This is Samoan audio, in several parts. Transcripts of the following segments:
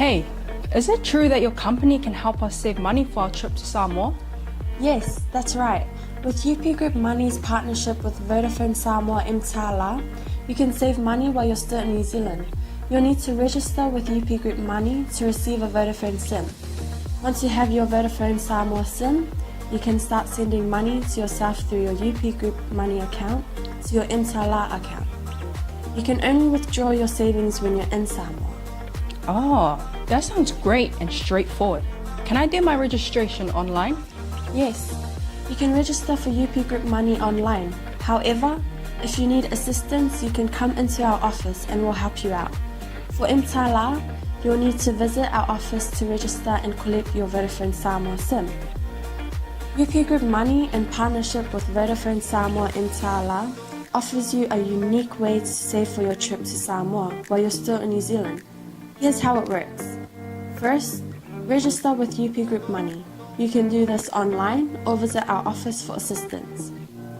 Hey, is it true that your company can help us save money for our trip to Samoa? Yes, that's right. With UP Group Money's partnership with Vodafone Samoa Mtala, you can save money while you're still in New Zealand. You'll need to register with UP Group Money to receive a Vodafone SIM. Once you have your Vodafone Samoa SIM, you can start sending money to yourself through your UP Group Money account to your Mtala account. You can only withdraw your savings when you're in Samoa. Oh, that sounds great and straightforward. Can I do my registration online? Yes, you can register for UP Group Money online. However, if you need assistance, you can come into our office and we'll help you out. For Mtala, you'll need to visit our office to register and collect your Vodafone Samoa SIM. UP Group Money, in partnership with Vodafone Samoa Mtala, offers you a unique way to save for your trip to Samoa while you're still in New Zealand. Here's how it works. First, register with UP Group Money. You can do this online or visit our office for assistance.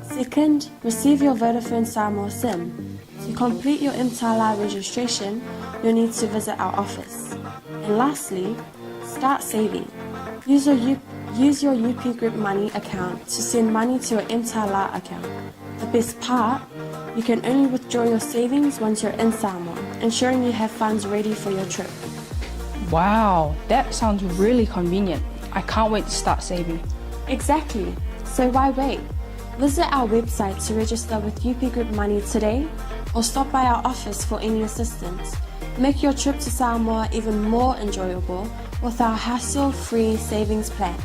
Second, receive your Vodafone Samoa SIM. To complete your Mtala registration, you'll need to visit our office. And lastly, start saving. Use your, U- use your UP Group Money account to send money to your Mtala account. The best part, you can only withdraw your savings once you're in Samoa, ensuring you have funds ready for your trip. Wow, that sounds really convenient. I can't wait to start saving. Exactly. So why wait? Visit our website to register with UP Group Money today or stop by our office for any assistance. Make your trip to Samoa even more enjoyable with our hassle-free savings plan.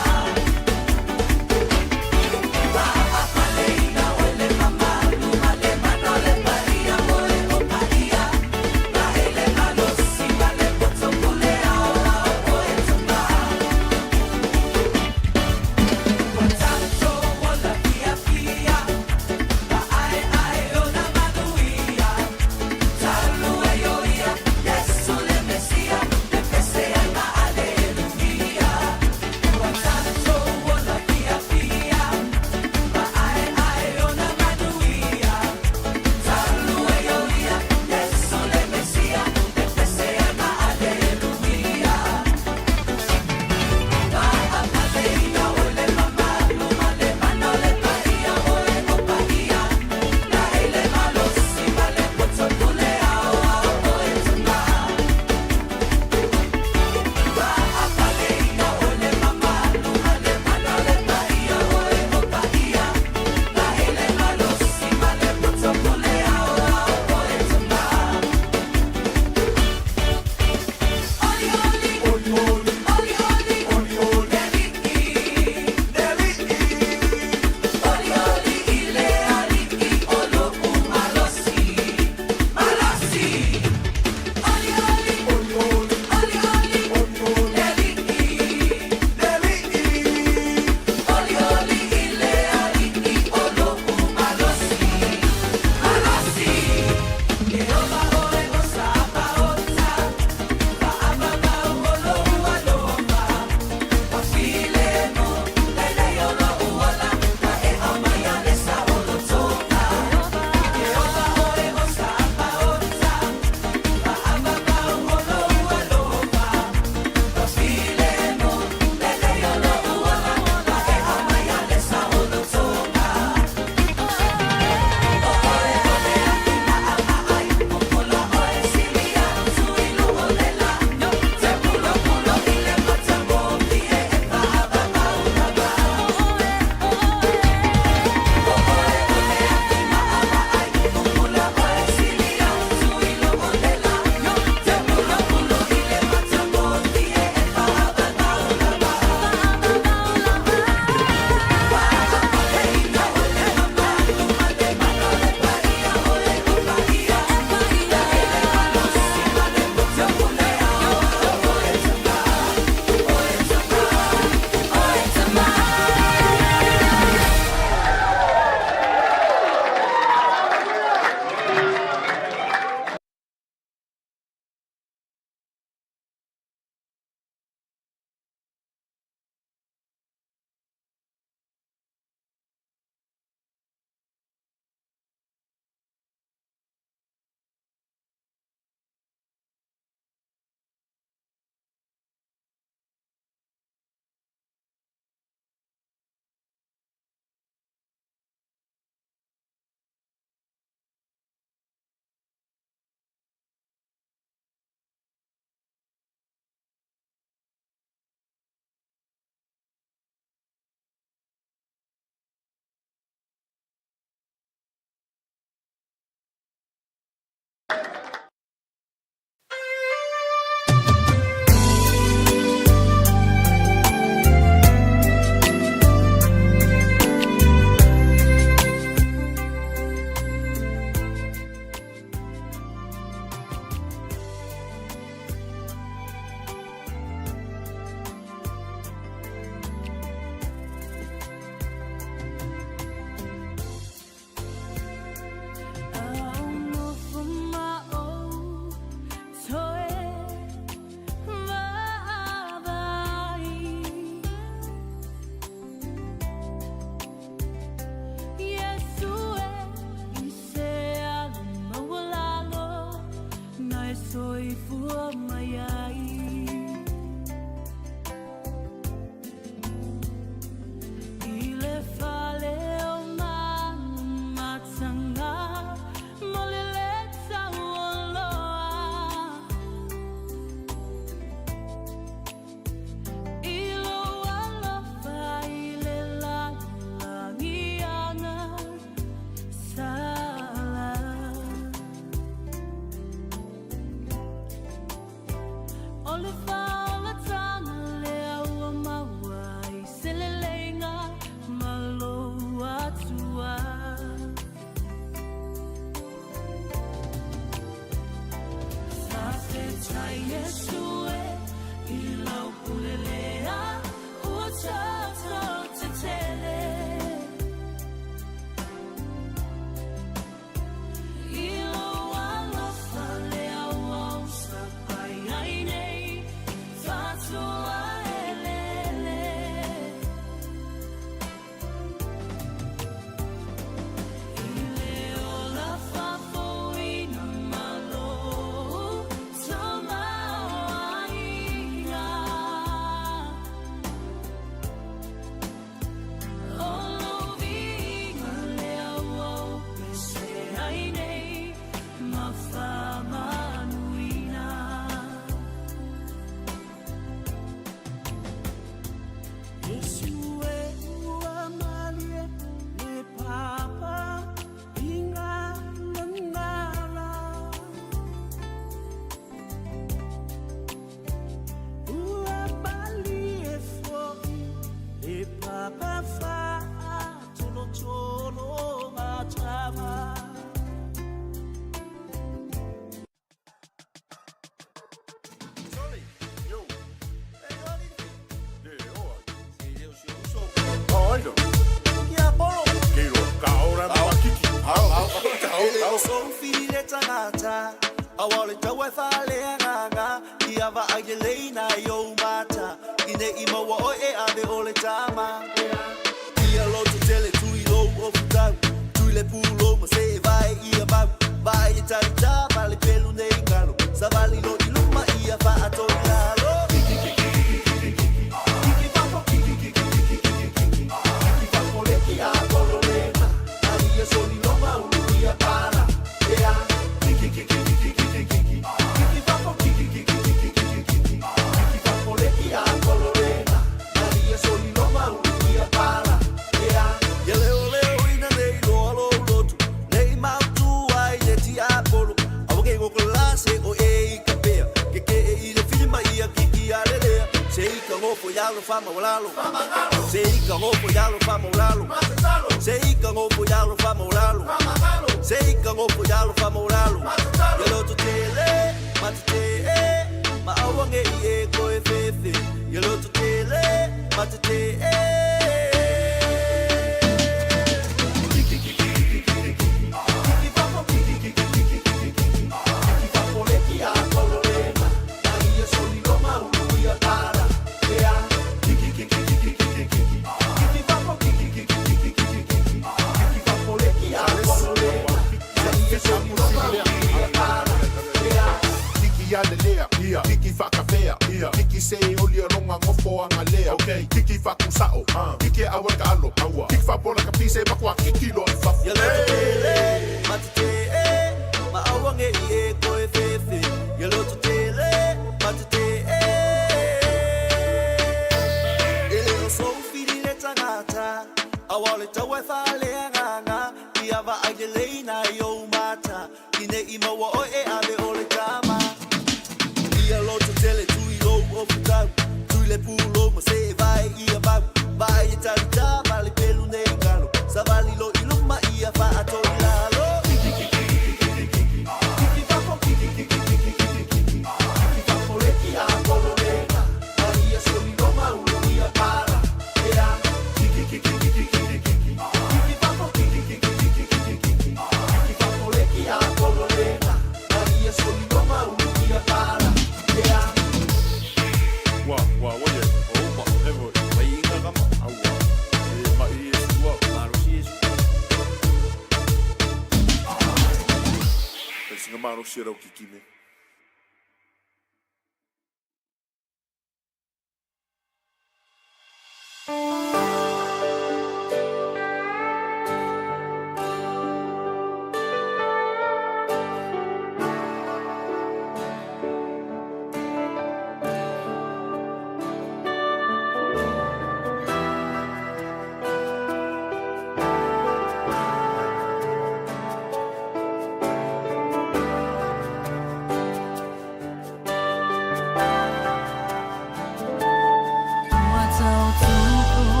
我走足。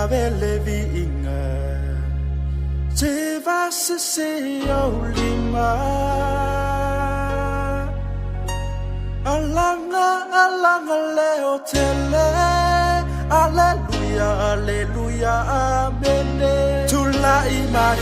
ave le viiga Se vasese au lima Alanga alanga leo tele Aleluia aleluia amene Tulai mai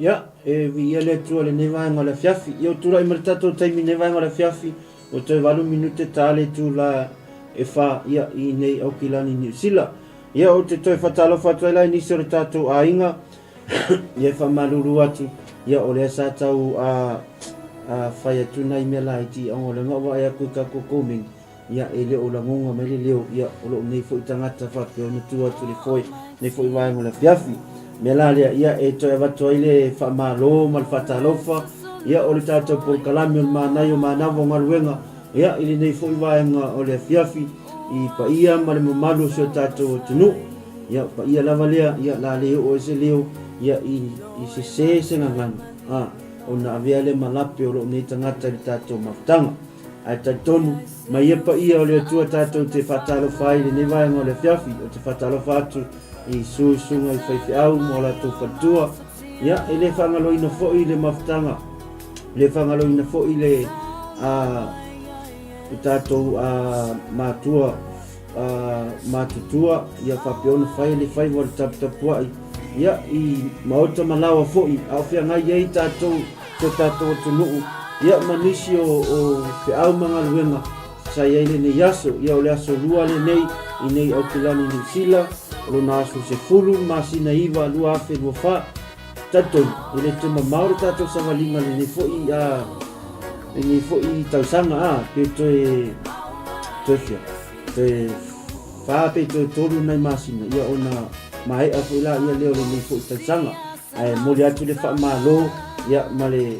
Ia, e viia le Atua i lenei vaega o le afiafi. Ia, ua tulai mai le tatou taimi i lenei vaega o le afiafi, ua toe valu minute ta le itula e fa, ia, i nei Aukilani Niu Sila. Ia, ou te toe fatalofa atu ai la i nisi o le tatou aiga, ia e faamalulu atu, ia, o lea sa tau a, a fai atu nai mea laiti, ona o lea na ou vaai atu i tatou komeni, Ia, e le o lagona mai le leo, ia, o lou nei foi tagata faapea ona tu atu i le foe, nei foi vaega o le afiafi. Mea la lea, ia, e toe avatu ai le faamalo ma le faatalofa, ia, o le tatou polokalame o le Manaia o Manava o Galuega, ia, i lenei foi vaega o le afiafi, i paia ma le mamalu o si o tatou atunuu. Ia, o paia lava lea, ia, la le oo ai se leo, ia, i, i sese se gagana, a, ona avea lea ma lape o lou nei tagata i le tatou mafutaga. Ae talitonu, mai ia paia o le Atua tatou te faatalofa ai i lenei vaega o le afiafi, ou te faatalofa atu i susuga i faifeau ma o latou faletua. Ia, e le faagaloina foi le mafutaga, e le faagaloina foi le a, o tatou a, matua. matutua ia faapea ona fai le faiva o le taputapuai ia i maota ma laoa foi a o feagai ai tatou si o tatou atunuu ia ma nisi o feau ma galuega sa i ai lenei aso. Ia o le aso lua lenei i nei Aukilani Niu Sila, o lona aso 10 masina 9 2024. Talitonu, e le toe mamao le tatou savaliga lenei foi a lenei foi tausaga a pe toe toe fia toe fa pe toe tolu nai masina ia ona maea foi la ia lea o lenei foi tausaga. Ae momoli atu le faamalo ia ma le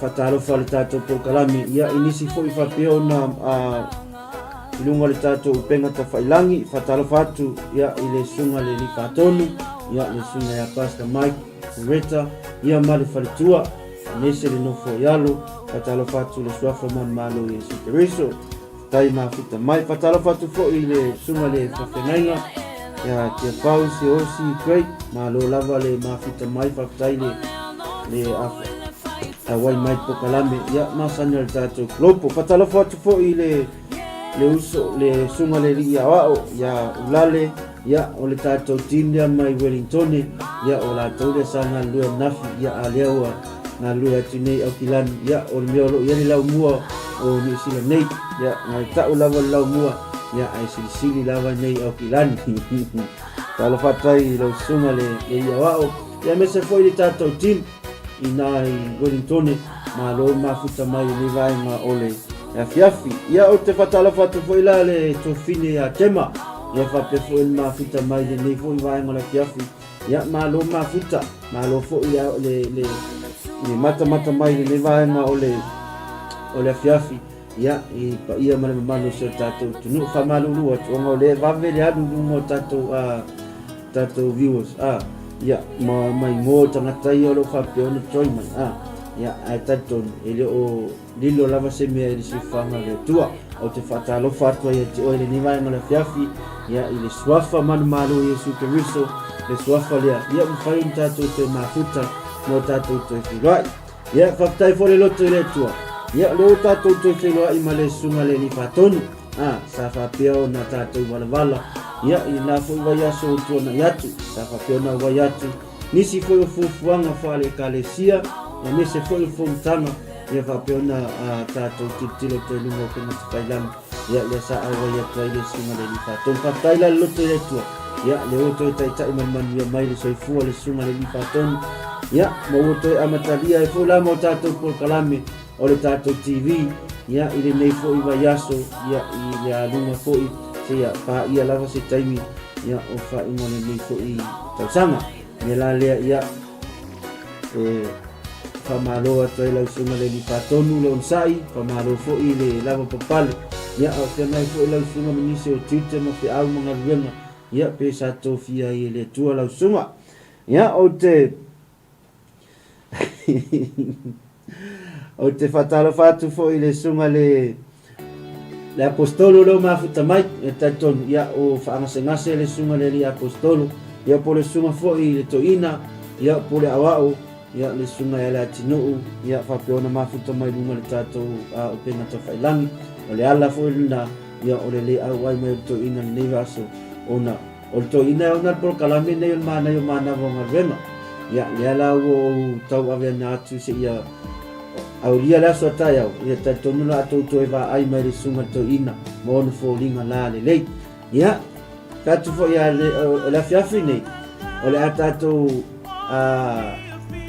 faatalofa i le tatou polokalame ia i nisi foi faapea ona i luga o le tatou upega tafailangi. Faatalofa atu ia i le susuga le Alii Faatonu, ia le susuga ia Pastor Mike Reta ia ma le faletua aemaise le nofo i alo. Faatalofa atu i le suafa manumalo o Iesu Keriso, tai mafuta mai. Faatalofa atu foi i le susuga le faafeagaiga ia Tiafau Siaosi Craig, malo lava le mafuta mai, faafetai le le auai mai polokalame ia masani o le tatou kolopo. Faatalofa atu foi i le le uso le susuga le alii aoao ia Ulale ia o le tatou team lea mai Wellingtone ia o latou lea sa galulue ananafi ia a lea ua galulue atu nei Aukilani ia o le mea o lo o i ai le laumua o Niu Sila nei ia na tau lava le laumua ia ae silisili lava nei Aukilani. Talofa atu ai i lau susuga le alii aoao ia aemaise foi le tatou team i nā i Wellingtone, malo mafuta mai i lenei vaega o le afiafi. Ia ou te faatalofa atu foi la le tofine ia Tema, ia faapea foi le mafuta mai i lenei foi vaega o le afiafi. Ia malo mafuta, malo foi le, le, le, le matamata mai i lenei vaega o le, o le afiafi. Ia, i paia ma le mamalu o si o tatou atunuu, faamalulu atu, ona o lea e vave le alu i luga o tatou, tatou viewers, ia, ma, ma igoa o tagata ia o lo o faapea ona join mai, ia, ae talitonu, e le o lilo lava se mea i le siufaga o le Atua. Ou te faatalofa atu ai ia te oe i lenei vaega o le afiafi, ia, i le suafa manumalo o Iesu Keriso, le suafa lea, ia, mafai ona tatou toe mafuta ma o tatou toe feiloai. Ia, faafetai foi le loto i le Atua. Ia, o lea ua tatou toe feiloai ma le Susuga le Alii Faatonu, a, sa faapea ona tatou valavala, ia, i lena foi vaiaso ua tuanai atu, sa faapea ona auai atu nisi foi o fuafuaga faale-Ekalesia, aemaise foi o fonotaga, ia faapea ona a, tatou tilotilo atu ai i luga o upega tafailagi, ia, lea sa auai atu ai le Susuga le Alii Faatonu. Faafetai la le loto i le Atua. Ia, lea ua toe taitai ma le manuia mai le soifua le Susuga le Alii Faatonu. Ia, ma ua toe amatalia ai foi la ma o tatou polokalame o le tatou TV, ia, i lenei foi vaiaso, ia, i le aluga foi, seia paia lava se taimi, ia, o faaiuga o lenei foi tausaga. Me la lea, ia, e faamalo atu ai lau Susuga le Alii Faatonu le onosai, faamalo foi le lava papale, ia, a o feagai foi lau Susuga ma nisi o tiute ma feau ma galuega, ia, pe sa tofia ai e le Atua lau Susuga. Ia, ou te ou te faatalofa atu foi i le susuga le le Apostolo lea ua mafuta mai, e talitonu, ia, o faagasegase le susuga le alii Apostolo, ia, po o le susuga foi le toeaina, ia, po o le aoao, ia, le susuga ia Leatinuu, ia, faapea ona mafuta mai luga le tatou upega tafailangi. O le ala foi lena, ia, o le le auai mai o le toeaina lenei vaiaso, ona O le toeaina e ona le polokalame nei o le manaia o manava o galuega. Ia, lea la ua ou tauaveina atu seia aulia le aso a taeao, ia talitonu la a tou toe vaai mai le susuga le toeaina ma ona foliga la lelei. Ia, fai atu foi a le, o le afiafi nei, o le a tatou, a,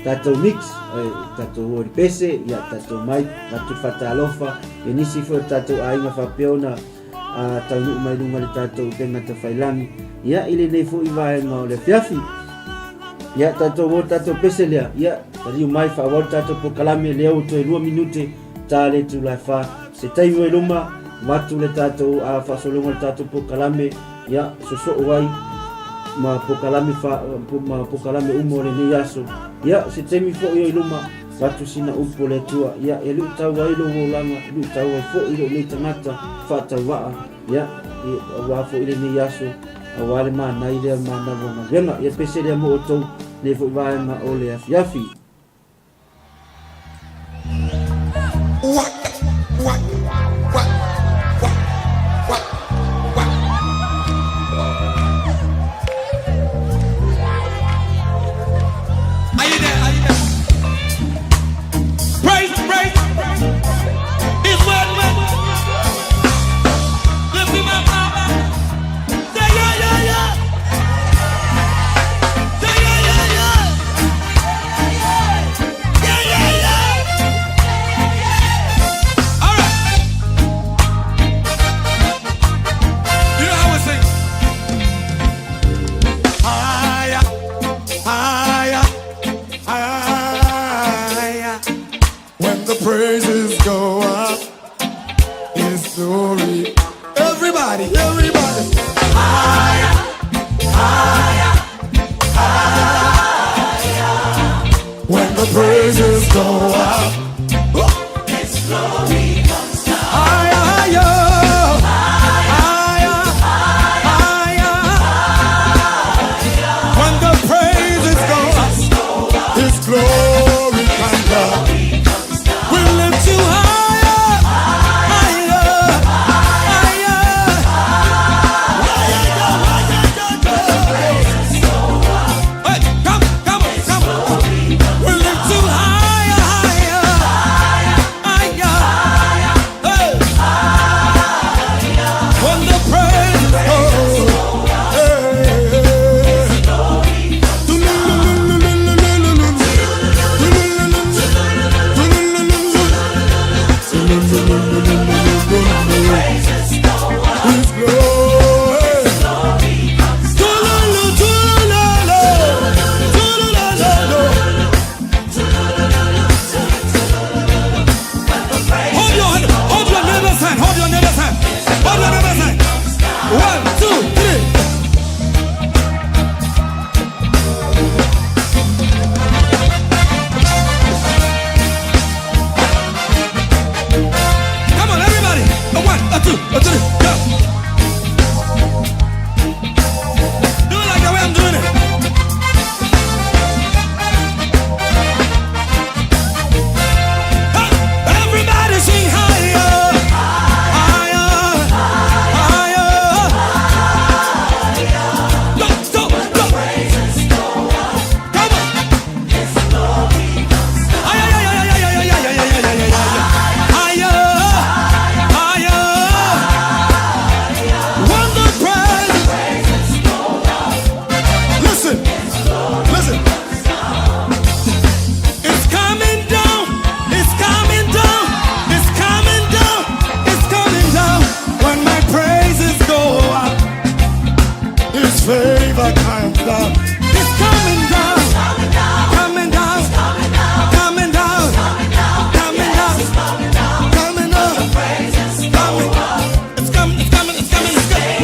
tatou mix, e, tatou o i le pese, ia, tatou mai, avatu le faatalofa, e nisi foi o tatou aiga faapea ona, a taunuu mai luga le tatou upega tafailangi, ia, i lenei foi vaega o le afiafi. Ia, tatou o tatou pese lea, ia, taliu mai faaauau le tatou polokalame lea ua toe 2 minute ta le itula e 4. Se taimi oi luma, avatu le tatou a faasologa le tatou polokalame, ia, sosoo ai ma polokalame fa, ma polokalame uma o lenei aso. Ia, se taimi foi oi luma, Avatu sina upu o le Atua, ia, e luitau ai lou olaga, e luitau ai foi lou nei tagata faatauvaa, ia, aua foi lenei aso, aua le manai lea o le manawa o galuega. Ia pese lea mo outou nei foi vaega o le afiafi. What? What? What? What? What? What? praises go up, His glory. Everybody, everybody. Higher, higher, higher. When the praises go up, His glory comes down. Higher, higher, higher, higher. When the praises go up, His glory comes down. We lift you higher, higher, higher. Hey, come, come, come. We lift you higher, higher, higher. Hey. When the praises go, hey. His glory. Tululu, tululu, tululu. Hold your hand, hold your neighbor's hand, hold your neighbor's hand, hold your neighbor's hand. One, two, three. Come on, everybody. A one, a two, a three, go. Do it like the way I'm doing it. Hey, everybody sing higher, higher, higher. Go, go, go. Come on. Ay, ay, ay, ay, ay, ay, ay, ay, ay, ay, ay, ay, ay. Higher, higher. When the praise. Listen, listen. It's coming down. It's coming down. It's coming down. It's coming down. When my praises go up, His favor comes down. It's coming down. Coming down. Coming down. Coming down. Coming down. Coming. It's coming. It's coming. It's coming. It's coming.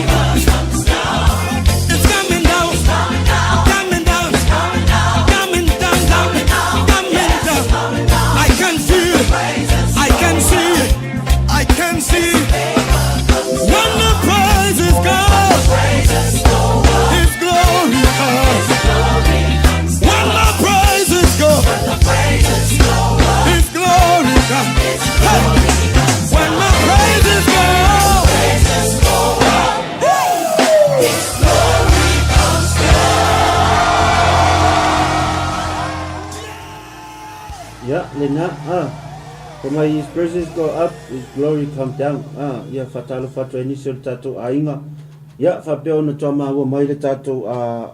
It's coming down. Coming down. Coming down. Coming down. I can feel. I can see. I can see. When the praises go, His glory comes. When the praises go, His glory comes. Hey! When the praises go, His glory comes. Ia, lena, ah. For my his praises go up, his glory come down. Ah, ia faatalofa atu ai nisi o le tatou aiga. Ia, faapea ona toa maua mai le tatou ah,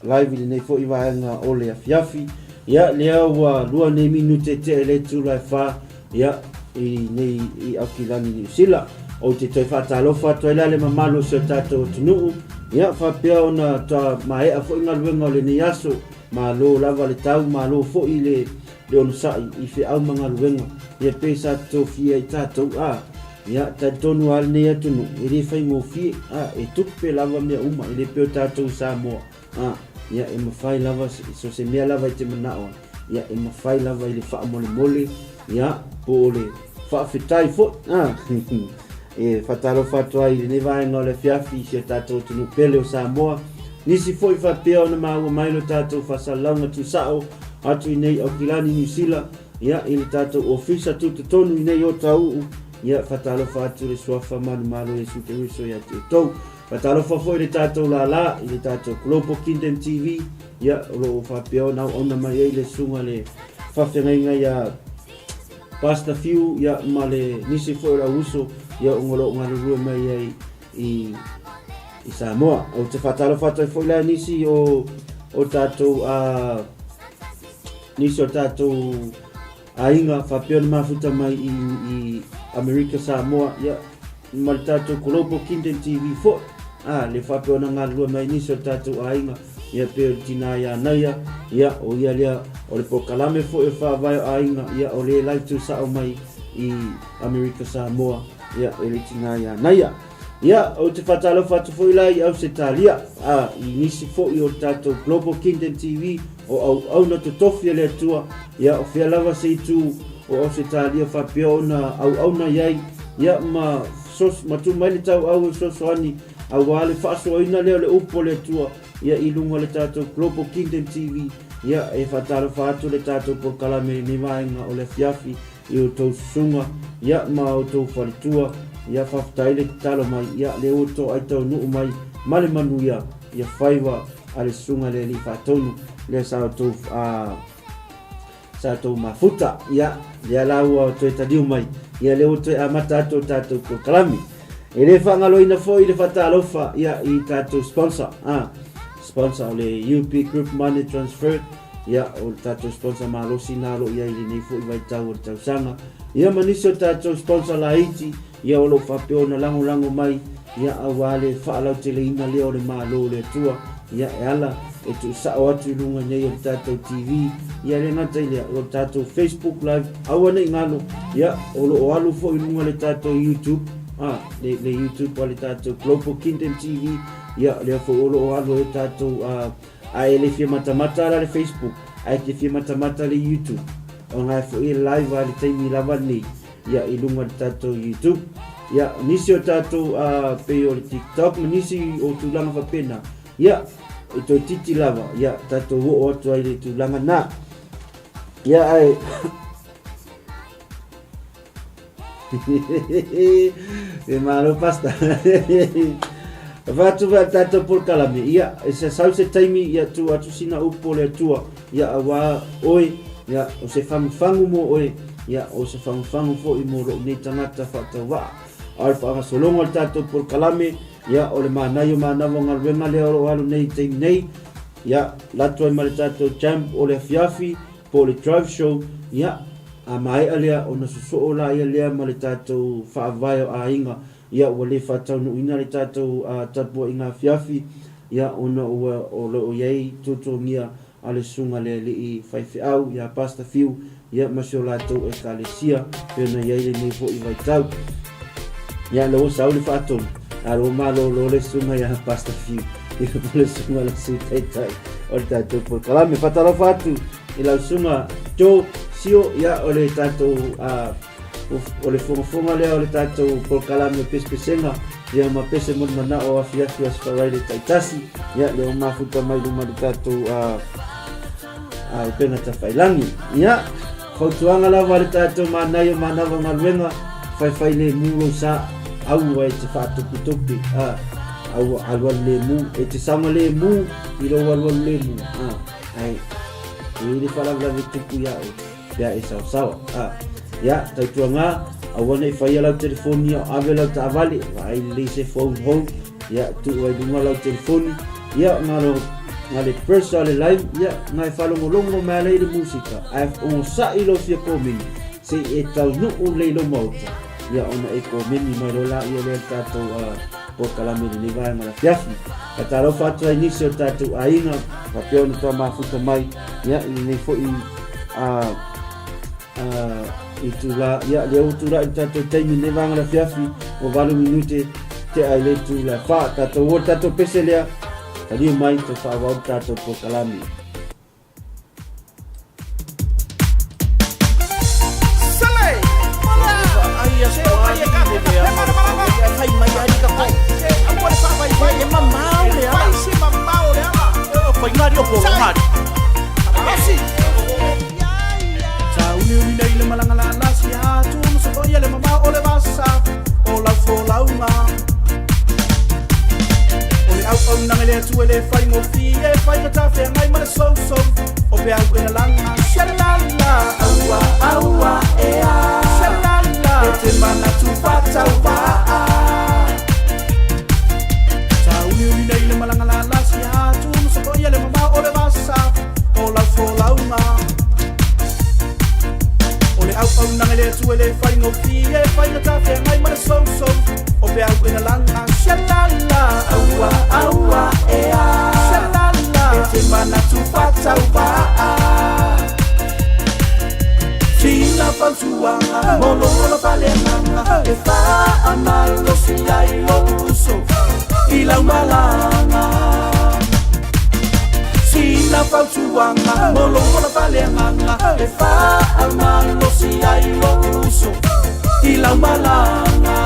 live i lenei fo'i vaega o le afiafi. Ia, lea ua lua nei minute tea i le itula e fa, ia, i nei i Aukilani Niu Sila. Ou te toe faatalofa atu ai la le mamalu o si o tatou atunuu. Ia, faapea ona toa maea fo'i galuega o lenei aso. Malo lava le tau, malo fo'i le le onosai i feau ma galuega, ia pe sa tofia i tatou, a, ia, talitonu lava lenei atunuu, e le faigofie, a, e tupe lava mea uma, e le pei o tatou i Samoa, a, ia, e mafai lava, so se mea lava i te manao ai, ia, e mafai lava i le faamolemole, ia, po o le faafetai foi, a, e faatalofa atu ai i lenei vaega o le afiafi i si o tatou atunuu pele o Samoa, nisi foi faapea ona maua mai lo tatou faasalalauga tuusao atu i nei Aukilani Niu Sila, ia, i le tatou ofisa tutotonu i nei Otauu, ia, faatalofa atu le Suafa manumalo Iesu Keriso ia te outou. Faatalofa foi i le tatou lālā, i le tatou Global Kingdom TV, ia, o lo o faapea ona auauna mai ai le susuga le faafeagaiga ia Pastor Fiu, ia, ma le nisi foi o le auuso, ia, o lo o galulue mai ai i i Samoa. Ou te faatalofa atu ai foi la nisi o o tatou a nisi o tatou aiga faapea ona mafuta mai i, i Amerika Samoa, ia, ma le tatou Global Kingdom TV foi. A, le faapea ona galulue mai nisi o tatou aiga, ia pe o le tinā ia Naia, ia, o ia lea, o le polokalame foi o Faavae o Aiga, ia, o le live tuusao mai. i Amerika Samoa, ia, e le tina ia Naia. Ia, ou te faatalofa atu foi la i Ausetalia, a, i nisi foi o le tatou Global Kingdom TV, o auauna totofi a le Atua, ia, o fea lava se itu o Ausetalia faapea ona auauna i ai, ia, ma, sos, ma tuu mai le tauau e fesoasoani aua le faasoaina lea o le upu a le Atua, ia, i luga o le tatou Global Kingdom TV, ia, e faatalofa atu le tatou polokalame i lenei vaega o le afiafi, i outou susuga, ia, ma outou faletua, ia, faafetai le tatalo mai, ia, lea ua toai taunuu mai ma le manuia, ia faiva a le susuga i le Alii Faatonu, lea sa outou, a, sa outou mafuta, ia, lea la ua toe taliu mai, ia, lea ua toe amata atu o tatou polokalame. E le faagaloina foi le faatalofa, ia, i tatou sponsor, a, sponsor o le UP Group Money Transfer, Ia, o le tatou sponsor malosi na o lo o i ai i lenei foi vaitau o le tausaga. Ia ma nisi o tatou sponsor laiti, ia o lo o faapea ona lagolago mai, ia aua le faalauteleina lea o le Malo o le Atua, ia e ala e tuusao atu i luga nei o le tatou TV, ia le gata i lea, o le tatou Facebook Live, aua ne i galo, ia o lo o alu foi i luga le tatou YouTube, a, le, le YouTube a le tatou Global Kingdom TV, ia lea foi o lo o alu ai o tatou, a, Ae le fia matamata la le Facebook, ae te fia matamata le YouTube. Ona e foi e live a le taimi lava nei, ia i luga le tatou YouTube. Ia, nisi o tatou uh, pei o le TikTok ma nisi o tulaga faapena. Ia, e toe titi lava, ia, tatou oo atu ai le tulaga na. Ia, ae... E malo pasta. Whātu wha tātou polokalame. Ia, e se sau se taimi, ia tū atu sina upu o le Atua. Ia, auā oe, ia, o se whanguwhangu mō oe, ia, o se whanguwhangu fo'i mō lou nei tangata whaatauwaa. A o le whaagasologa o le tātou polokalame, ia, o le mānai o mānawa o galuega lea o lo o alu nei i taimi nei, ia, latu ai ma le tātou jam o le afiafi, po o le drive show, ia, a maea lea ona sosoo laia lea ma le tatou faavae o aiga, ia, ua le faataunuuina le tatou tapuaiga afiafi, ia, ona ua o lo o i ai tuatuagia a le Susuga le Alii Faifeau ia Pastor Fiu, ia, ma si o latou Ekalesia, pei ona i ai lenei foi vaitau. Ia, lea ua sau le faatonu, a lea ua malolo le susuga ia Pastor Fiu, ia po le susuga le Sui Taitai o le tatou polokalame. Faatalofa atu i lau susuga Joe Sio, ia, o le tatou, uh, o le fogafoga lea o le tatou polokalame o pesepesega, ia ma pese mo le manao o afiafi o Aso Faraile taitasi, ia, lea ua mafuta mai luma le tatou, uh, a upega tafailangi. Ia, fautuaga lava a le tatou manaia o manava galuega, faifai lemu lou sa, aua e te faatopetope, a, aua alualu lemu, e te saoga lemu i lou alualu lemu, a, ae, e i le faalavelave tupu ia oe, pe a e saosaoa, a. Ia, tautuaga, aua ne i faia lau telefoni a o ave lau taavale, vaai lelei se phone hou, ia, tuu ai luga lau telefoni, ia, ngalo, nga le press a le live, ia, nga e faalogologo mai ala i le musika, ae ogosa'i lou fia komeni, se i e taunuu lelei lou maota, ia, ona e komeni mai loa laia lea le tatou uh, polokalame i lenei vaega o le afiafi. Faatalofa atu ai nisi o tatou aiga, faapea ona toa mafuta mai, ia, i lenei foi uh, itula, ia, lea ua tulai le tatou taimi nei vaega o le afiafi, ua 8 minute tea i le itula e 4. Tatou o le tatou pese lea, taliu mai, toe faaauau le tatou polokalame. Sauniuni nei le malaga lalasi atu ma sofoia le mamao o le vasa o lau folauga. O le auaunaga i le Atua e le faigofie, faigata feagai ma le sousou o peau e lalaga. Shalala, aua, aua, ea. Shalala, e te manatu faatauvaa. Sauniuni nei le malaga lalasi atu ma sofoia le mamao o le vasa o lau folauga. O le auaunaga i le Atua e le faigofie, faigata feagai ma le sousou o peau e lalaga. Shalala, aua, aua, ea. Shalala, e te manatu faatauvaa. Sina fautuaga mo lo fautuaga mo lou ola faaleagaga e faamalosi ai lou uso i lau malaga.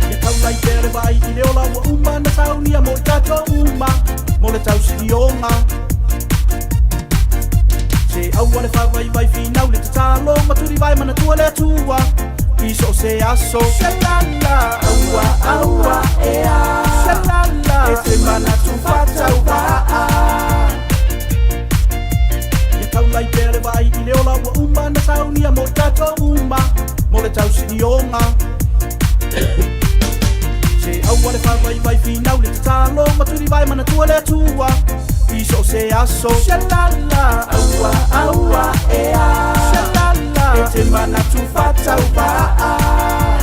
Ia taulai pea le vaai i le ola ua uma na saunia mo i tatou uma mo le tausilioga. Se aua le faavaivai finau le tatalo ma tulivae manatua le Atua i so o se aso. Shalala, aua aua ea. Shalala, e te manatu faatauvaa. Ia taulai pea le vaai i le ola ua uma na saunia mo i tatou uma mo le tausilioga. Se aua le faavaivai finau le tatalo ma tulivae manatua le Atua i so o se aso. Shalala, aua aua ea. Shalala, e te manatu faatauvaa.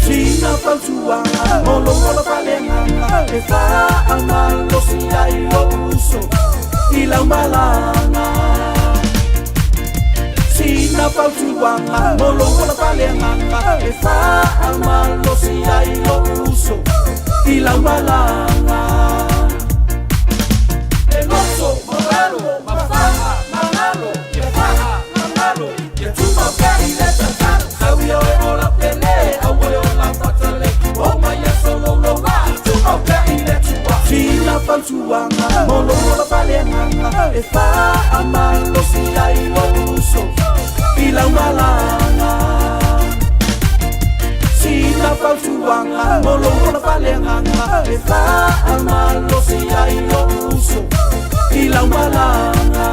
Sina fautuaga mo lou ola faaleagaga e faamalosi ai lou uso i lau malaga. Sina fautuaga mo lou ola faaleagaga e faamalosi ai lou uso i lau malaga. E loto maualalo mafa'a magalo ia fa'a magalo ia tumau pea i le tatalo sau ia oe ola pele aua le ola fatalei o mai aso louloua tumau pea i le Atua. Sina fautuaga mo lou ola faaleagaga e faamalosi ai lou uso i lau malaga. Sina fautuaga mo lou ola faaleagaga e faamalosi ai lou uso i lau malaga.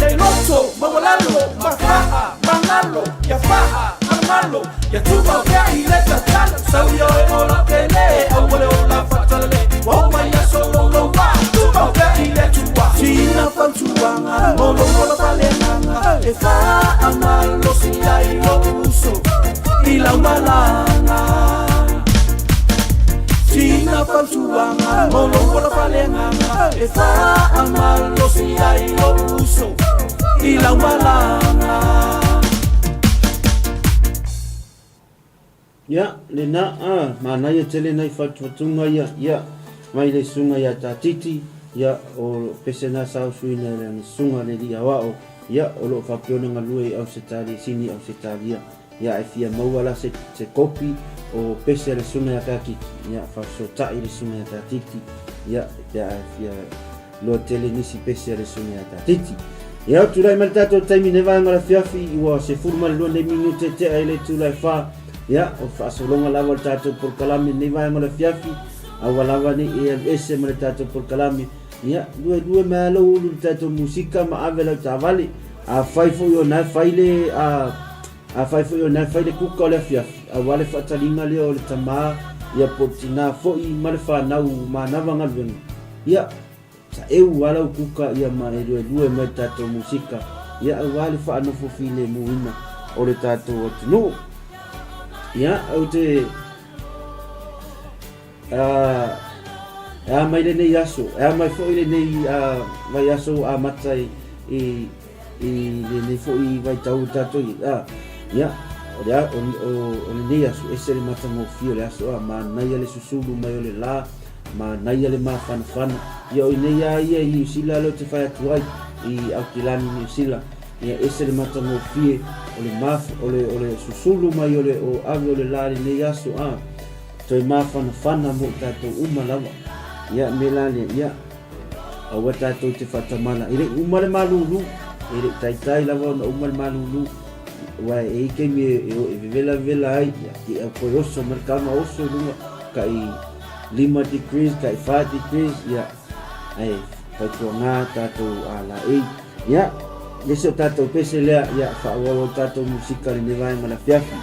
Le loto maualalo mafa'a magalo ia fa'a magalo ia tumau pea i le tatalo sau ia oe ola pele aua le ola faatalale ua o mai aso louloua tumau pea i le Atua. Sina fautuaga mo lou ola faaleagaga e faamalosi ai lou uso i lau malaga. Sina fautuaga mo lou ola faaleagaga e faamalosi ai lou uso i lau malaga. Ia, lena, a, manaia tele nai fatufatuga ia, ia, mai le susuga ia Tatiti, ia, o pese na sa usuina e lana susuga le alii aoao, ia, o lo o faapea ona galue i Ausetalia, Sini Ausetalia, ia, ae fia maua la se, se kopi o pese a le susuga ia Tatiti, ia, faafesootai le susuga ia Tatiti, ia, pe a e fia loa tele nisi pese a le susuga ia Tatiti. Ia, o tulai mai le tatou taimi nei vaega o le afiafi, ua 12 nei minute tea i le itula e fa. Ia, o le faasologa lava o le tatou polokalame nei vaega o le afiafi, aua lava nei e alu ese ma le tatou polokalame. Ia, luelue mai lava lou ulu i le tatou musika ma ave lau taavale. Afai foi o na e fai le, a, afai foi o na e fai le kuka o le afiafi, aua le faataliga lea o le tamā, ia po o le tinā foi ma le fanau manava galuega. Ia, saeu lava lau kuka ia ma e luelue mai le tatou musika, ia aua le faanofo filemuina o le tatou atunuu. Ia, ou te a, e a mai lenei aso, e a mai foi lenei a, vaiaso ua amata i, i, i lenei foi vaitau o tatou i ai. A, ia, o le, o, o, o lenei aso, ese le matagofie o le aso, a, manaia le susulu mai o le la, Manaia le mafanafana. Ia o inei a ia i Niu Sila lea ou te fai atu ai, i Aukilani Niu Sila. Ia ese le matagofie o le maf, o le, o le susulu mai o le o ave o le la lenei aso a. Toe mafanafana mo i tatou uma lava. Ia me la lea, ia aua tatou te faatamala. E le i uma le malulu, e le i taitai lava ona uma le malulu. Aua e i ai taimi e, e, e vevela vevela ai, ia, te au koe oso ma le kama oso i luga, kai 5 degrees, kai 4 degrees, ia, ae tautuaga tatou laei. Ia, le isi o tatou pese lea, ia, faaauau au tatou musika i lenei vaega o le afiafi.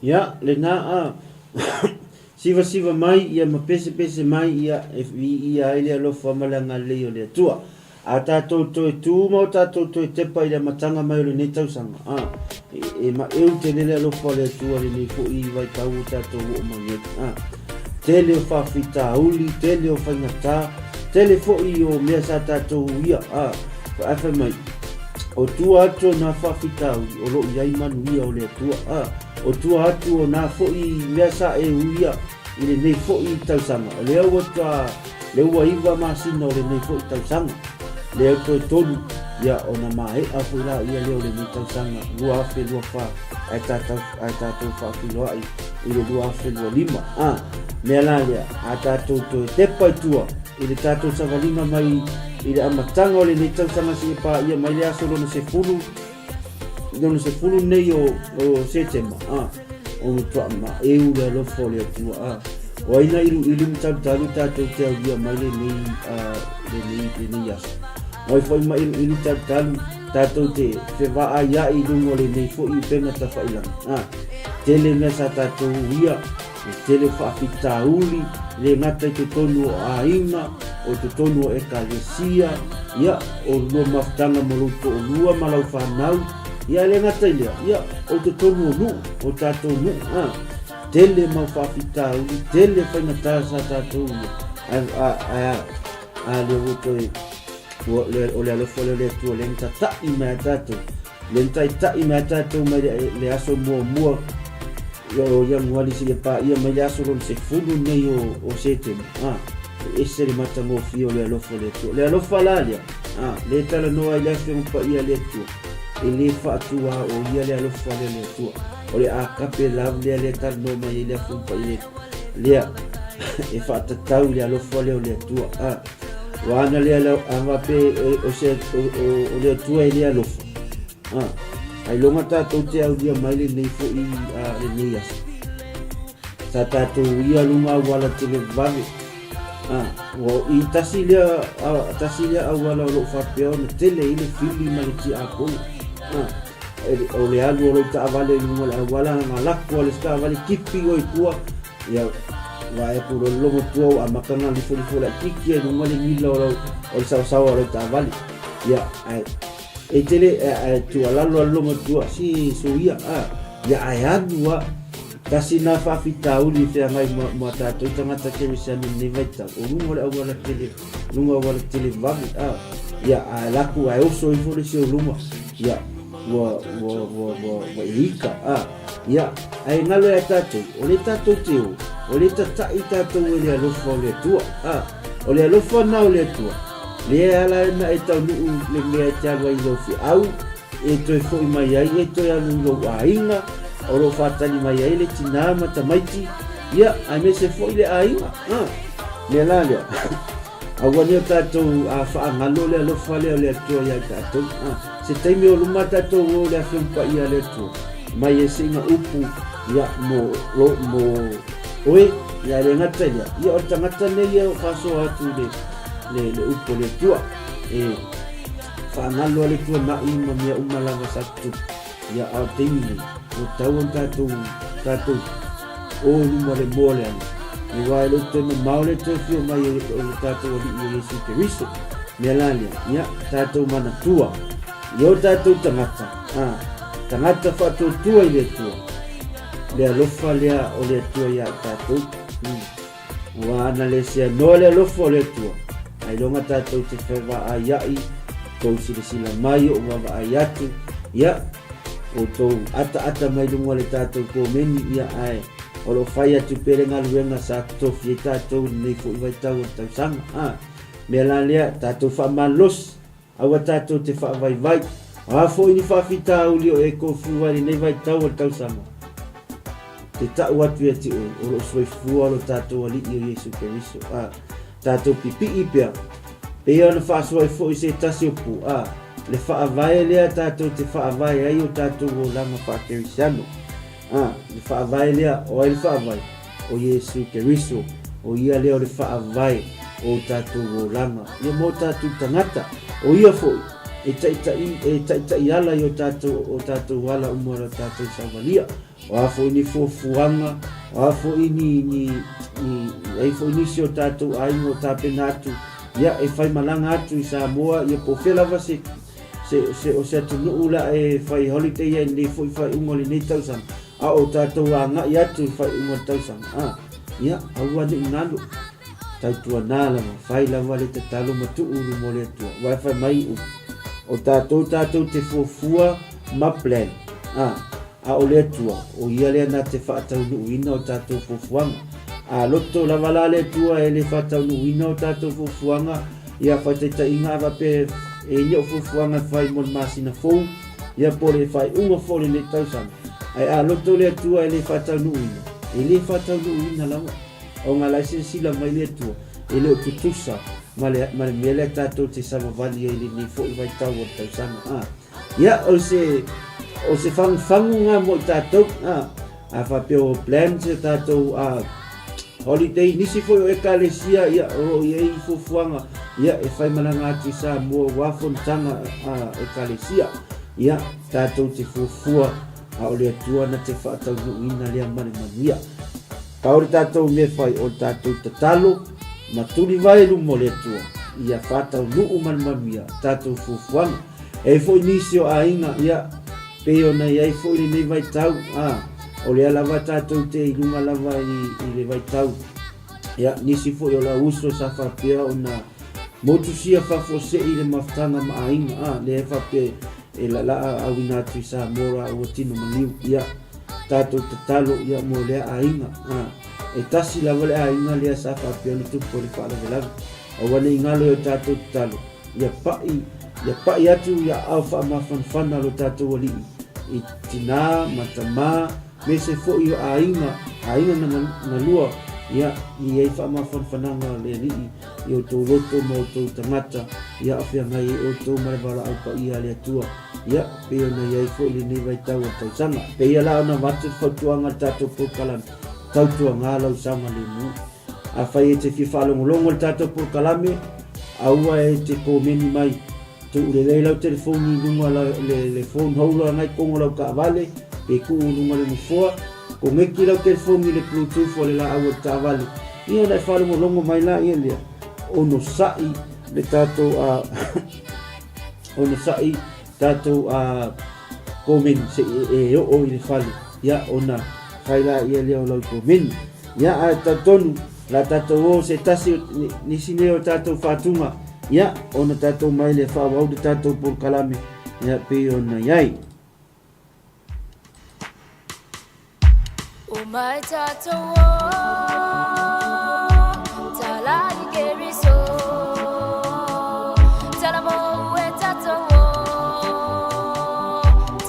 Ia, lena a sivasiva mai ia ma pesepese mai ia e viia ai le alofa ma le agalelei o le Atua. A tatou toe tu ma o tatou toe tepa i le amataga mai o lenei tausaga, a, e, e maeu tele le alofa o le Atua lenei foi vaitau ua tatou oo mai ai, a. Tele o faafitauli, tele o faigata, tele foi o mea sa tatou uia, a, ae fai mai, o tua atu o nā faafitauli, o lo o i ai manuia o le Atua, a, o tua atu o nā foi mea sa e uia i lenei foi tausaga, o lea ua ta, lea ua iva masina o lenei foi tausaga, lea toe tolu, ia, ona maea foi laia lea o lenei tausaga 2024, ae tatou, ae tatou faafeiloai i le 2025. A, mea la lea, a tatou toe tepa i tua i le tatou savaliga mai i le amataga o lenei tausaga seia paia mai le aso lona sefulu, lona sefulu nei o, o Setema, a, o matua maeu le alofa o le Atua, a, o ai na iluilu ma talutalu tatou te aulia mai lenei, a, lenei, lenei aso. O ai foi ma iluilu talutalu tatou te fevaaia'i i luga o lenei foi upega tafailaga. A, tele mea sa tatou uia, e tele faafitauli, le gata i totonu o aiga, o totonu o ekalesia, ia, o lua mafutaga ma lou to'olua ma lau fanau, ia, e le gata i lea, ia, o totonu o nu'u, o tatou nu'u, a, tele mau faafitauli, tele faigata sa tatou uia, ae, a, ae a, a lea ua toe, ua, le, o le alofa lea o le Atua lea na tata'i mai a tatou, lea na taita'i mai a tatou mai le, le aso muamua o Ianuari seia paia mai le aso lona sefulu nei o, o Setema, a, e ese le matagofie o le alofa o le Atua. Le alofa la lea, a, lea e talanoa ai le Afioga Paia a le Atua, e le faatuā o ia le alofa lea o le Atua. O le agape love lea lea e talanoa mai ai le Afioga Paia a le Atua, lea e faatatau i le alofa lea o le Atua. A, ua ana lea lau a faapea o se o le Atua e le alofa. A, ailoga tatou te aulia mai lenei foi a lenei aso. Sa tatou uia luga auala televave. A, ua i tasi lea a, tasi lea auala o loo faapea ona tele ai le fili ma le tiapolo. A, o le alu o lou taavale i luga o le auala, na lako a le isi taavale tipi oe i tua, ia, vaai atu loa le logotua ua amata ona lifolifo laitiiti ai i luga le gila o lau, o le saosaoa o lau taavale. Ia, ae e te le, ae tuualalo a le logotua, se soia, a, ia ae alu lava. Tasi lena faafitauli e feagai ma, ma tatou tagata kerisiano i lenei vaitau, o luga o le auala tele, luga auala tele vave, a, ia, ae lako ae oso ifo le isi o luma, ia, ua, ua, ua, ua, ua e ika, a, ia, ae galo ia tatou, o le tatou te o, o le tata'i tatou e le alofa o le Atua, a, o le alofa na o le Atua, lea e ala ai ona e taunuu le mea e te alu ai i lou feau, e toe fo'i mai ai, e toe alu i lou aiga, o lo o faatali mai ai le tinā ma tamaiti, ia, aemaise foi le aiga, a, mea la lea. Aua ne o tatou a faagalo le alofa lea o le Atua ia i tatou. A, se taimi o luma tatou o le Afioga Paia a le Atua, mai e seiga upu ia mo lo mo oe, ia le gata i lea. Ia o le tagata nei ia o faasoa atu i le le le upu o le Atua. E faagalo a le tuana'i ma mea uma lava sa tutupu. Ia a o le taimi nei, ua tatau ona tatou, tatou o i luma o le moa o le ala. Aua e le o toe mamao le toe afio mai o le tatou Alii o Iesu Keriso. Mea la lea, ia, tatou manatua i o tatou tagata, a, tagata faatuatua i le Atua, le alofa lea o le Atua ia i tatou. Aua ana le seanoa le alofa o le Atua, ailoga tatou te fevaaia'i, tou silasila mai o'u vaavaai atu, ia, outou ataata mai luga o le tatou komeni, ia, ae o lo o fai atu pea le galuega sa totofi ai tatou i lenei foi vaitau o le tausaga. A, mea la lea, tatou faamalosi, Aua tatou te faavaivai. O a foi ni faafitauli o e kofiu ai lenei vaitau o le tausaga, te ta'u atu ia te oe, o lo'o soifua lo tatou Alii o Iesu Keriso, a, tatou pipi'i pea, pei ona faasoa ai foi se tasi o pu, a, le faavae lea tatou te faavae ai o tatou olaga faa-Kerisiano. A, le faavae lea, o ai le faavae? O Iesu Keriso, o Ia lea o le faavae o o tatou olaga, ia mo tatou tagata. O Ia foi. e taitaʻi e taitaʻi ala i o tatou o tatou ala uma o le tatou savalia. O a foi ni fuafuaga, o a foi ni ni ni ai foi nisi o tatou aiga o tapena atu, ia e faimalaga atu i Samoa, ia po o fea lava se se se o se atunuu la e fai holiday ai lenei foi faaiuga o lenei tausaga, a o tatou agai atu i faaiuga o le tausaga, a, ia, aua ne i galo. Tautuana lava, fai lava le tatalo ma tuu i luma o le Atua. Aua e fai mai upu, o tatou tatou te fuafua ma plan, a, a o le Atua, o Ia lea na te faataunuuina o tatou fuafuaga. A loto lava la le Atua e le faataunuuina o tatou fuafuaga, ia faitaitaiga a faapea e i ai o fuafuaga e fai mo le masina fou, ia po o le faaiuga foi o lenei tausaga. Ae a loto le Atua e le faataunuuina, e le faataunuuina lava. Ona la e silasila mai le Atua, e le o tutusa ma le, ma le mea lea tatou te savavali ai i lenei foi vaitau o le tausaga. A. Ia, o se, o se fagufagu ngā mo i tātou, a, a faapea o plans e tātou, a, holiday, nisi foi o ekalesia, ia, o lo o i ai fuafuaga, ia, e whai malaga atu i Samoa, ua fonotaga a ekalesia, ia, tātou te fuafua, a o le Atua na te whaataunuuina lea ma le manuia. Pau le tatou mea fai o le tatou tatalo ma tulivae i luma o le Atua ia faataunuu ma le manuia tatou fuafuaga. E ai foi nisi o aiga ia pei ona i ai foi lenei vaitau a o lea lava tatou te i luga lava i, i le vaitau ia nisi foi o lau uso sa faapea ona motusia faafuasei i le mafutaga ma aiga a lea e faapea e lalaa auina atu i Samoa la ua tino maliu ia tatou tatalo ia mo lea aiga a e tasi lava le aiga lea sa faapea ona tupu ai le faalavelave aua nei galo i o tatou tatalo ia pai ia pai atu ia aao faamafanafana lo tatou alii i tina ma tama me se foi o aiga aiga na na lua ia i ai faamafanafanaga le alii i outou loto ma outou tagata, ia afeagai ai outou ma le valaau paia a le Atua, ia, pei ona i ai foi lenei vaitau o le tausaga. Pei ia la ona avatu le fautuaga a le tatou polokalame, tautuaga lau saogalemu. Afai e te fia faalogologo i le tatou polokalame, aua e te komeni mai, tuu lelei lau telefoni i luga la, le, le phone holder ngai kogo lau taavale, pe tuu i luga le nofoa, Koneki lau telefoni i le bluetooth o le laau o le taavale, ia ona e faalogologo mai laia lea, onosai le tatou a onosai tatou a komeni se i e oo i le fale, ia ona fai laia lea o lau komeni. Ia ae talitonu la tatou o se tasi o nisi nei o tatou faatuga, ia ona tatou mai lea faaauau le tatou polokalame, ia pei ona i ai. O mai tatou o Tala i Keriso Tala mou e tatou o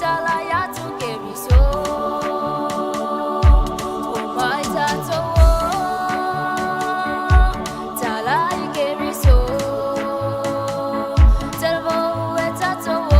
Tala iatu Keriso O mai tatou o Tala i Keriso Tala mou e tatou o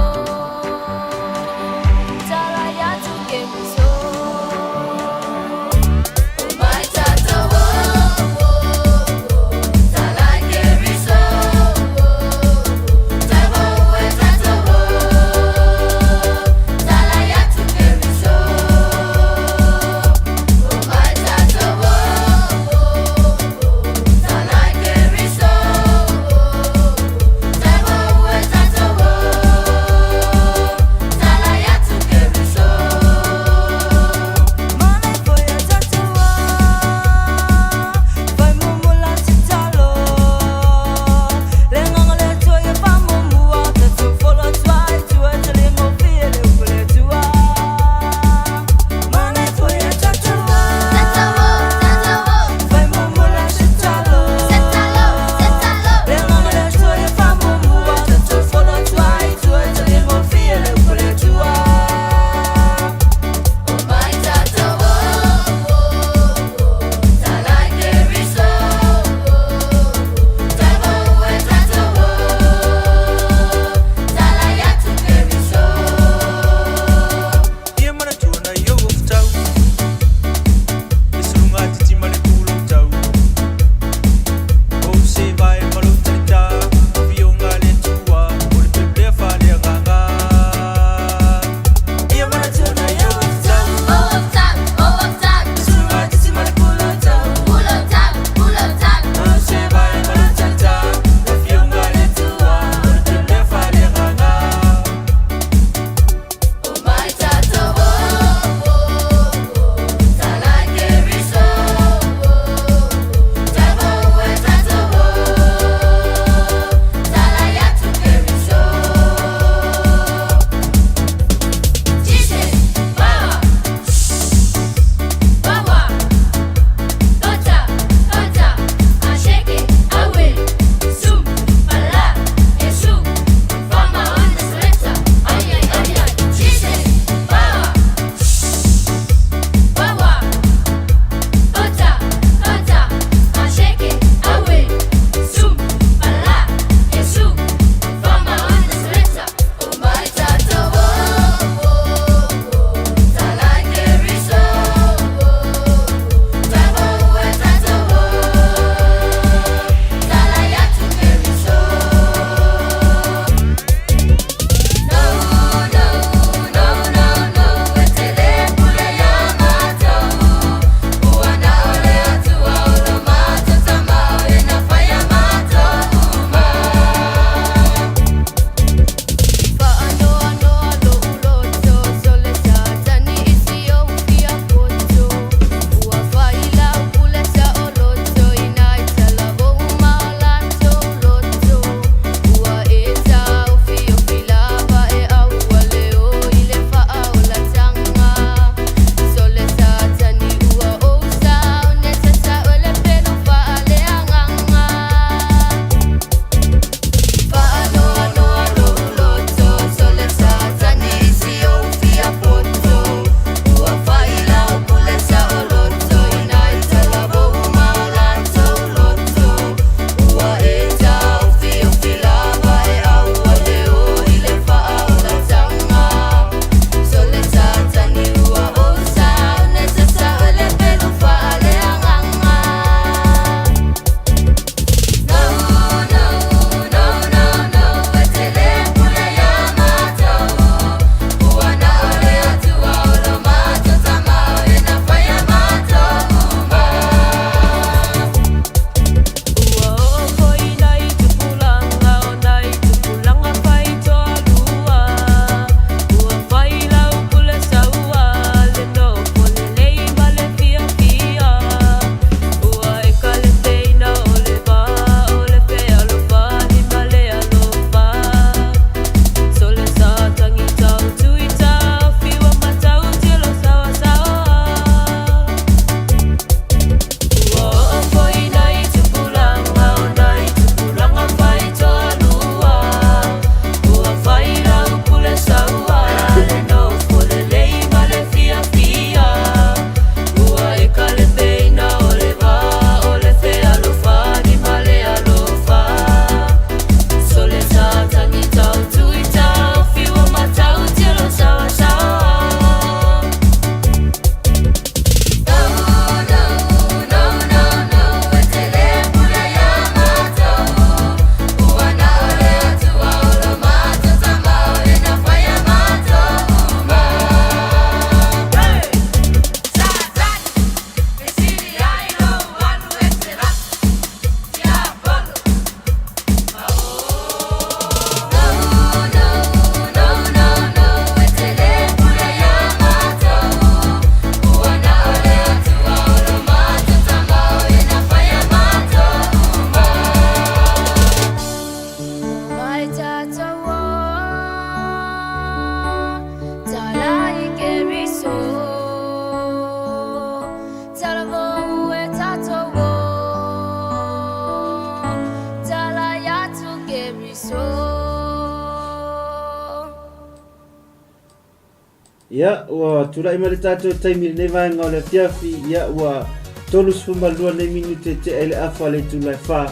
Ia, ua tulai mai le tatou taimi i lenei vaega o le afiafi, ia, ua 32 nei minute tea i le afa le itula e fa,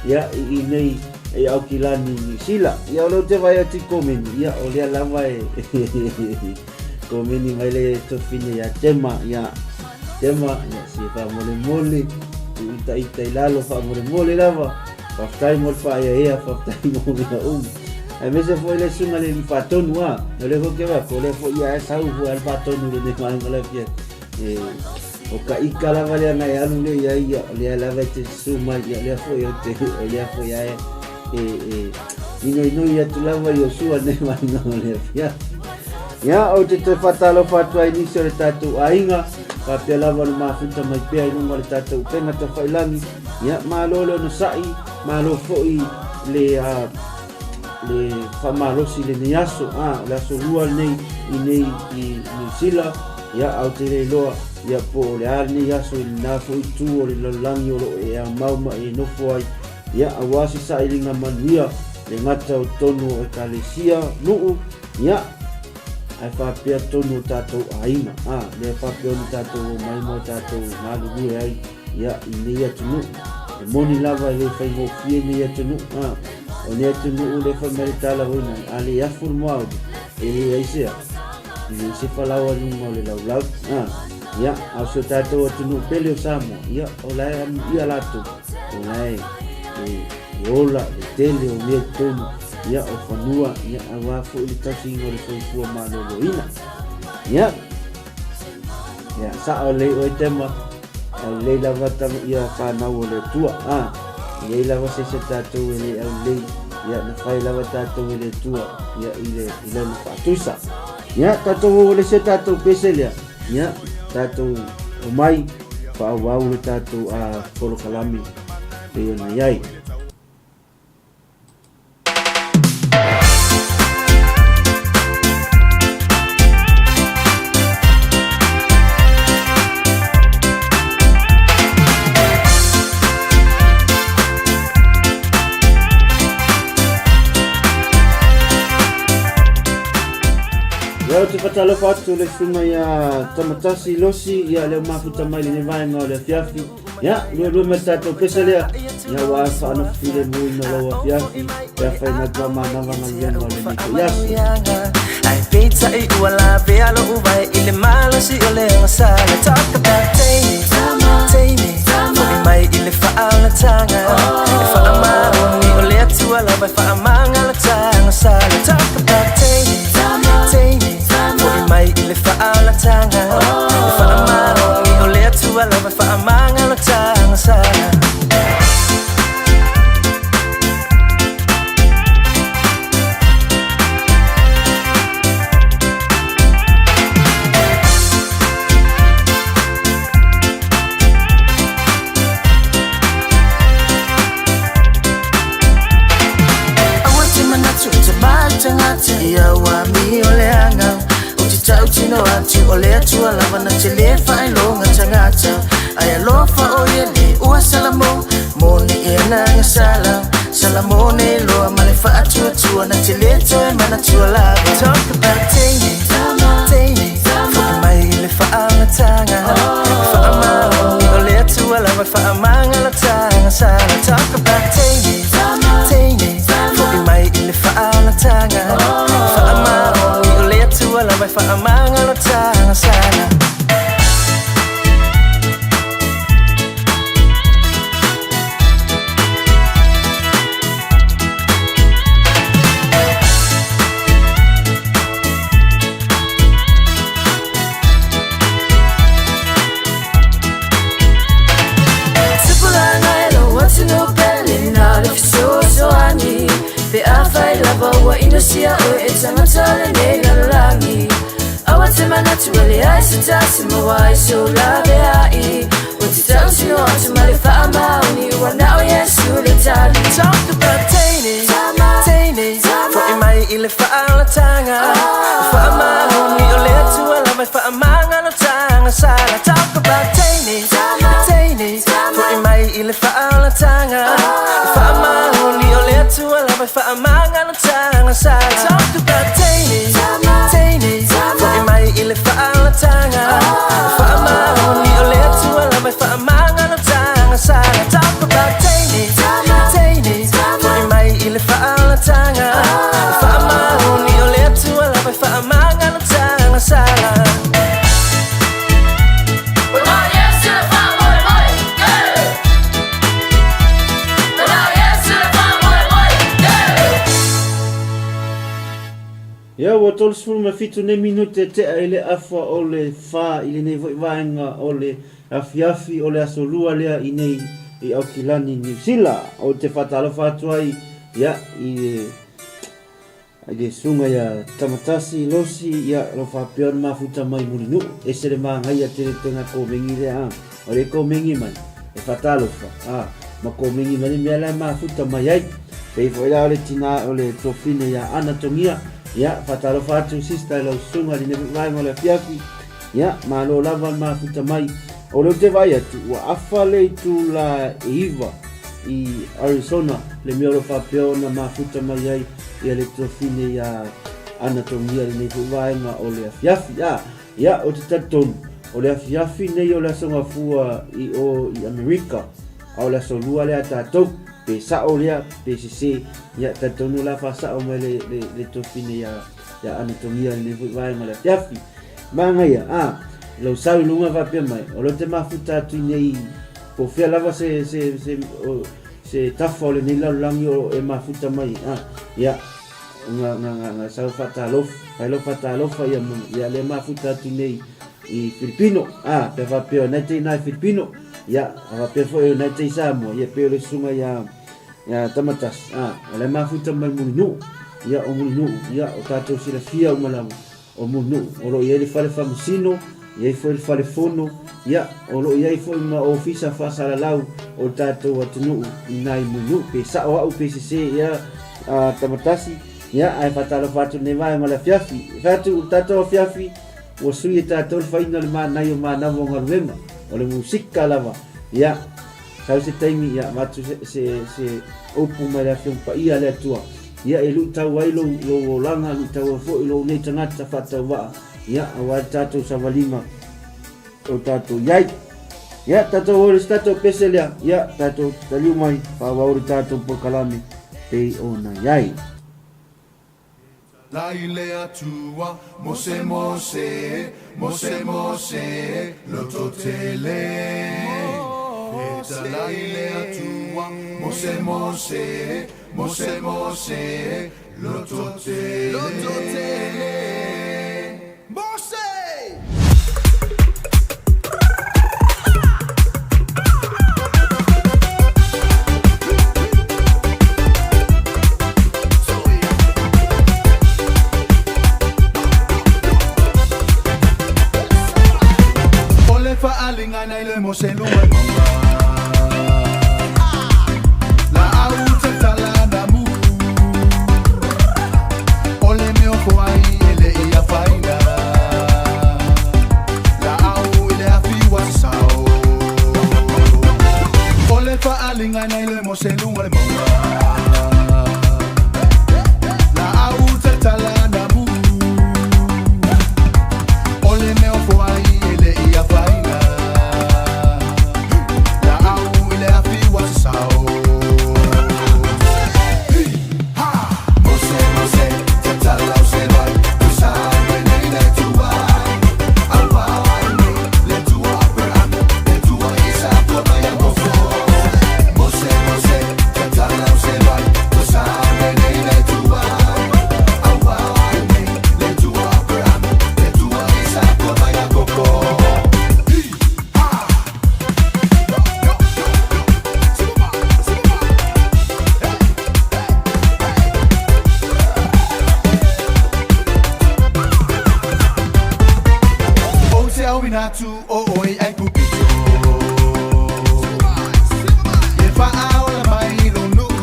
ia, i i nei i Aukilani, Niu Sila. Ia, o lea ou te vaai atu i komeni, ia, o lea lava e komeni mai le tofine ia Tema, ia, Tema, ia, se faamolemole, tuu ita ita i lalo faamolemole lava. Faafetai mo le faaeaea, faafetai mo mea uma. Aemaise foi le susuga i le Faatonu a, o lea foi ke vae, o lea foi ia e sau foi a le Faatonu i lenei vaega o le afiafi. E, o ka ika lava lea na e alu lea i ai, ia, o lea lava e te susu mai, ia, o lea foi o te, o lea foi a e, e, e inoinoi atu lava i Iosua lenei vaega o le afiafi. Ia, ou te toe faatalofa atu ai i nisi o le tatou aiga, faapea lava ona mafuta mai pea i luga o le tatou upega tafailangi. Ia, malo le onosai, malo foi le, uh, le faamalosi i lenei aso, a, o le aso lua lenei i nei i Niu Sila, ia, a ou te le iloa, ia, po o le a lenei aso i lena foi itu o le lalolagi o lo o e aumau ma e nofo ai, ia, aua se sailiga manuia, le gata o totonu o Ekalesia, nuu, ia, ae faapea tonu o tatou aiga, a, lea faapea ona tatou omai ma o tatou galulue ai, ia, i nei atunuu. E moni lava e le faigofie nei atunuu, a, o nei atunuu lea fai mai le tala foi nei, a le afu le moauli, e leai se a, e leai se falaoa i luga o le laulau, a, ia, a o si o tatou atunuu pele o Samoa, ia, o la e amuia latou, o la e, e, e ola le tele o mea i totonu, ia, o fanua, ia, aua foi le tausiga o le soifua maloloina. Ia, ia, sao lelei oe Tema, Aulelei lava tama ia whanau o le Atua. A, e iai lava se isi o tatou e le aulelei, ia, na whai lava tatou e le Atua, ia, i le, i lona whaatusa. Ia, tatou o le se tatou pese lea, ia, tatou omai, whaauau le tatou a polokalame pei ona iai. Ia, ou te whatalofa atu le susuga ia Tamatasi Losi, ia lea mafuta mai lenei vaega o le afiafi. Ia, luelue mai le tatou pese lea. Ia, ua faanofo filemu ina lau afiafi, pe afai na tua manava galuega o lenei foi aso. Ae peitai ua lavea lou vae i le malosi o le agasala. Talk about taimi, taimi, Foi mai i le faaolataga. E faamaoni o le Atua lava e faamagalata agasala. Talk about taimi, taimi, Foi mai i le faaolataga. E faamaoni o le Atua lava e faamagalata agasala. Aua te manatu i te mai tagata ia ua amio leaga. Ou te tautino atu o le Atua lava na te le faailoga tagata. Ae alofa o ia le ua Salamo moni e ana agasala. Salamo nei loa ma le faatuatua na te le toe manatua lava. Talk about taimi, taimi, Foi mai i le faaolataga. E faamaoni o le Atua lava e faamagalata agasala. Talk about taimi, taimi, Foi mai i le faaolataga. E faamaoni o le Atua lava e faamagalata agasala. Tupulaga e lou atunuu pele na o le fesoasoani Pe afai lava ua inosia oe e tagata o lenei lalolagi Aua te manatu e leai se tasi maua ai sou laveai Ou te tautino atu ma le faamaoni ua na o Iesu le tali. Talk about teine, teine, Foi mai i le faaolataga. E faamaoni o le Atua lava e faamagalataga sala. Talk about teine, teine, Foi mai i le faaolataga. E faamaoni o le Atua lava e faamagalataga sala. Talk about teine, teine, Foi mai i le. sala. Talk about teine, teine, fo'i mai i le faaolataga. E faamaoni o le Atua lava e faamagalotaga sala. Ia, ua 37 nei minute tea i le afa o le fa i lenei foi vaega o le afiafi o le aso lua lea i nei i Aukilani, Niu Sila. Ou te faatalofa atu ai ia, i le I le susuga ia Tamatasi Losi, ia, o lo o faapea ona mafuta mai Mulinuu. Ese le manaia tele tena komeni lea, a. O le komeni mai, e faatalofa, a, ma komeni mai le mea la e mafuta mai ai. Pei foi la o le tina o le tuafine ia Ana Togia, ia, faatalofa atu sister i lau susuga i lenei foi vaega o le afiafi, ia, malo lava le mafuta mai. O lea ou te vaai atu, ua afa le itula e 9 i Arizona le mea o lo o faapea ona mafuta mai ai ia le tuafine ia Anatomia lenei foi vaega o le afiafi. A, ia, ou te talitonu, o le afiafi nei o le Aso Gafua i o i Amerika, a o le Aso Lua lea a tatou, pe sao lea, pe sese, ia, talitonu o le a faasao mai le, le, le tuafine ia, ia Anatomia lenei foi vaega o le afiafi. Manaia, a, lau sau i luga faapea mai, o lea ou te mafuta atu i nei, po o fea lava se, se, se, o, Se tafa o lenei lalolagi o e mafuta mai a ia nga nga nga nga sau faatalofa fai lau faatalofa ia mo ia le mafuta atu nei i Filipino a pe faapea o nai te ina i Filipino ia a faapea foi o nai te i Samoa ia pe o le susuga ia ia Tamatasi a o le mafuta mai Mulinuu ia o Mulinuu ia o tatou silafia uma lava O Mulinuu, o lo o i ai le fale faamasino, i ai foi le fale fono, ia, o lo o i ai foi ma ofisa faasalalau o le tatou atunuu i nai Mulinuu. Pe sao au pe sese, ia, a Tamatasi, ia, ae faatalofa atu i lenei vaega o le afiafi. E fai atu, o le tatou afiafi, ua sui e tatou le faiga o le manaia o manava o galuega, o le musika lava, ia, Sau se taimi ia avatu se, se, se upu mai le Afioga Paia a le Atua, ia e luitau ai lou, lou olaga, luitau ai foi lou nei tagata faatauvaa, ia aua le tatou savaliga o tatou i ai. Ia, tatou o i le se tatou pese lea, ia, tatou taliu mai, faaauau le tatou polokalame pei ona i ai. La i le Atua, Mose Mose, Mose Mose, lototele. E tala i le Atua, Mose Mose, Mose Mose, lototele. Lototele. Mose! O le faaaliga nei le Mose i luga i mauga. Laau tatala na mu. O le mea o ai e le i afaina. Laau i le afi ua sasao. O le faaaliga nei le Mose i luga i le mauga. Laau tatala na mu. O le mea o ai e le i afaina. Laau i le afi ua sasao. Mose, Mose, tatala o se vai, tu sai nei le Atua. Aua nei le Atua Aperahama, le Atua Isako ma Iakopo. Mose, Mose, tatala o se vai, tu sai nei le Atua. Aua nei le Atua Aperahama, le Atua Isako ma Iakopo. Ou te auina atu o oe ai pupito. E faaola mai lou nuu.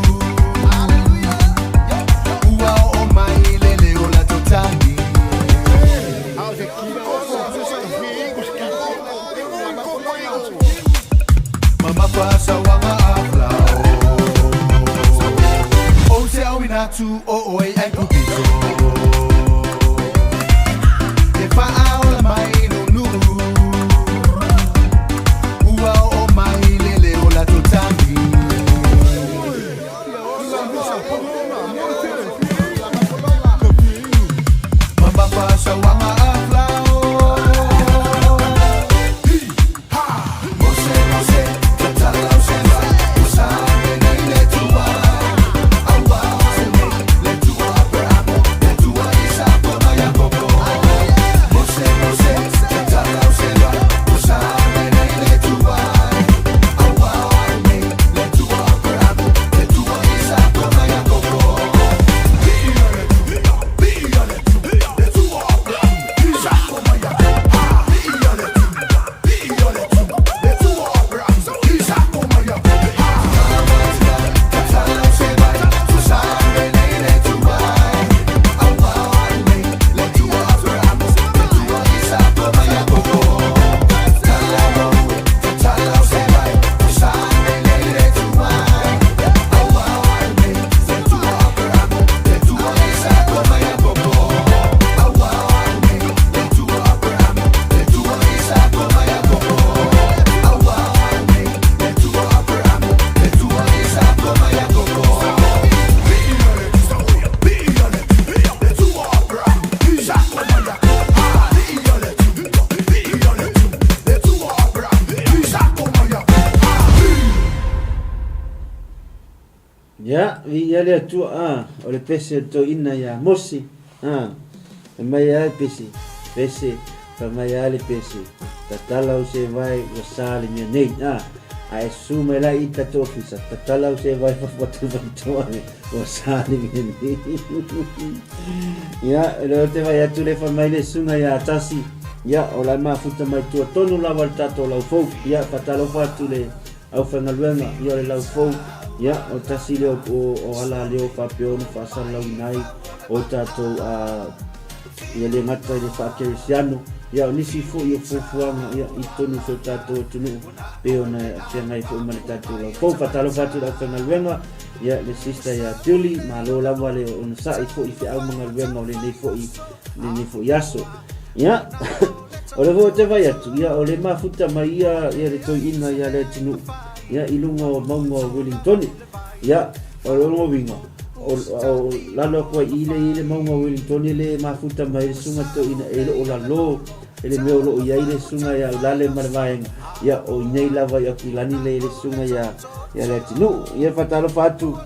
Ua oo mai le leo la totagi. Mamafa sauaga a Farao. Ou te auina atu o oe ai pupito. E faaola mai lou nuu. Ua oo mai le leo la totagi. Ia, viia le Atua, a, o le pese o le toeaina ia Mose, a, fai mai a le pese, pese, fai mai a le pese, tatala au se vae ua sa le mea nei, a, a e susu mai la i tatou ofisa, tatala au se vae fafo atu faitoa ua sa le mea nei. Ia, o lea ou te vaai atu le fai mai le susuga ia Tasi, ia, o la e mafuta mai tua tonu lava le tatou laufou, ia, faatalofa atu le Aufaigaluega, ia o le laufou, ia o tasi lea o, o ala lea o faapea ona faasalalauina ai o tatou a, ia le gata i le faakerisiano, ia o nisi foi o fuafuaga ia i totonu o si o tatou atunuu pei ona feagai foi ma le tatou laufou. Faatalofa atu i le aufaigaluega, ia le sister ia Julie, malo lava le onosai foi i feau ma galuega o lenei foi, lenei foi aso. Ia, o le foi ou te vai atu, ia, o le mafuta mai ia, ia le toeaina ia Leatinuu, ia, i luga o mauga o Wellingtone. Ia, o lona uiga, o, o lalo atu ai i le, i le mauga o Wellingtone le mafuta mai le susuga toeaina e le o lalo i le mea o lo o i ai le susuga ia Ulale ma le vaega, ia, o inei lava i Aukilani le, le susuga ia, ia Leatinuu. Ia, faatalofa atu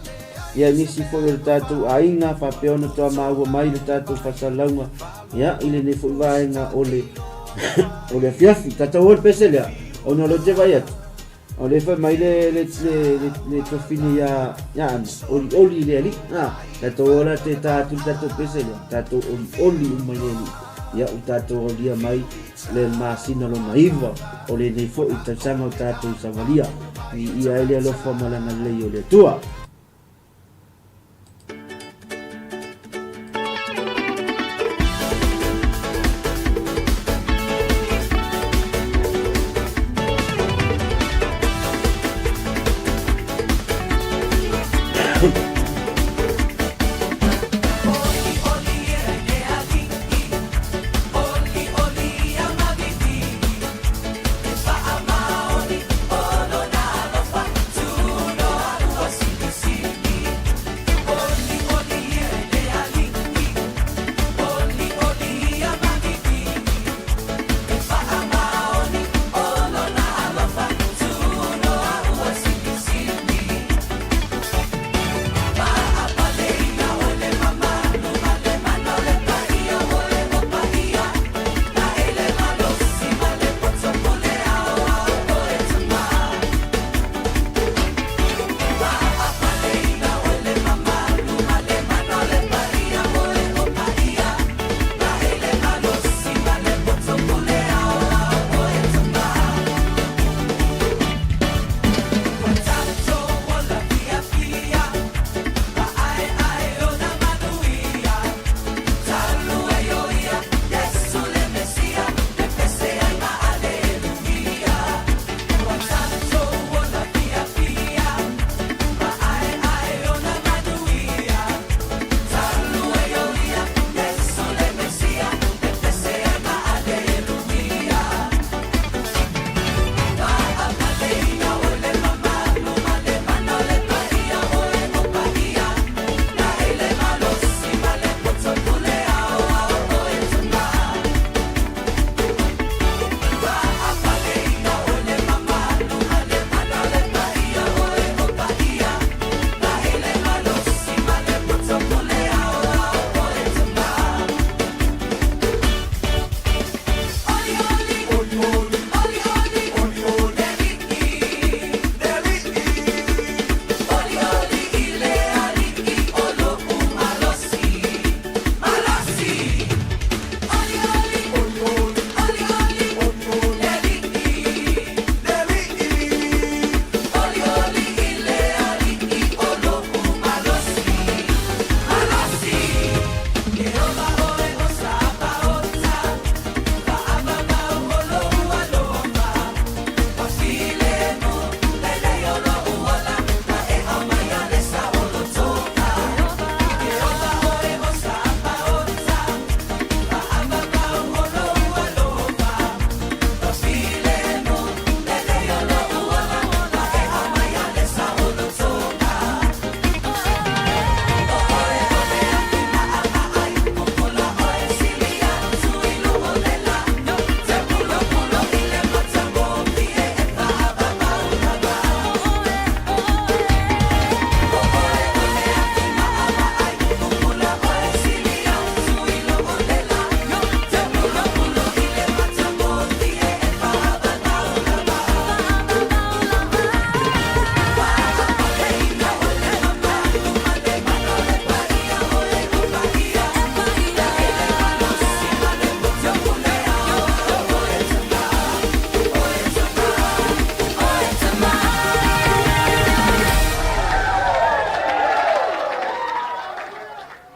ia nisi foi o le tatou aiga faapea ona toa maua mai le tatou faasalalauga Ia, i lenei foi vaega o le, o le afiafi. Tatou o le pese lea, ona o lea ou te vaai atu, o lea fai mai le, le, le, le, le tofine ia, ia Ana, olioli i le Alii. A, tatou o la te tā atu le tatou pese lea, tatou olioli uma i le Alii. Ia, ua tatou aulia mai le masina lona iva o lenei foi tausaga o tatou savalia. Viia ai le alofa ma le agalelei o le Atua.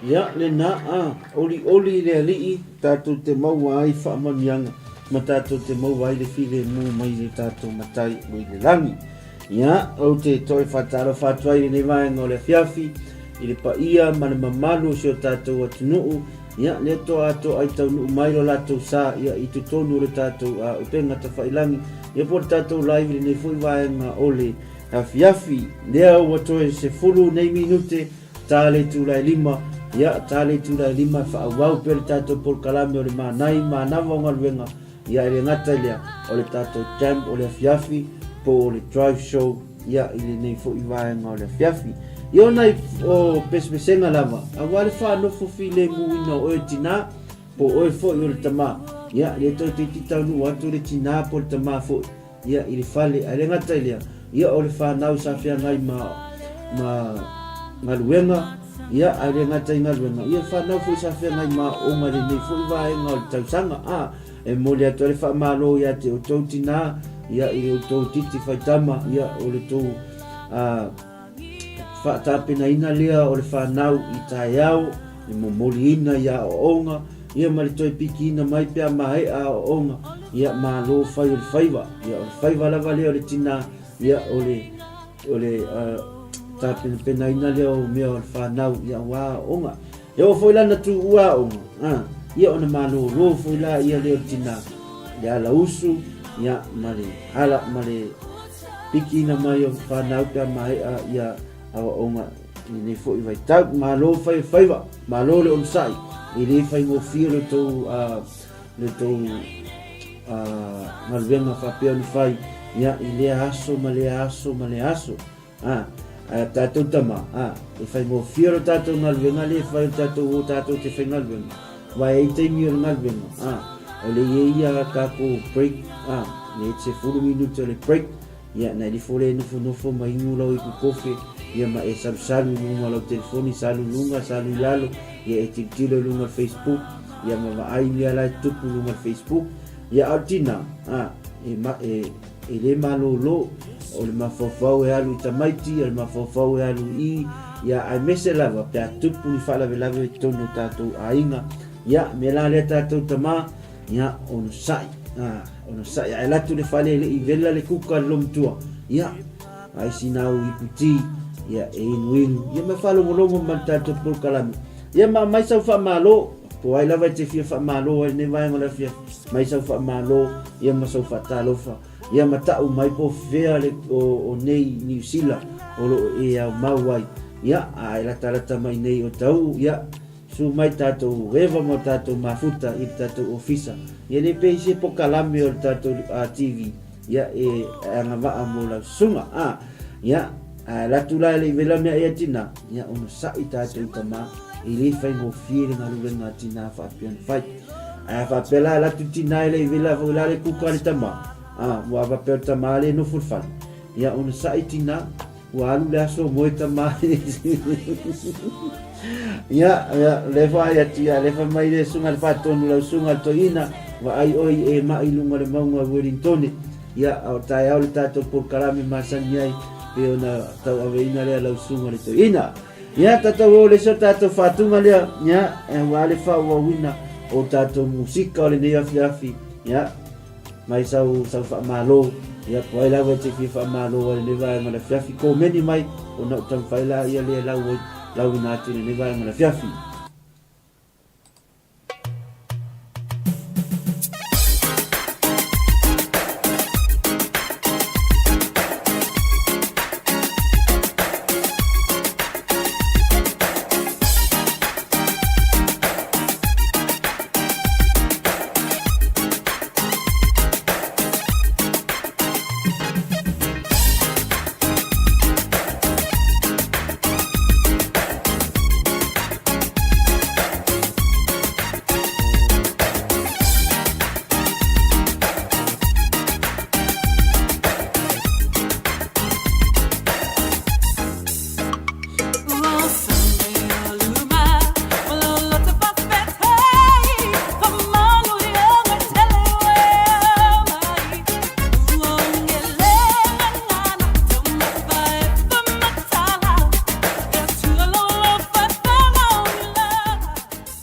Ia, lena, a, olioli i le Alii, tatou te maua ai faamanuiaga, ma tatou te maua ai le filemu mai le tatou Matai o i le lagi. Ia, ou te toe faatalofa atu ai i lenei vaega o le afiafi, i le paia ma le mamalu o si o tatou atunuu, ia, lea toa atoa ai taunuu mai lo latou sa, ia, i totonu o le tatou upega tafailangi, ia po o le tatou live i lenei foi vaega o le afiafi. Lea ua toe 10 nei minute, ta le itula e 5, ia, ta le itula e 5 e faaauau pea le tatou polokalame o le Manai Manava o Galuega, Ia e le gata i lea, o le tatou jam o le afiafi po o le drive show ia i lenei foi vaega o le afiafi. Ia o nai o pesepesega lava, aua le faanofo filemuina o oe tinā, po o oe foi o le tamā. Ia le toe toeitiiti taunuu atu le tinā po o le tamā foi ia i le fale, ae le gata i lea, ia o le fanau sa feagai ma ma galuega, ia ae le gata i galuega, ia fanau foi sa feagai ma aoaoga i lenei foi vaega o le tausaga. A, e momoli atu ai le faamalo ia te outou tinā, ia i outou titi faitama, ia o le tou a, faatapenaina lea o le fanau i taeao, le momoliina i aoaoga, ia ma le toe pikiina mai pe a maea aoaoga, ia malo fai o le faiva, ia o le faiva lava lea o le tinā, ia o le o le tapenapenaina lea o mea o le fanau, ia aua aoaoga. E oo foi la ina tuua aoga, a, ia ona malōlō foi la ia lea o le tinā, le alausu, ia, ma le ala, ma le pikiina mai o fanau pe a maea ia aoaoga i lenei foi vaitau. Malo fai o faiva, malo le onosai, e le faigofie lo tou, lo tou galuega faapea ona fai, ia, i lea aso ma lea aso ma lea aso. A, a tatou tama, a, e faigofie lo tatou galuega lea e fai o le tatou o tatou te faigaluega, aua e i ai taimi o le galuega, a, o le i ai ia tatou break, a, le 10 minute o le break, ia, na e lifo lea e nofonofo ma inu lau ipu kofe, ia ma e salusalu i luga o lau telefoni, salu i luga, salu i lalo, ia e tilotilo i luga o le Facebook, ia ma vaai mea la e tutupu i luga o le Facebook, ia, a o le tina, a, e, ma, e, E le malōlō, o le mafaufau e alu i tamaiti, o le mafaufau e alu i i, ia aemaise lava pe a tupu ni faalavelave i totonu o tatou aiga. Ia, mea la lea tatou tama, ia, onosai, a, onosai, a e alu atu i le fale e le i vela le kuka a le lomatua, ia, ai sina au ipu ti, ia, e inuinu, ia ma faalogologo ma le tatou polokalame. Ia ma aumai sau faamalo, po o ai lava e te fia faamalo ai i lenei vaega o le afiafi. Mai sau faamalo ia ma sau faatalofa ia ma ta'u mai po fea le o nei Niu Sila o lo o e aumau ai ia a e latalata mai nei o Tauu ia su mai tatou eva ma tatou mafuta i le tatou ofisa ia le pei se pokalame o le tatou TV ia e agavaa mo lau susuga a ia a alu atu la e le i vela mea ia tina ia ono sa'i tatou tama e le faigofie le galuega a tina faapea ona fai. Ae a faapea la e alu atu le tina e le i vela foi la le kuka a le tama, a, ua faapea o le tama lea e nofo i le fale, ia ona sa'i tina, ua alu le aso moe tama. Ia, ia, le fai atu ia, le fai mai le susuga i le Faatonu, lau susuga i le Toeaina, vaai oe i e mai i luga o le mauga o Wellingtone, ia, a o taeao le tatou polokalame masani ai, pe ona tauaveina lea lau susuga i le Toeaina. Ia, tatou o le isi o tatou faatuga lea, ia, aua le faaauauina o tatou musika o lenei afiafi, ia, mai sau, sau faamalo, ia, po ai lava e te fia faamalo ai lenei vaega o le afiafi, komeni mai, ona ou taumafai la ia lea lau, lauina atu i lenei vaega o le afiafi.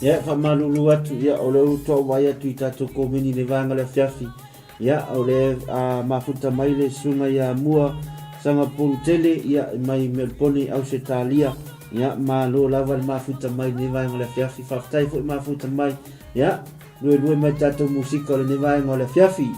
Ia, e faamalulu atu, ia, o lea ua toa vaai atu i tatou komeni i le vaega o le afiafi, ia, o lea a mafuta mai le susuga ia Mua Sangapolu Tele, ia, mai Melbone, Ausetalia, ia, malo lava le mafuta mai i lenei vaega o le afiafi. Faafetai foi mafuta mai, ia, luelue mai tatou musika o lenei vaega o le afiafi.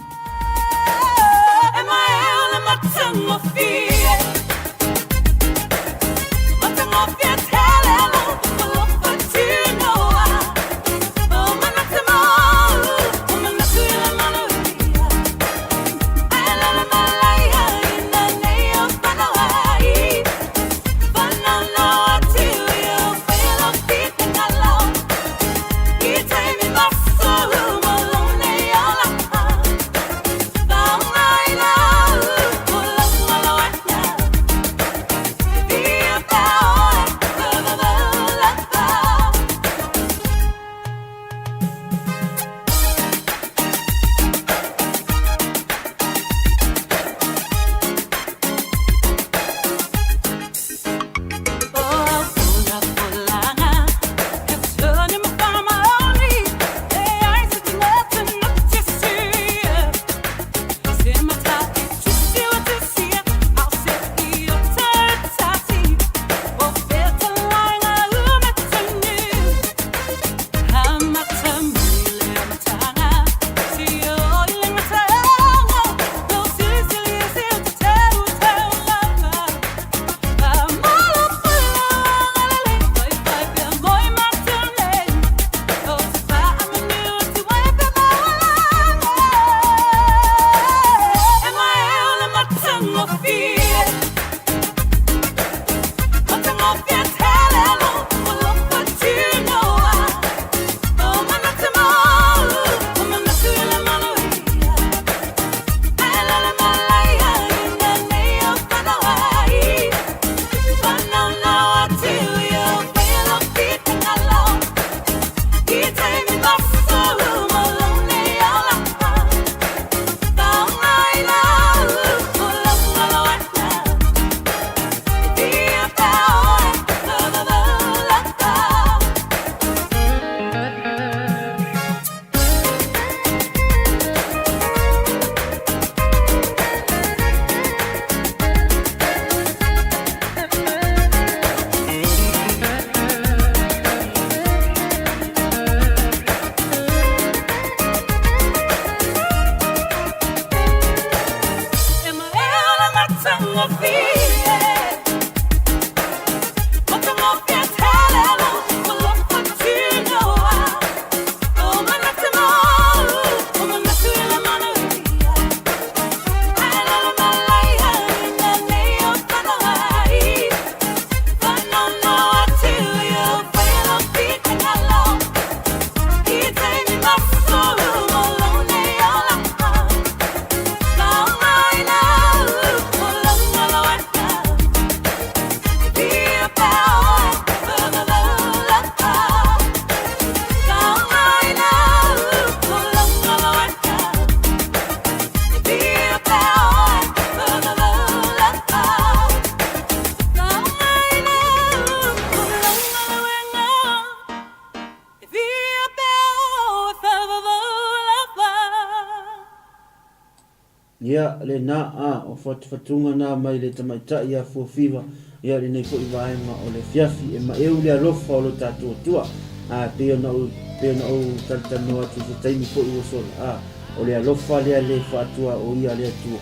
Ia, lena, a, o fatufatuga na mai le tamaitai ia Fuafiva, ia lenei foi vaega o le afiafi e maeu le alofa o lo tatou Atua. A, e pei ona ou, pei ona ou talatalanoa atu i se taimi foi ua sola, a, o le alofa lea le faatua o ia le Atua,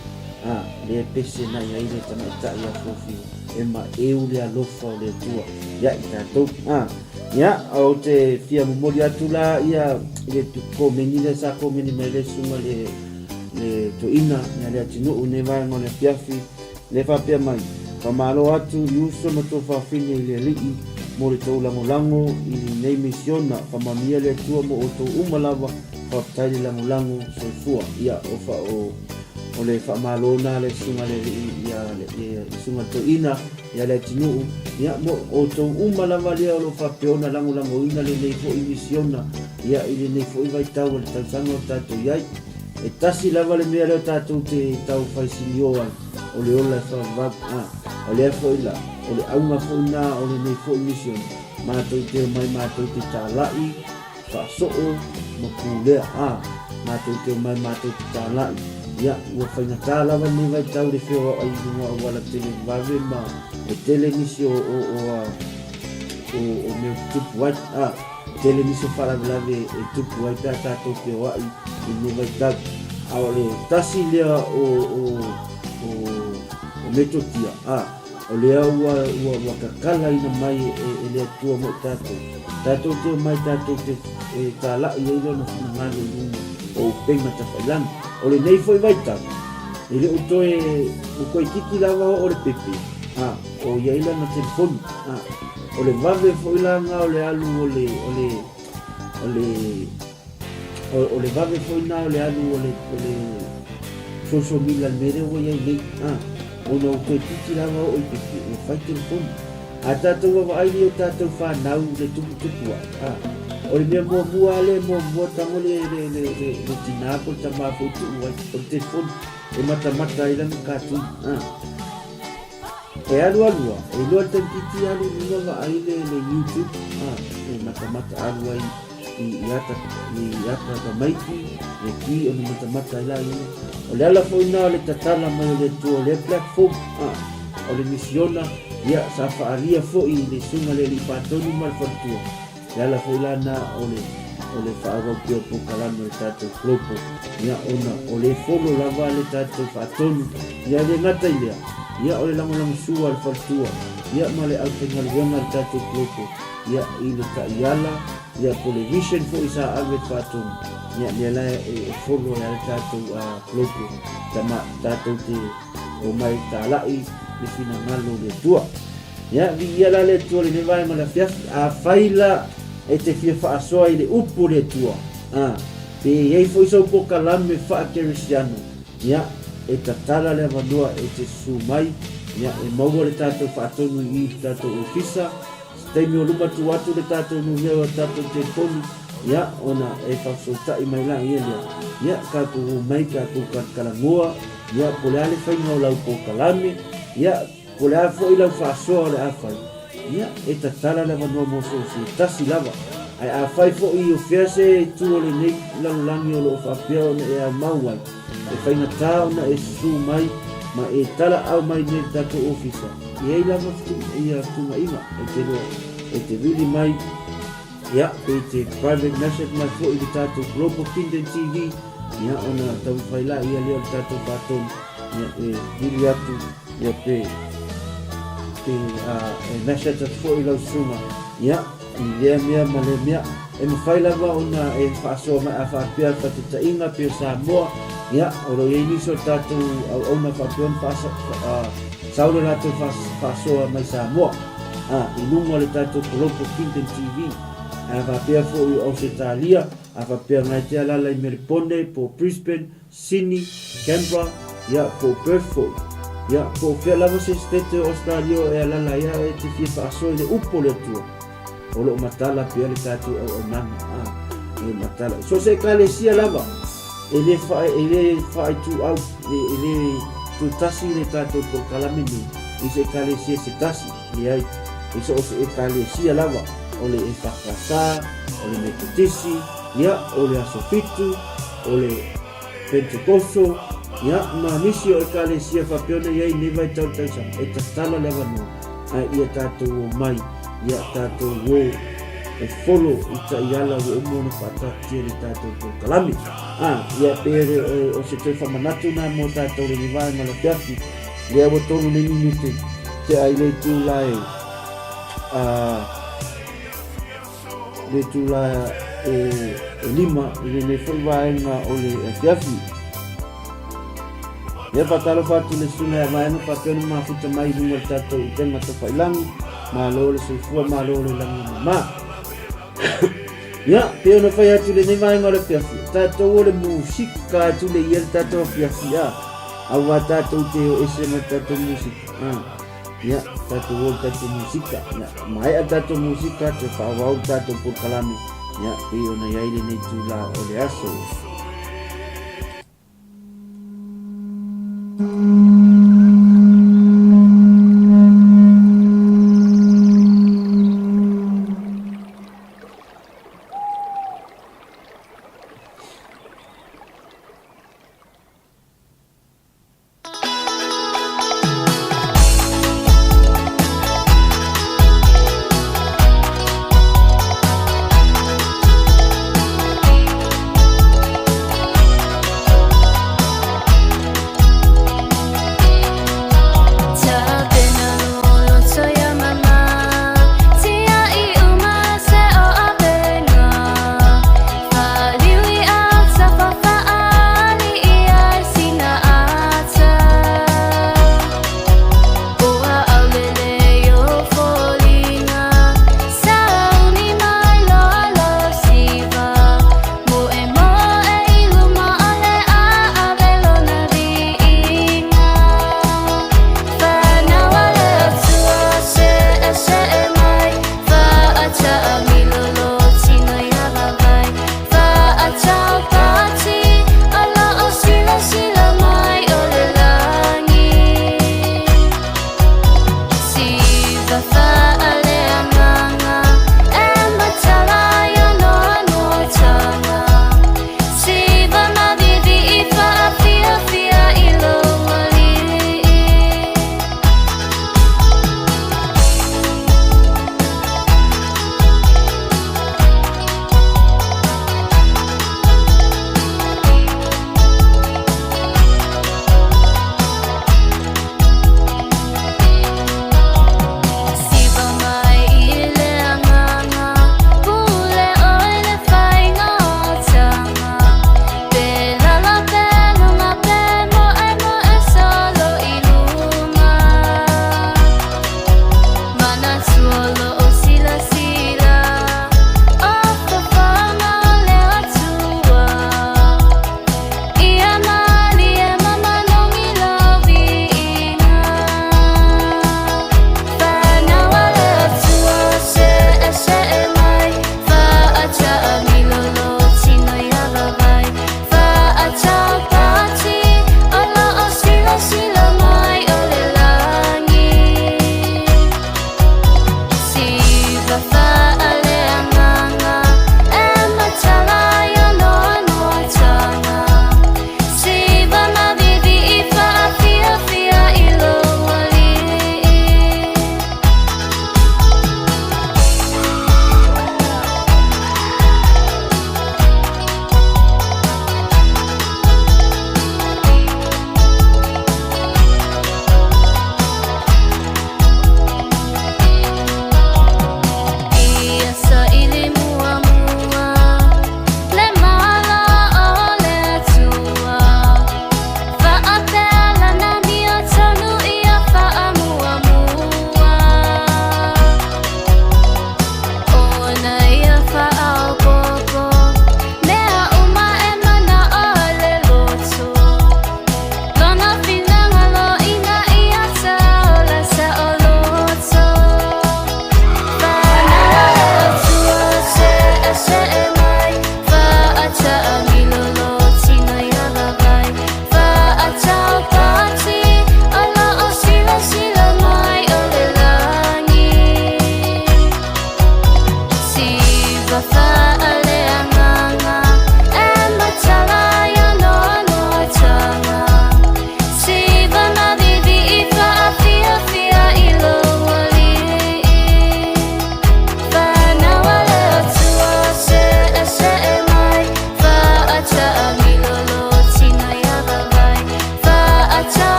a, lea e pese nai ai le tamaitai ia Fuafiva, e maeu le alofa o le Atua ia i tatou. A, ia, ou te fia momoli atu la ia i le komeni lea sa komeni mai le susuga le le toeaina ia le atunuu i nei vaega o le afiafi, le faapea mai, Faamalo atu i uso ma tou fafine i le Alii mo le tou lagolago i lenei misiona, faamanuia le Atua mo outou uma lava, faafetai le lagolago, soifua. Ia, o fa, o, o le faamalo na le susuga le Alii ia le, le susuga le toeaina ia le atunuu, ia mo outou uma lava lea o lo o faapea ona lagolagoina lenei foi misiona, ia i lenei foi vaitau o le tausaga o tatou i ai. E tasi lava le mea lea tatou te tau faisilio ai, o le ola e faavavau. A, o lea foi la, o le auga foi na o lenei foi misiona, matou te omai matou te talai, faasoo ma pulea, a, matou te omai matou te tālaʻi. Ia, ua faigata lava lenei vaitau le feoaoai i luga o auala tele vave ma e tele nisi o, o, o, a, o, o mea tutupu ai, a, tele nisi o faalavelave e tupu ai pe a tatou feoaʻi i lenei vaitau. A o le tasi lea o, o, o, o metotia, a, O lea ua, ua, ua tatalaina mai e, e le Atua mo i tatou. Tatou te omai tatou te e tālaʻi ai Lona finagalo i luga o upega tafailagi. O lenei foi vaitau, e le o toe, ua toeitiiti lava oo le pepe, a, o i ai lana telefoni, a, o le vave foi la na o le alu o le, o le, o le, O, o le vave foi na o le alu o le, o le social media le mea lea ua i ai nei. Ah, ona ua toeitiiti lava oo i pepe, ua fai telefoni. A tatou vaavaai i o tatou whanau le tuputupu ae. Ah, o le mea muamua a le muamua tago le, le, le, le, le tinā po le tamā foi tuu ai, o le telefoni. E matamata ai lana katui. Ah. E alu alua, e iloa le tamaitiiti alu i luga vaai le, le YouTube, ah, e matamata alu ai i, i ata, i ata tamaiti, e ki ona matamata ai la ia. O le ala foi na o le tatala mai o le Atua o lea platform, ah, o le misiona, ia, sa faalia foi i le susuga le Alii Faatonu ma le Faletua. Le ala foi la na o le, o le faaauau pea o polokalame o le tatou Global, ia, ona o le folo lava le tatou faatonu, ia e le gata i lea, ia, o le lagolagosua a le faletua, ia, ma le aufaigaluega a le tatou Global, ia, i le taiala, ia, po o le vision foi sa ave i le faatonu, ia, lea la e folo ai lava le tatou Global, tama, tatou te omai talai le finagalo o le Atua. Ia, viia la le Atua i lenei vaega o le afiafi. Afai la e te fia faasoa i le upu o le Atua, ā, pe i ai foi sou polokalame faa-Kerisiano, ia, e tatala le avanoa e te susu mai, ia, e maua le tatou faatonu i i le tatou ofisa, se taimi o luma tuu atu le tatou numera o le tatou telefoni, ia, ona e faafesootai mai laia lea, ia, tatou omai tatou talatalanoa, ia, po o le a le faiga o lau polokalame, ia, Po o le a foi lau faasoa o le a fai, ia, e tatala le avanoa mo so o se tasi lava. Ae afai foi o fea se itu o lenei lalolagi o lo o faapea ona e aumau ai, e faigata ona e susu mai ma e talaau mai nei i le tatou ofisa, e i ai lava ia fetuunaiga e te loa, e te vili mai, ia, pe te private message mai foi i le tatou Global Kingdom TV, ia, ona taumafai laia lea o le tatou faatonu, ia, e vili atu. Ia pe pe a e message atu foi i lau susuga ia i lea mea ma lea mea e mafai lava ona e faasoa mai a faapea faataitaiga pe o Samoa ia o lo o i ai nisi o tatou auauna faapea ona faasa sau le latou faasoa mai Samoa a i luga o le tatou Global Kingdom TV a faapea foi o Ausetalia a faapea ngai te alala i Melipone po o Brisbane Sydney, Canberra, ia, po o Perth foi. Ia, po o fea lava se setete o Australia e alala ai a e te fia faasoa i le upu o le Atua. O lo o matala pea le tatou auaunaga. A, e matala. So se ekalesia lava, e le wha, e le whaituau, e, e le tutasi le tatou polokalame nei, i se ekalesia se tasi, leai, i so o se ekalesia lava, o le EFKS, o le Metotisi, ia, o le Aso Fitu, o le Pentekoso, ia, ma nisi o ekalesia faapea ona i ai nei vaitau tausaga, e tatala le avanoa, ae ia tatou omai, ia tatou o e folo i taiala ua uma ona faataatitia i le tatou polokalame. A, ia, pe o se toe faamanatu na mo tatou lenei vaega o le afiafi, lea ua 3 nei minute tea i le itula e, a, le itula e 5 i lenei foi vaega o le afiafi. Ia faatalofa atu le susuga ia Vaega faapea ona mafuta mai i luga o le tatou upega tafailangi. Malo le soifua, malo le lagi e mama. Ia, pei ona fai atu lenei vaega o le afiafi, o tatou o le musika e tule ia le tatou afiafi, a. Aua tatou te o ese ma le tatou musika. A. Ia, tatou o le tatou musika. Ia, maea le tatou musika, toe faaauau le tatou polokalame. Ia, pei ona i ai lenei itula o le aso.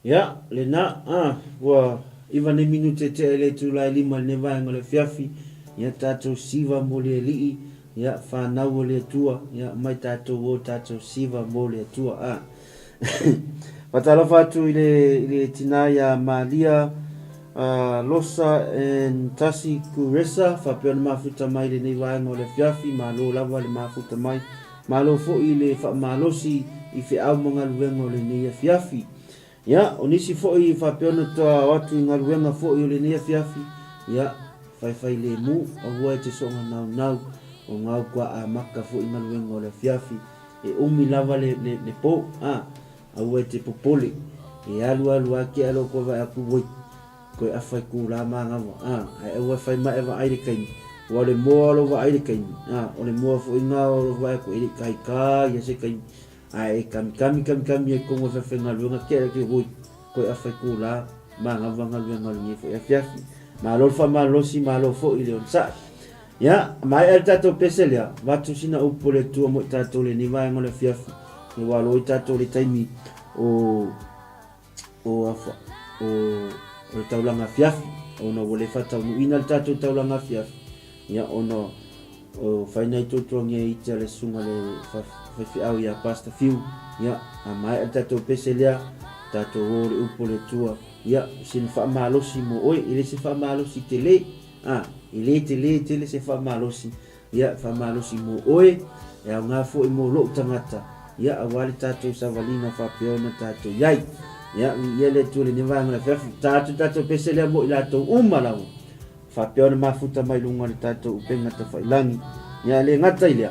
Ia, lena, a, ua iva nei minute tea i le itula e lima i lenei vaega o le afiafi, ia tatou siva mo le Alii, ia, whanau o le Atua, ia, mai tatou o tatou siva mo le Atua, a. Faatalofa atu i le, i le tinā iā Malia, uh, Losa and Tasi Kuresa, faapea ona mafuta mai i lenei vaega o le afiafi, malo lava le mafuta mai. Malo foi i le faamalosi i feau ma galuega o lenei afiafi. Ia, o nisi foi i faapea ona toa o atu i galuega foi o lenei afiafi, ia, faifai lemu, aua e te soonga naunau, o ngau kua amaka foi galuega o le afiafi, e umi lava le, le, le po, a, aua e te popole, e alu alu a ke alo koe vae aku woi, koe afa i ku la mangawa, a, ae aua e whai mai e vaai le kaimi, ua o le moa o lo vaai le kaimi, a, o le moa foi ngā o lo vae aku e le kai ka ia se kaimi, ae e kami kami kami kami e kongo e whawhengaluenga ke ala ke woi, koe afa i ku la mangawa galuega o lenei foi afiafi. Malo le faamalolosi, malo foi le onosai. Ia, maea le tatou pese lea, avatu sina upu a le Atua mo i tatou i lenei vaega o le afiafi, ia ua alo ai tatou i le taimi o o afa o o le taulaga afiafi ona ua le faataunuuina le tatou taulaga afiafi ia ona o fai nai tuatuagia iti a le susuga le faifeau ia Pastor Fiu ia a maea le tatou pese lea tatou o le upu o le Atua ia o sina faamalosi mo oe e le se faamalosi tele a e le tele tele se faamalosi Ia, faamalosi mo oe, e aoga foi mo lou tagata, ia, aua le tatou savaliga faapea ona tatou i ai. Ia, viia le Atua i lenei vaega o le afiafi. Ta atu tatou pese lea mo i latou uma lava, faapea ona mafuta mai luga o le tatou upega tafailagi. Ia, e le gata i lea,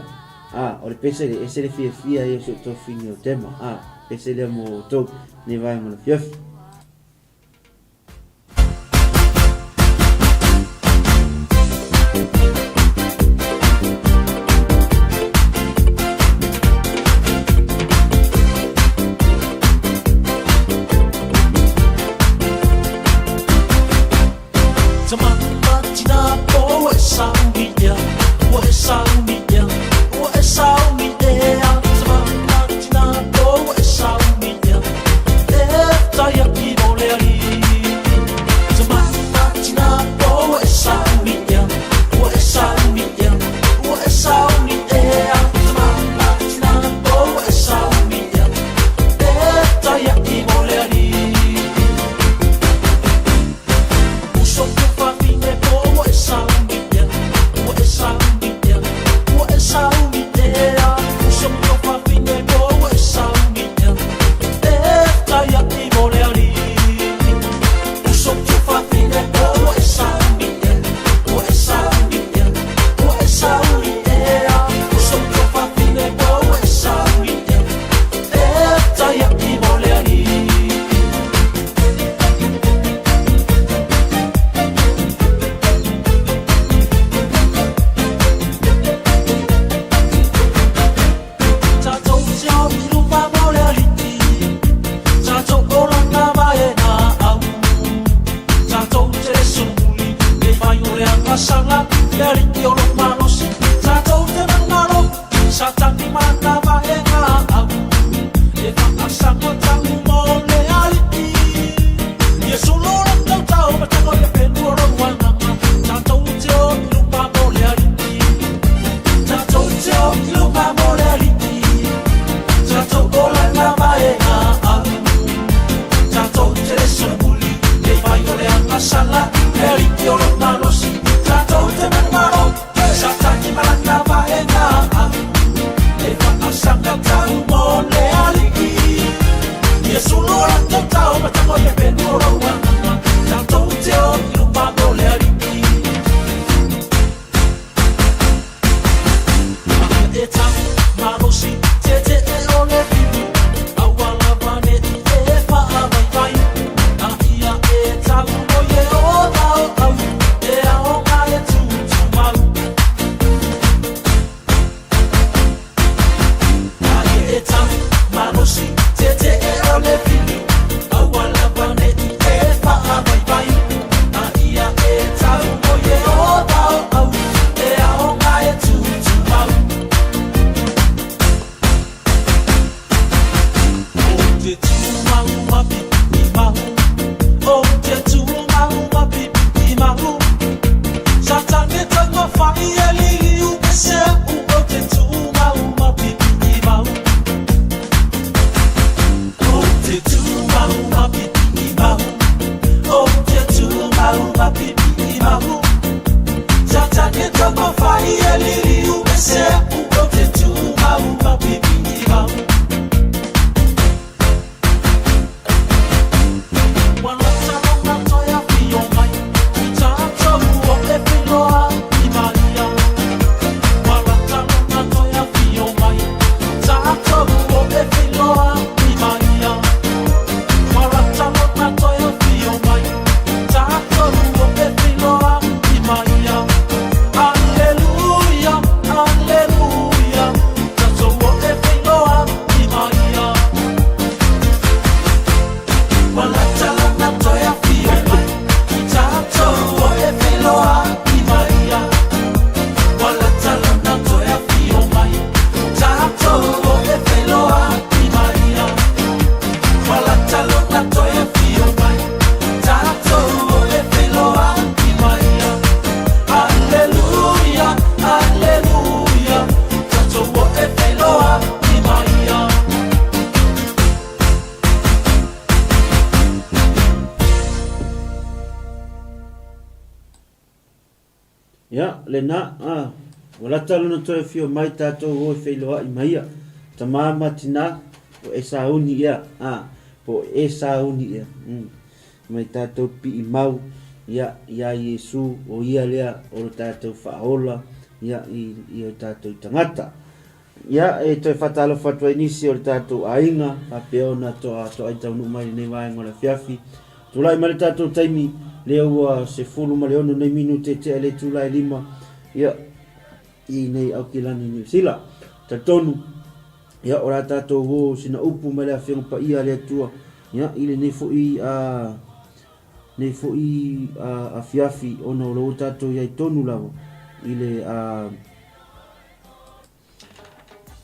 a, o le pese lea, e ese le fiafia ai o si ou tofiga o Tema, a, pese lea mo outou, lenei vaega o le afiafi. Ia, lena, a, ua lata lona toe afio mai tatou o e feiloai ma ia, tama ma tina, o e sauni ea, a, po o e sauni ea, mm, mai tatou pii mau, ia, iā Iesu, o ia lea o lo tatou faaola, ia, i, i o tatou tagata. Ia, e toe faatalofa atu ai nisi o le tatou aiga, faapea ona toa toai taunuu mai lenei vaega o le afiafi. Tulai mai le tatou taimi, lea ua 16 nei minute tea le itula e 5, ia, i nei Aukilani Niu Sila. Talitonu, ia, o la tatou o sina upu mai le Afioga Paia a le Atua, ia, i lenei foi a nei foi a afiafi, ona o lo o tatou i ai tonu lava i le a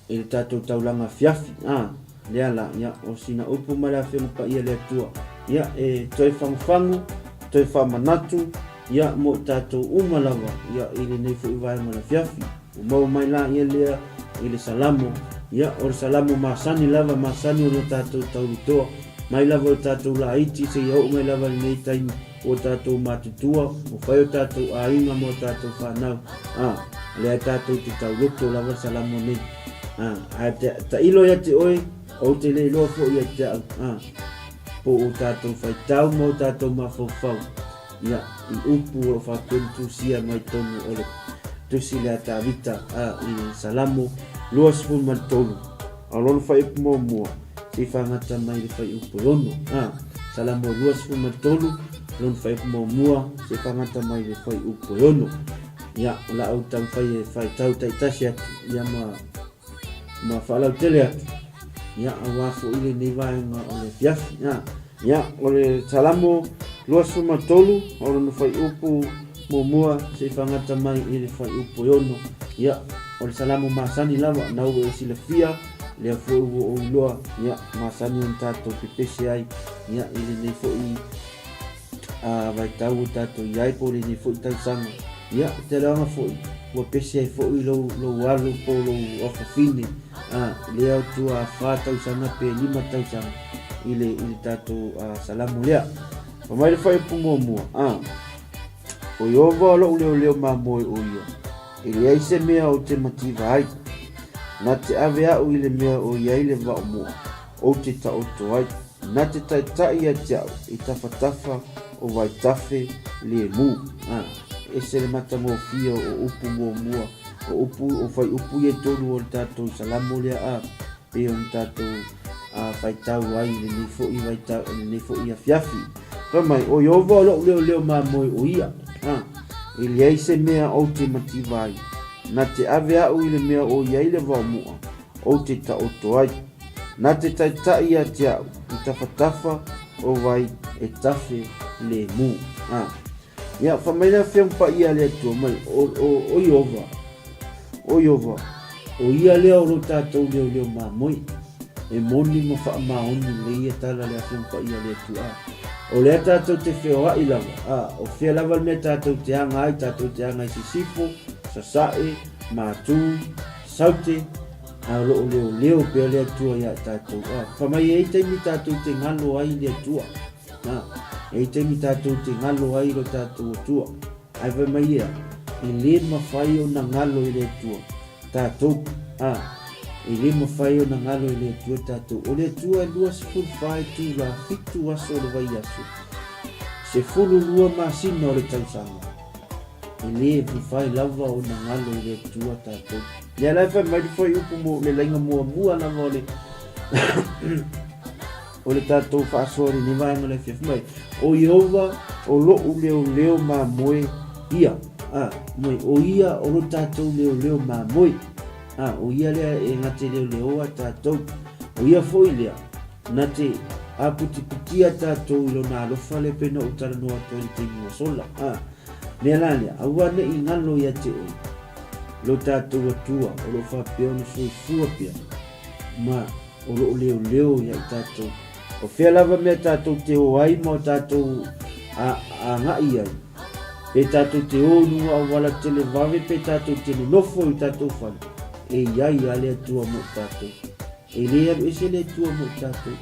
i le tatou taulaga afiafi. A, lea la, ia, o sina upu ma le Afioga Paia le Atua. Ia, e toe fagufagu, toe faamanatu, ia, mo i tatou uma lava, ia, i lenei foi vaega o le afiafi. Ua maua mai la ia lea i le Salamo, ia, o le Salamo masani lava, masani ona tatou taulitoa, mai lava o le tatou laiti seia oo mai lava i lenei taimi, o tatou matutua, ua fai o tatou aiga ma o tatou fanau, a, lea tatou te tauloto lava le Salamo nei. A, ae te, tailo ia te oe, ou te le iloa foi ia te au, a, po o tatou faitau ma o tatou mafaufau, ia, i upu o lo o faapea ona tusia mai tonu o le tusi lea Tavita, a, i le Salamo 23, a o lona fuaiupu muamua, Se i fagata mai le fuaiupu e ono. A, Salamo 23, lona fuaiupu muamua, se i fagata mai le fuaiupu e ono. Ia, o la au taumafai e faitau taitasi atu, ia ma, ma faalautele atu. Ia, aua foi lenei vaega o le afiafi. Ia, ia, o le Salamo 23, o lona fuaiupu muamua, se i fagata mai i le fuaiupu e ono. Ia, o le Salamo masani lava, na ua e silafia, Lea foi ua ou iloa, ia, masani ona tatou pepese ai, ia, i lenei foi a vaitau o tatou i ai po o lenei foi tausaga. Ia, te leaga foi, ua pese ai foi lou, lou alo po o lou afafine, a, lea o tua fa tausaga pe lima tausaga i le, i le tatou a, salamo lea. Fai mai le fuaiupu muamua, a, O Ieova o lou leoleo mamoe o ia, E leai se mea ou te mativa ai. Na te ave au i le mea o i ai le vao moa, ou te taoto ai. Na te taitai ia te au i tafatafa o vaitafe lemu. A, ese le matagofie o upu muamua, o upu, o whaiupu ia tolu o le tatou Salamo lea a, pei ona tatou a, faitau ai i lenei foi vaitau, i lenei foi afiafi. Fai mai, o Ieova o lou leoleo mamoe o ia, a, e leai se mea ou te mativa ai. Na te ave au i le mea o i ai le vaomoa, ou te taoto ai. Na te taitai ia te au i tafatafa o vai e tafe lemu. A, ia, fai mai le Afioga Paia a le Atua mai, o, o, o Ieova, o Ieova, o ia lea o lo tatou leoleo mamoe. E moni ma faamaoni lelei ia tala le Afioga Paia a le Atua. O lea tatou te feoai lava, a, o fea lava le mea tatou te aga ai, tatou te aga i sisifo, sasae, matū, saute, a o lo o leoleo pea le Atua ia i tatou. A, fai mai e i ai taimi tatou te galo ai i le Atua. A, e i ai taimi tatou te galo ai i lo tatou Atua. Ae fai mai ia, e le mafai ona galo i le Atua. Tatou, a, e le mafai ona galo i le Atua tatou. O le Atua e 24 itula, fitu aso o le vaiaso, 12 masina o le tausaga. E le mafai lava ona galo i le Atua tatou. Lea la e fai mai le fuaiupu mo le laina muamua lava o le o le tatou faasoa i lenei vaega o le afiafi mai. O Ieova o lo'u leoleo mamoe ia. A, mai, o ia o lo tatou leoleo mamoe. A, o ia lea e na te leoleoa tatou. O ia foi lea, na te aputiputia tatou i lona alofa lea pei ona ou talanoa atu ai i le taimi ua sola. A, mea la lea, aua ne i galo ia te oe lo tatou Atua o lo o faapea ona soifua pea ma o lo o leoleo ia i tatou. O fea lava mea tatou te o ai ma o tatou agai ai, pe tatou te o i luga auala televave pe tatou te nonofo i tatou fale, e i ai a le Atua mo tatou. E le alu ese le Atua mo tatou.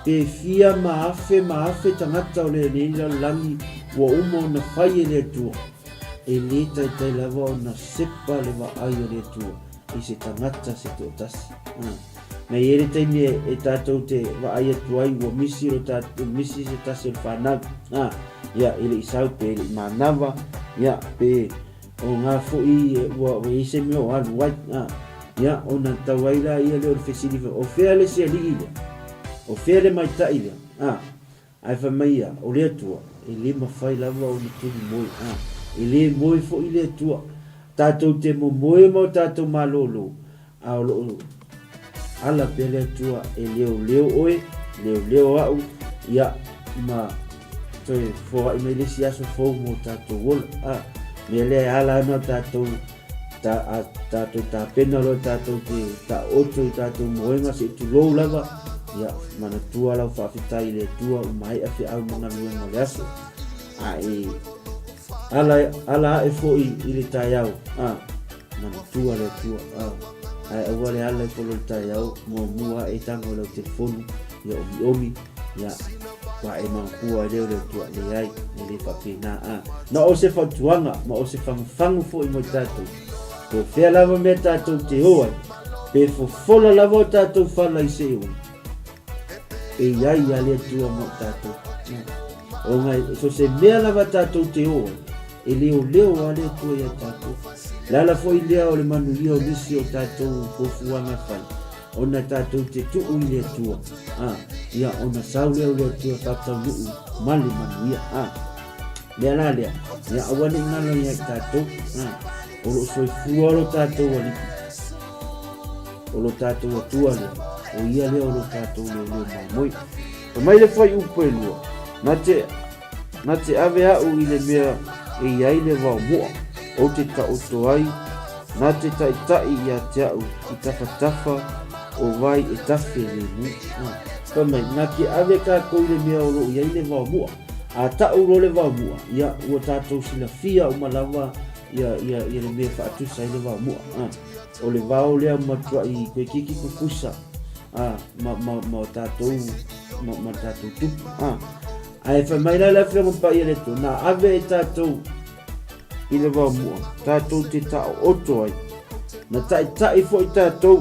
Pe fia ma afe ma afe tagata o lenei lalolagi ua uma ona fai e le Atua. e lē taitai lava ona sepa le vaai o le Atua i se tagata se toatasi. A. Na i ai le taimi e, e tātou te vaai atu ai ua misi lo tātou, misi se tasi o le whanau. A, ia, e le i sau pe e le i mānawa, ia, pe o ngā fo'i e, ua, ua i se mea o alu ai. A, ia, ona tau ai la ia lea o le fesili, o fea le isi alii lea? O fea le maitai lea? A, Ae fai mai ia, O le Atua, e le mafai lava ona tuli moe, ā, e le moe foi le Atua. Tātou te momoe ma o tātou malōlō, a o loo ala pea le Atua e leoleo oe, leoleo a'u, ia, ma toe foa'i mai le isi aso fou mo tātou ola. Ā, mea lea e ala ana o tātou, ta, a tātou tāpena loa tātou te taoto i tātou moenga se i tulou lava, ia, manatua lau faafetai i le Atua ua maea feau ma galuega o le aso. A e ala, ala ae foi i le taeao, a, manatua le Atua, a, ae aua le ala i folo i le taeao, muamua ae tago i lau telefonu, ia omiomi, ia, ua e manatua ai lea o le Atua, leai, e le faapena, a. Na o se fautuaga, ma o se fagufagu foi mo i tatou. Po o fea lava mea tatou te o ai, pe fofola lava o tatou fala i se iwi, e i ai ia le Atua mo i tatou. Ona so se mea lava tatou te o ai, e leoleo a le Atua ia tatou. Le ala foi lea o le manuia o nisi o tatou fuafuaga fai, ona tatou te tuu i le Atua, a, ia ona sau lea o le Atua faataunuu ma le manuia, a. Mea la lea, ia aua ne i galo ia i tatou, a, o loo soifua lo tatou Alii, o lo tatou Atua lea, o ia lea o lo tatou leoleo mamoe. Fai mai le fuaiupu e lua, na te, na te ave a'u i le mea e i ai le vao moa, ou te taoto ai, na te ta'ita'i ia te a'u i tafatafa o vai e tafe lemu. A, fai mai, na te ave kākou i le mea o lo o i ai le vao moa. A ta'u loa le vao moa, ia, ua tātou silafia uma lava ia, ia, ia le mea e faatusa ai le vao moa. A, o le vao lea matua'i koe kiki kukusa, a, ma, ma, ma o tātou, ma, ma tātou tupu. A, ae fai mai la le Afioga Paia le Atua, na ave e tātou i le vao moa, tātou te taooto ai, na ta'ita'i foi tātou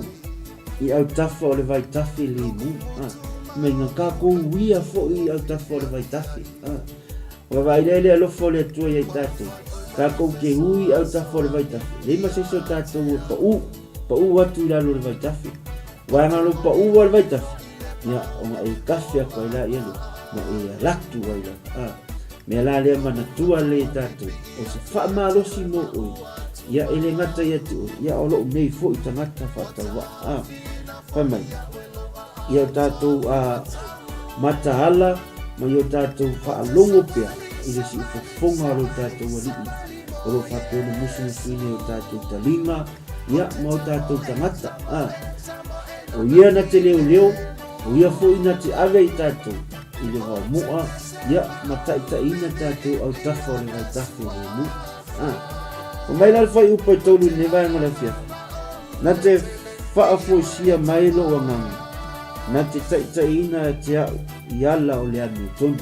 i autafa o le vaitafe lemu, a, mai na kākou uia foi i autafa o le vaitafe, a. Vaavaai lea i le alofa o le Atua ia i tātou, kākou te ui i autafa o le vaitafe, leai ma se isi o tātou e paʻū, paʻū atu i lalo o le vaitafe. Vaega lo paʻū o le vaitafe, ia, ona e kafe atu ai la ia lea, ma e alatu ai la. A, mea la lea manatua le tātou, o se faamalosi mo oe, ia e le gata ia te oe, ia o lou nei foi tagata faatauvaa. A, fai mai, ia o tātou a, mataala ma ia o tātou faalogo pea i le siufofoga o lo tātou Alii, o lo faapea ona musumusuina i o tātou talinga, ia, ma o tātou tagata. A, o ia na te leoleo, o ia foi na te ave i tātou i le vaomoa, ia, ma ta'ita'ina tātou autafa o le vaitafe lemu. A, fai mai la le fuaiupu e tolu i lenei vaega o le afiafi, Na te faafoisia mai lou agaga, na te ta'itaʻina te a'u i ala o le amiotonu.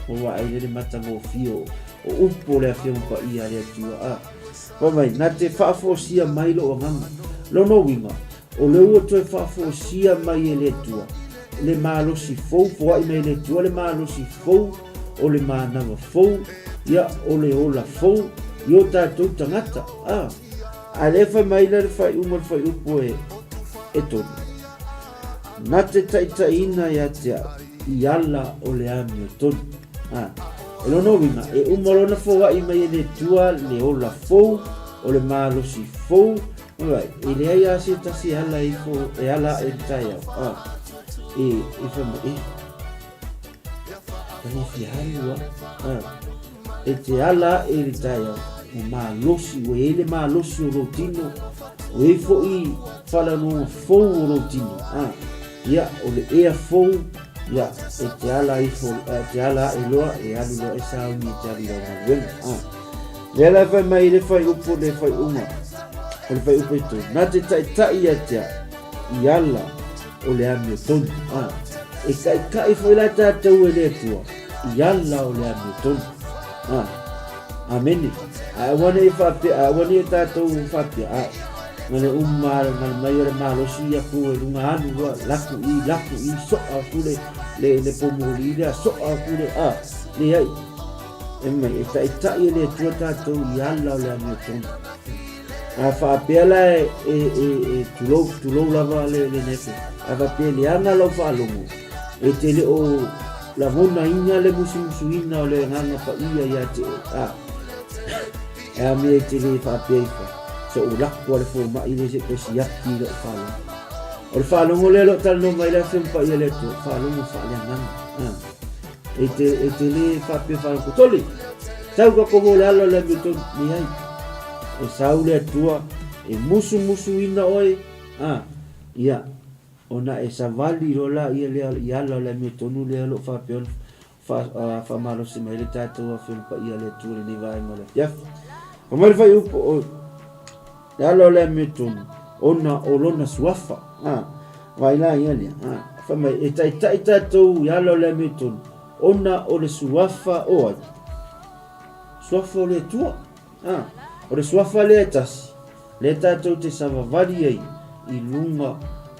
Ua vaai le matagofie o upu o le Afioga Paia a le Atua, a. Fai mai, na te faafosia mai lou agaga. Lona uiga, o lea ua toe faafosia mai e le Atua le malosi fou, foai mai e le Atua le malosi fou o le manava fou, ia, o le ola fou i o tatou tagata. A, a lea fai mai la le faaiuga o le fuaiupu e, e tolu. Na te ta'itaʻina ia te a'u i ala o le amiotonu. A, e lona uiga, e uma loa ona foaʻi mai e le Atua le ola fou, o le malosi fou, alright, e leai lava se tasi e ala ifo, e ala aʻe i le taeao. A, e, e fai mai, e, ka le fia alu a, a, e te ala aʻe i le taeao, ua malosi, ua i ai le malosi o lou tino, ua i ai foi faalanoa fou o lou tino, a, ia, o le ea fou, ia, e te ala ifo, e te ala aʻe loa, e alu loa e sauni e te alu i lau galuega, a. Lea la e fai mai i le fuaiupu o le faaiuga, o le fuaiupu e tolu, na te ta'ita'i ia te a'u i ala o le amiotonu, a. E ta'ita'i foi la tatou e le Atua i ala o le amiotonu, a. Amene. Ae aua ne i faapea, ae aua ne i tatou faapea, ae, na le uma na le mai o le malosi ia ku e luga alu loa, laku i, laku i, soa aku le, le, le poumoli lea, soa aku le, a, leai. E mai, e taitai e le Atua tatou i ala o le amiotonu. A faapea la e, e, e, e tulou, tulou lava le, le nefe. A faapea e leaga lau faalogo, e te le o lagonaina le musumusuina o le Agaga Paia ia te oe. A, e a mea e te le faapea ifo, se o lako a le fomai lea se toe siaki i lou faalogo. O le faalogo lea o lo o talanoa mai le Afioga Paia le Atua, faalogo faaleagaga. A, e te, e te le faapea faalogo, tole, sau ka komo le ala o le amiotonu, leai. E sau le Atua, e musumusuina oe, a, ia, Ona e savali loa laia lea i ala o le amiotonu lea o lo o faapea ona faamalosi mai ai le tatou Afioga Paia a le Atua i lenei vaega o le afiafi. Fai mai le fuaiupu o le ala o le amiotonu, ona o lona suafa. A, vaai laia lea. A, fai mai, e taitai tatou i ala o le amiotonu, ona o le suafa o ai? Suafa o le Atua. A, o le suafa lea e tasi, lea tatou te savavali ai i luga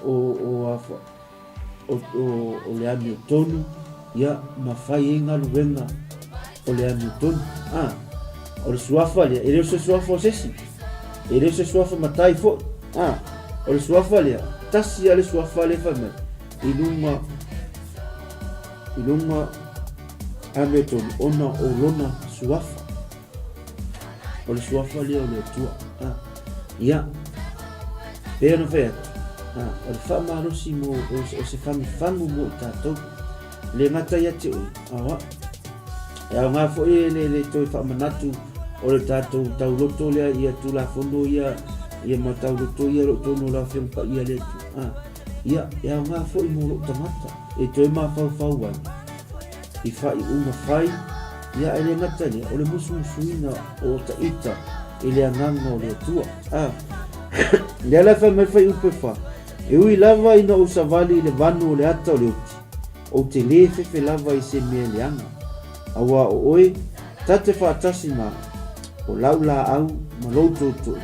o, o, afa, o, o, o le amiotonu, ia, ma fai ai galuega o le amiotonu. A, o le suafa lea, e le o se suafa o se isi, e le o se suafa matai foi. A, o le suafa lea, tasi lava le suafa lea fai mai, i luga, i luga amiotonu, ona o lona suafa. O le suafa lea o le Atua. A, ia, pei ona fai atu, a, o le faamalosi mo, o, o se fagufagu mo i tatou. Le gata ia te oe, a o au. E aoga foi le, le toe faamanatu o le tatou tauloto lea ia Tulafono ia, ia ma tauloto ia o lo o tonu o le Afioga Paia le Atua. A, ia, e aoga foi mo lou tagata e toe mafaufau ai i faaiuga fai, ia ae le gata i lea, o le musumusuina o ota ita i le agaga o le Atua. A, lea la e fai mai fuaiupu e fa, e ui lava ina ou savali i le vanu o le ata o le oti, ou te lē fefe lava i se mea leaga, auā o oe, ta te faatasi ma au, o lau laau ma lou tootoo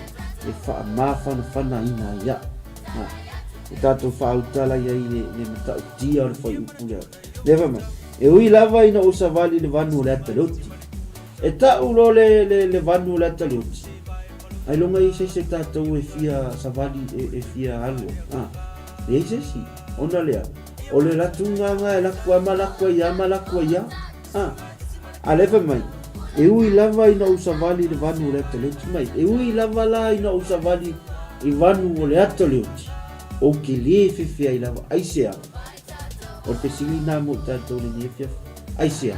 e faamafanafanaina ai au. A, e tatou faautala i ai le, le matautia o le fuaiupu lea. Lea fai mai, e ui lava ina ou savali i le vanu o le ata leoti. E ta'u loa le, le, le vanu o le ata leoti. Ailoga i se isi o tatou e fia savali, e, e fia alu ai. Ah, leai se isi. Ona lea, o le latuga nga e laku ai ma laku ai ia ma laku ai ia. Ah, a lea fai mai, e ui lava ina ou savali i le vanu o le ata leoti mai. E ui lava la ina ou savali i vanu o le ata leoti, ou te lē fefe ai lava. Aisea? O le fesili lena mo i tatou i lenei afiafi. Aisea?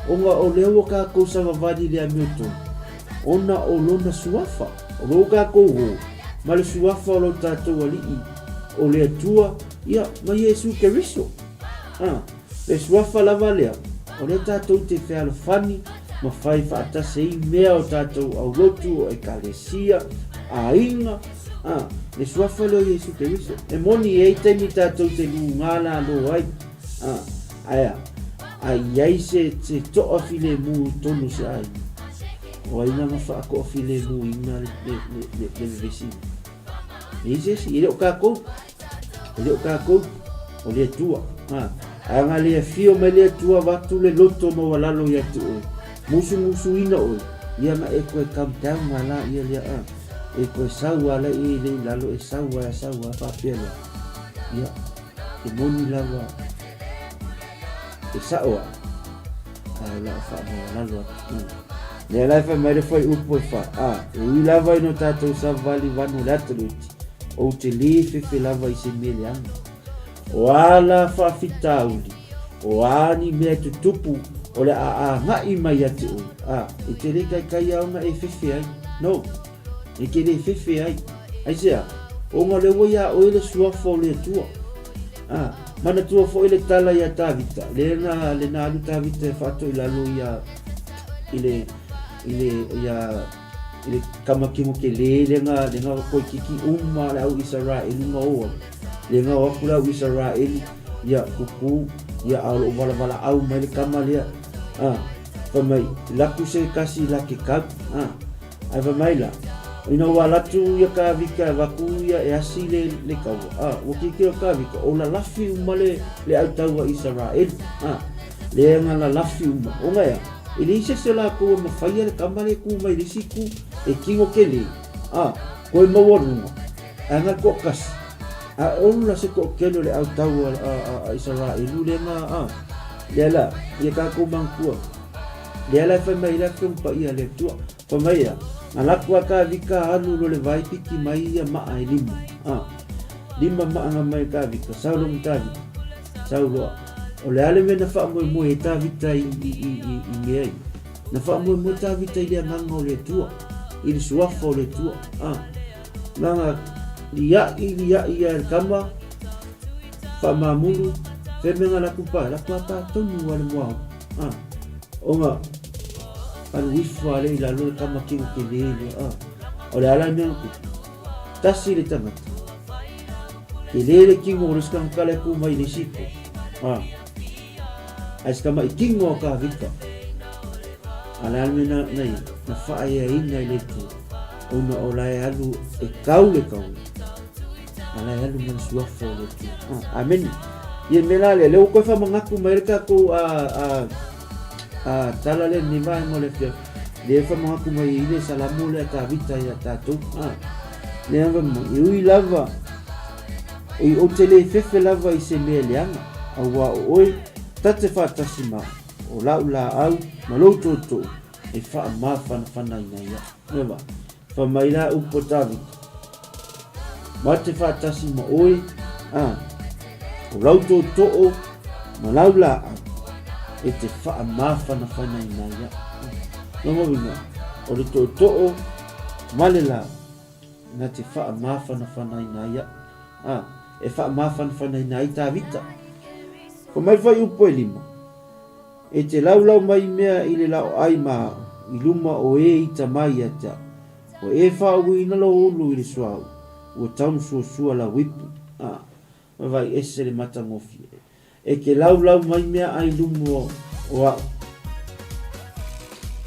Ona o lea ua tatou savavali i le amiotonu, ona o lona suafa, o lea ua tatou o ma le suafa o lo tatou Alii, o le Atua, ia, ma Iesu Keriso. A, le suafa lava lea, o lea tatou te fealofani ma fai faatasi ai mea o tatou aulotu, o Ekalesia, aiga, A, le suafa lea o Iesu Keriso. E moni e i ai taimi tatou te lugā lalo ai, a, ae a, a i ai se, se toafilemu i totonu o se aiga, o ai na na faatoafilemuina le, le, le, le, le vevesi? E i ai se isi, e le o tatou, e le o tatou, o le Atua. A, ae ana le afio mai le Atua avatu le loto maualalo ia te oe, musumusuina oe, ia na e toe come down a la ia lea, a. E toe sau a la i le i lalo e sau a sau a faapea lea. Ia, e moni lava e sa'o a'u, ae o le a faamaualalo atu. Lea la e fai mai le fuaiupu e fa, a, e ui lava ina o tatou savali vanu o le ata le oti, ou te lē fefe lava i se mea leaga. O a la faafitauli, o a ni mea e tutupu o le a agai mai ia te oe, a, e te le kaikai a ona e fefe ai. No. E te le fefe ai. Aisea? Ona o lea ua iā oe le suafa o le Atua. A, manatua foi le tala ia Tavita, lea na, le na alu Tavita e faatoilalo ia, i le, i le, ia, i le tama kino tele lea na, lea na toeitiiti uma le au Isaraelu na o ai. Lea na o atu le au Isaraelu, ia, tupu, ia, a o lo o valavalaau mai le tama lea. A, Fai mai, laku se kasi la ke kau, a. Ae fai mai la, ina ua alu atu ia Kavika e vaku ia e asi le, le kaua, a, ua kikilo Kavika, o lalafi uma le, le au taua Isaraelu, a, le nga lalafi uma, ona ea, e leai se isi o lakou e mafaia le kama le ku mai le isi ku, e kino kele, a, koe maualuga, ae nga toakasi, a ola se toatele o le au taua a, a, a Isaraelu le nga, a, lea la, ia tatou manatua, Lea la e fai mai ai le Afioga Paia a le Atua, fai mai ia, Na laku a Tavita alu lo le vai piki mai ia maa e lima. A, lima maa nga mai e Tavita, sau lo ma Tavita, sau loa. O le a le mea na faamoemoe e Tavita i, i, i, i, i mea ia? Na faamoemoe Tavita i le agaga o le Atua, i le suafa o le Atua. A, nanga lia'i lia'i ia e le tama, faamamulu, fea mea nga laku pae, laku a pa tonu a le muahu. A, ona alu ifo a le i lalo le tama kino tele lea. A, o le ala mea na tupu. Tasi le tangata. Tele le kino o le isi tangata le ku mai le isi po. A, a isi tama i kino a ka vika. A le ala mea na, na ia, na whaeaina i le tu. Ona o la e alu e kau le kau. A la e alu ma le suafa o le Atua. Ah, amene. Ia le mea la lea, lea ua toe faamanatu mai le tatou a, a, a tala lea lenei vaega o le afiafi. Lea e faamanatu mai ai le Salamo lea a Tavita ia tatou. Ah, lea fai mai, e ui lava, oi ou te le fefe lava i se mea leaga, auā o oe, ta te faatasi ma au, o lau laau ma lou tootoo e faamafanafanaina ai au. Eva. Fai mai la upu a Tavita, Ma te faatasi ma oe, a, o lau tootoo ma lau laau, e te faamafanafanaina ai au. Lona uiga, o le tootoo ma le laau, na te faamafanafanaina ai au. A, e faamafanafanaina ai Tavita. Fai mai le fuaiupu e lima. E te laulau mai mea i le laoai ma au, i luma o e ita mai ia te au. Ua e faauuina lou ulu i le suauu, ua taunusuasua lau ipu, a, vaai ese le matagofie. E te laulau mai mea ai luma o au.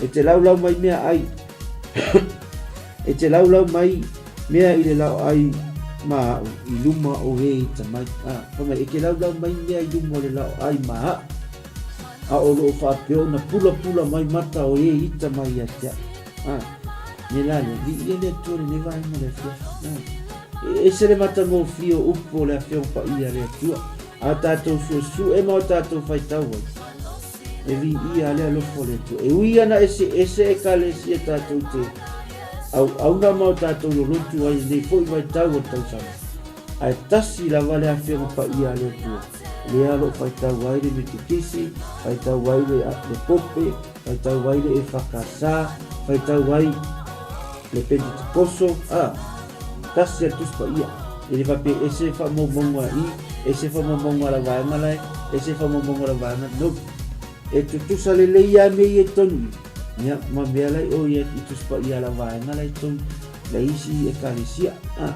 E te laulau mai mea ai, e te laulau mai mea i le laoai ma au, i luma o e ita mai. A, fai mai, e te laulau mai mea i luma o le laoai ma au. A o lo o faapea ona pulapula mai mata o e ita mai ia te au. A, me la lea, viia le Atua i lenei vaega o le afiafi. A, e ese le matagofie o upu o le Afioga Paia a le Atua, a tatou suesue ma o tatou faitau ai. E viia le alofa o le Atua. E ui ana eseese ekalesia tatou te auauna ma o tatou lolotu ai i lenei foi vaitau o le tausaga. Ae tasi lava le Afioga Paia a le Atua, lea o lo o faitau ai le Metotisi, faitau ai le, le Pope, faitau ai le EFKS, faitau ai le Pentetekoso, a, tasi a le Tusi Paia. E le faapea ese faamaumauga i, ese faamaumauga a la vaega lae, ese faamaumauga a la vaega, no. E tutusa lelei lava mea ia i totonu i, ia, ma mea la i o ia i Tusi Paia a la vaega la i totonu, la isi ekalesia. A.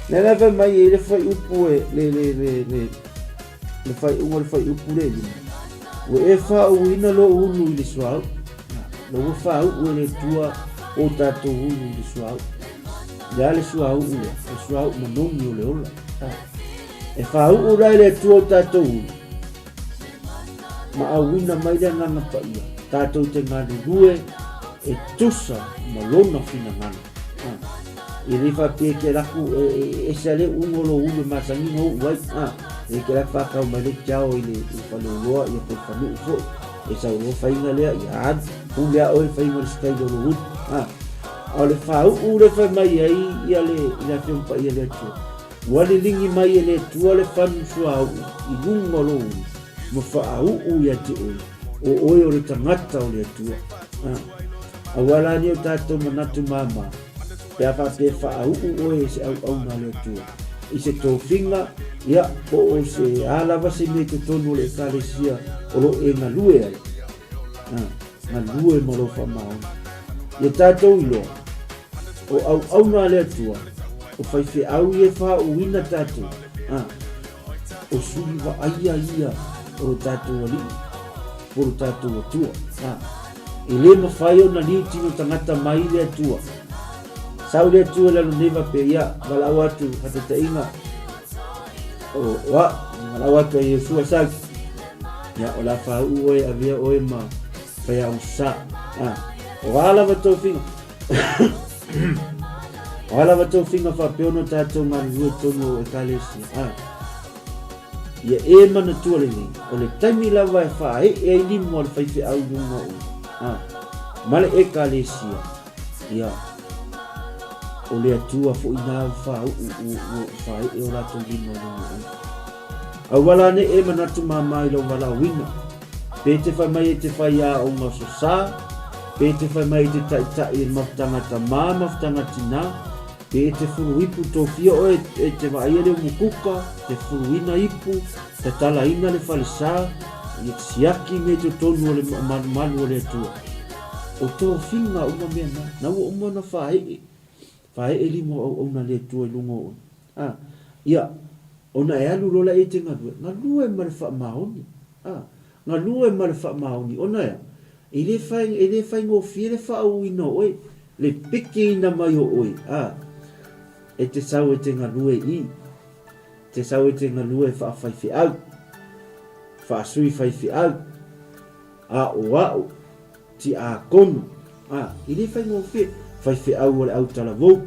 Lea la fai mai ai le fuaiupu e, le, le, le, le, le faaiuga o le fuaiupu le lima. Ua e faauuina lou ulu i le suauu. La ua faauu e le Atua o tatou ulu i le suauu. Le a le suauu lea? O suauu manogi o le ola. E faauu la e le Atua o tatou ulu. Ma auina mai le agaga paia, tatou te galulue e tusa ma lona finagalo. E le faapea e te laku e ese a le uuga o lou ulu e masani ona uu ai. E te laku whakau mai le tiao i le whaleoloa ia po le whanuu foi. E sau loa whainga lea ia alu. Pule a oe whainga le style o lou ulu. A o le whauu le whai mai ai ia le i le Afioga Paia le Atua. Ua lilingi mai e le Atua le whanu suauu i luga o lou ulu ma whaauu ia te oe, o oe o le tangata o le Atua. Aua la nei o tatou manatu māmā, pe a faapea e faauu oe e se auauna a le Atua, i se tofiga, ia, po o se a lava se mea i totonu o le Ekalesia o lo o e galue ai, a, galue ma lou faamaoni. Ia tatou iloa, o auauna a le Atua, o faifeau ia e faauuina tatou, a, o suli vaaia ia o lo tatou Alii, po o lo tatou Atua, a. E le mafai ona liu tino tagata mai le Atua. Sau le Atua i lalo nei faapea, Ia, valaau atu faataitaiga, o, o a'u, valaau atu ai Iosua sau, ia, o le a faauu oe, avea oe ma faiaoga sa. A, o a lava tofiga, o a lava tofiga faapea ona tatou galulue tonu o Ekalesia, a, Ia e manatua lelei, o le taimi lava e faaee ai lima o le faifeau i luga o a, ma le Ekalesia, ia, o le Atua foi na ua faauu, ua, ua faaee o latou lima i luga o oe. Aua la ne e manatu māmā i lou valaauina, pe te whai mai e te whai aonga sosa, pe te whai mai e te ta'ita'i e mafutaga tamā, mafutaga tinā, Pe te furu ipu tofia oe e te vaaia le umukuka, te furuina ipu, tatalaina le falesa, ia te siaki me totonu o le malumalu o le Atua. O tofiga uma mea na, na ua uma ona faaee, faaee lima o auauna a le Atua i luga o oe. A, ia, ona e alu loa la e te galue, galue ma le faamaoni. A, Galue ma le faamaoni, ona ea, e le whai, e le whaingofie le whaauina o oe, le pekeina mai o oe, a, e te sau e te galue i, te sau e te galue whaawhaiwheau, whaasui whaiwheau, aʻoaʻo, tiakono, a, e le whaingofie, whaiwheau o le autalavou,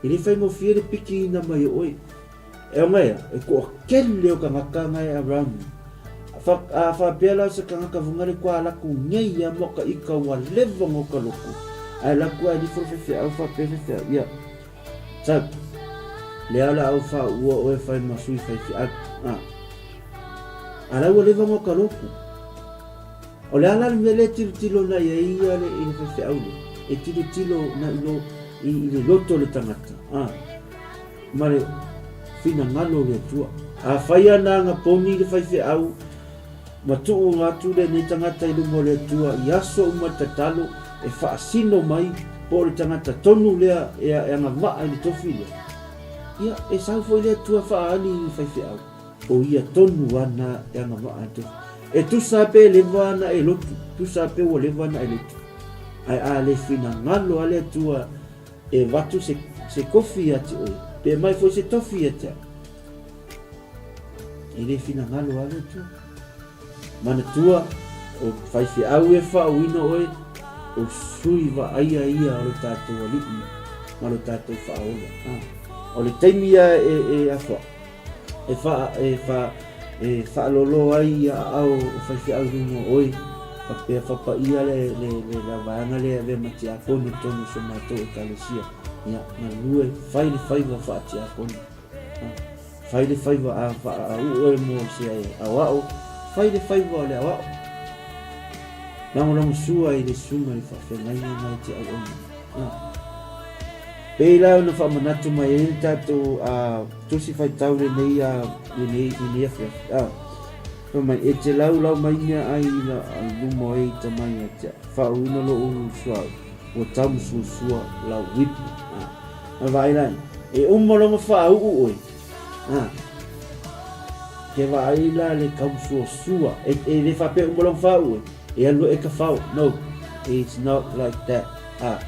e le whaingofie le pekeina mai o oe. E onga ea, e toatele o kangaka nga e around me. Fa, a faapea la o se kangaka vunga le kua laku ngei ia mo ka ika ua leva ngo ka loku. Ae laku ae lifo le faifeau faapea faifeau, ia. Sau, lea la au fa ua oe fai ma sui faifeau. A. A la ua leva ngo ka loku. O le a la le mea lea e tilotilo na i ai ia le, i le faifeau lea? E tilotilo na i lo, i, i le loto o le tangata. A. Ma le finagalo o le Atua. Afai ana aga poni le faifeau, ma tuu atu lenei tagata i luma o le Atua i aso uma le tatalo e faasino mai po o le tagata tonu lea e agavaa i le tofi lea, ia, e sau foi le Atua faaali i le faifeau, o ia tonu ana e agavaa i le tofi. E tusa pe leva ana e lotu, tusa pe ua leva ana e lotu. Ae a le finagalo a le Atua E avatu se, se kofi ia te oe, pe aumai foi se tofi ia te au. E le finagalo a le Atua. Manatua, o faifeau e faauina oe, o sui vaaia ia o lo tatou alii ma lo tatou faaola. Ha. O le taimi ia e, e afa, e wha, e wha, e whaalolo ai ia aao o faifeau i luga o oe, faapea whapaia le, le, le, la vaega lea e avea ma tiakono tonu o so matou ekalesia. Ia, galue, fai le faiva whaatiakono. Ha, fai le faiva a whaau oe mo se aoao, fai le faiva o le aoao. Lagolagosua i le susuga i le faafeagaiga na e te auauna. Ha. Pei la ona faamanatu mai ai le tatou tusi faitau lenei lenei lenei afiafi. A fai mai e te laulau mai mea ai i la luma o e ita mai ia te au. Faauina lou ulu suauu ua taumasusua lau ipu. A vaai la e uma lona faauu oe. A ke vaai la le taumasuasua e, e le faapea uma lona faauu oe e alu e ka fao. No, it's not like that. A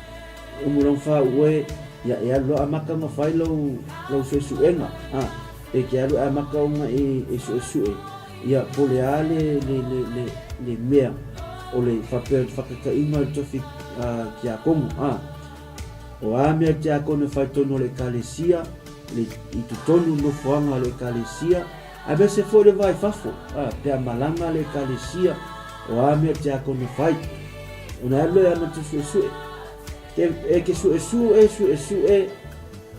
Umu lou faauu e, ia e alu loa amata ona fai lou, lou suesuega, a, pe ke alu e amata ona e, e suesue, ia po le a le, le, le, le, le mea o le faapea o le whakataiga o le tofi a, tiakono, a. O a mea tiakono e whai tonu o le ekalesia, le, i totonu nofoanga o le ekalesia, aemaise foi le va i fafo, a, pe a malaga le ekalesia, o a mea tiakono fai. Ona e alu e amata suesue. Ke, e ke suesue, suesue,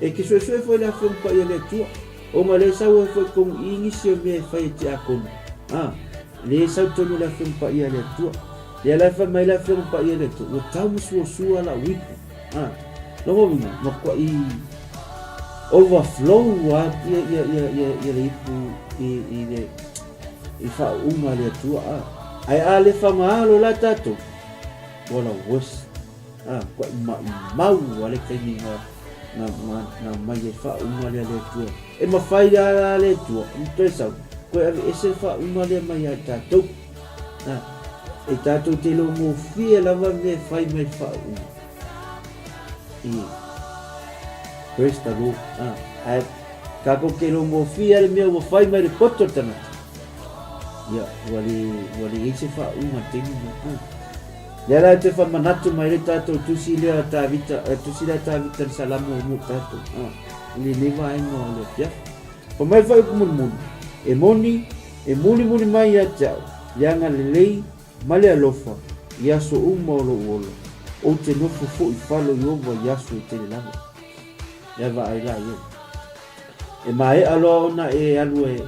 e ke suesue foi le Afioga Paia le Atua. Ona le sau ai foi tonu i nisi o mea e fai e tiakono. A, le sau tonu le Afioga Paia le Atua. Lea la e fai mai le Afioga Paia le Atua, ua tau masuasua la'u ipu. A, lona uiga, matua'i overflow a ia, ia, ia, ia, ia le ipu i, i le, i faauuga a le Atua. A, ae a le fagoalo la tatou, ua la worse. A, kua i maumau a le taimi na, na, na, na mai ai faauuga lea le Atua. E mawhai la la le Atua, ma toe sau, koe ave ese le faauuga lea mai ia i tatou. A. E tatou te iloa gofie lava mea e fai mai le faauuga. I. Praise the Lord. Ah, ae tatou te iloa gofie le mea ua fai mai le poto le tagata. Ia, ua le, ua le i ai se faauuga le taimi na. Ah. Lea la te whamanatu mai le tatou tusi lea Tavita, eh, tusi lea Tavita le salamo mo tatou. Ah, i lenei vaega o le afiafi. Fa mai fai upu mulimuli, e moni, e mulimuli mai ia te au, le agalelei ma le alofa i aso uma o lou ola, ou te nofo foi falo Ieova i aso e tele lava. Lea vaai la i ai. E maea loa ona e alu e,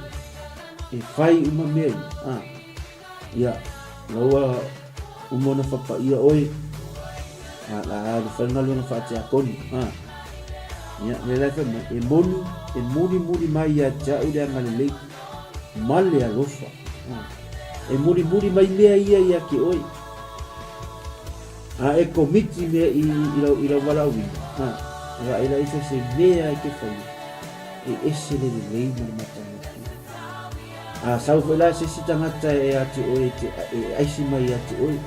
e fai uma mea ia. Ah. Ia, la ua uma ona fapaia oe, a la alu fai galuega faatiakoni. A, ia, lea la e fai mai, e moni, e mulimuli mai ia te au le agalelei ma le alofa. A, e mulimuli mai mea ia ia te oe. A e komiti mea i, i, lau, i lau valaauina, a, vaai la ifo se mea e te faia, e ese le lelei ma le matagofie. A sau foi la se isi tagata e ia te oe, e, e aisi mai ia te oe,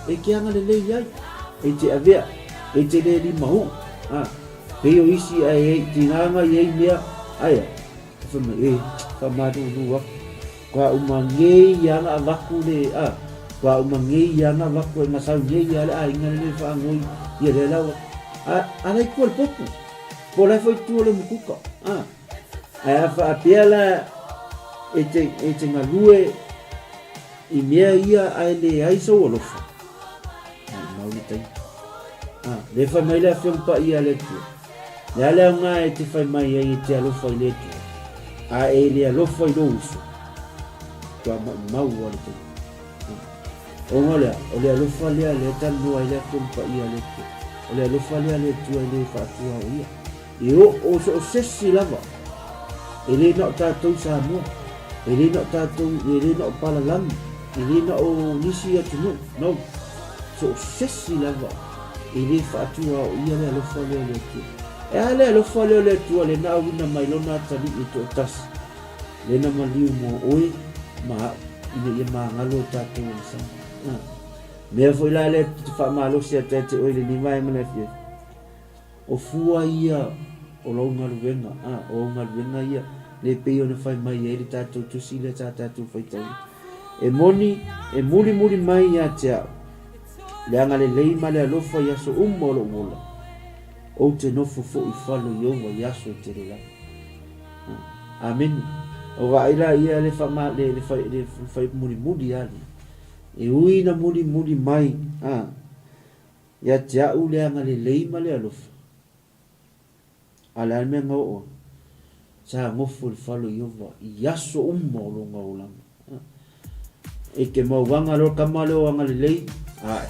e te agalelei ai, e te avea, e te le limahuu, a, pei o isi ae e tiganga i ai mea, aia, e fai mai, e, whamalūlū aku, kua uma ngei ia ana avaku le, a, kua uma ngei ia ana avaku e ngasau ngei ia le aiga le le whaangoi, ia le lawa, a, a lai kua le popu, po lai foi tua le mukuka, a, Ae a faapea la e te, e te galue i mea ia ae leai sou alofa, maumau le taimi. A, le fai mai le Afioga Paia a le Atua, le a le aoga e te fai mai ai e te alofa i le Atua, a e le alofa i lou uso, tua maumau lava le taimi. Ona o le a? O le alofa lea lea e talanoa ai le Afioga Paia a le Atua. O le alofa lea a le Atua e le faatuaoia. E oo so o sesi lava, e le na o tatou Samoa, e le na o tatou, e le na o palalagi, e le na o nisi atunuu, no. So o sesi lava, e le faatuaoia le alofa lea o le Atua. E a le alofa lea o le Atua le na auina mai lona atalii e toatasi, le na maliu mo oe ma a'u, ina ia magalo e tatou agasala. Ah. Mea foi la lea te faamalosi atu ia te oe i lenei vaega le afiafi. O fua ia o lou galuega, a, o au galuega ia, le pei ona fai mai ai le tatou tusi lea sa tatou faitaua. E moni, e mulimuli mai ia te au, le agalelei ma le alofa i aso uma o lou ola. Ou te nofo foi i fale o Ieova i aso e tele lava. Amene. O vaai la ia le whama, le, le, whai, le whai mulimuli a le. E ui na mulimuli mai, a, Ia te a'u le agalelei ma le alofa, a le a le mea na oo ai? Sa gofo i le fale o Ieova i aso uma o lona olaga. E te mauaga loa le tama lea o agalelei, ae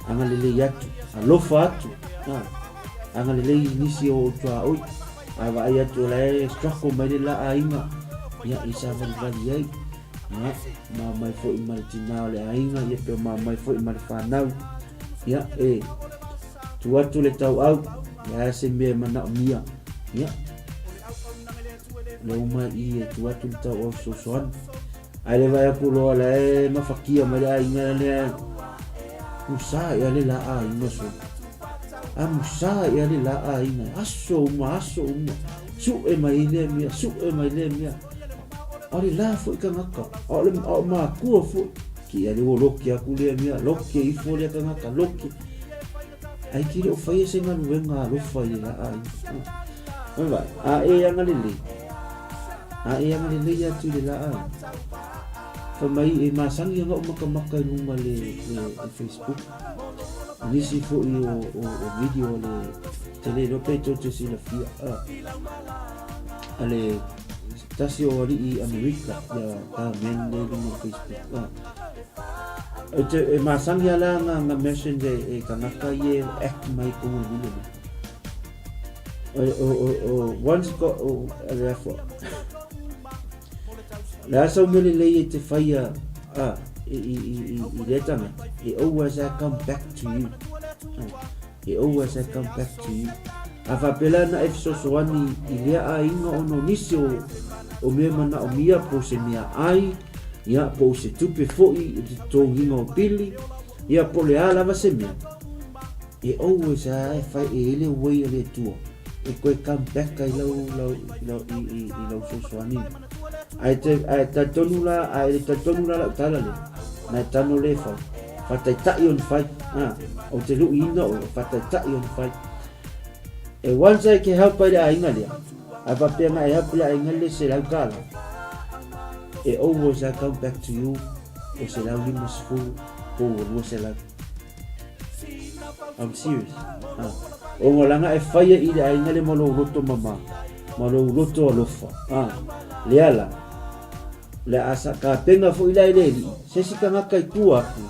agalelei atu, alofa atu, agalelei i nisi o ou tuaoi, a vaai atu o la e struggle mai le la aiga, ia i savalivali ai. Ia, ma omai foi ma le tinā o le aiga, ia pe ma omai foi ma le whanau. Ia, e, tu atu le tauau, ia se mea e manaomia. Ia, le uma i e tu atu le tauau fesoasoani. Ae le vaai atu loa la e mafakia mai le aiga lea, musa ia le la aiga so. A musa ia le la aiga, aso uma, aso uma. Su'e mai lea mea, su'e mai lea mea. A o le la foi tagata, a o le a o makua foi, ki ia le ua loke aku lea mea, loke ifo lea tagata, loke. Ai ki le o faia se galuega alofa i le la aiga. Oi vai, a e agalelei. A e agalelei atu i le la aiga. Fai mai e masani ana o makamaka i luga le, le, le Facebook. Nisi foi o, o, o video le te le iloa pe tou te silafia. A, a le tasi o alii Amerika ia ta men le luga o Facebook. A, e, te, e masani ala nga, nga mention e, e tangata i e act mai kongo le video. O, o, o, o, once got, o, le afua. Le a sau mea lelei e te whaia a, i, i, i, i, i lea tangata, it always I come back to you. It always I come back to you. A faapea na e fesoasoani i lea aiga ona o nisi o, o mea manaomia po o se mea ai, Ia, po o se tupe foi i le totogiina o pili, ia, po o le a lava se mea, e always lava e fai, e i ai le way a le Atua e toe come back ai lau, lau, lau, i, i, i lau fesoasoani. Ae te, ae talitonu la, ae le talitonu la lau tala lea, na e tano le fai, faataitai ona fai, a, ou te luiina oe, faataitai ona fai. E once ai ke help ai le aiga lea, a faapea na e help le aiga le $100, e always I come back to you o 150 po ua 200. I'm serious. Ah. Ona langa e whaia i le aiga le ma lou loto mama, ma lou loto alofa. Ah. Le ala, le asa ka penga fo ila ile li, se si tagata i tua aku,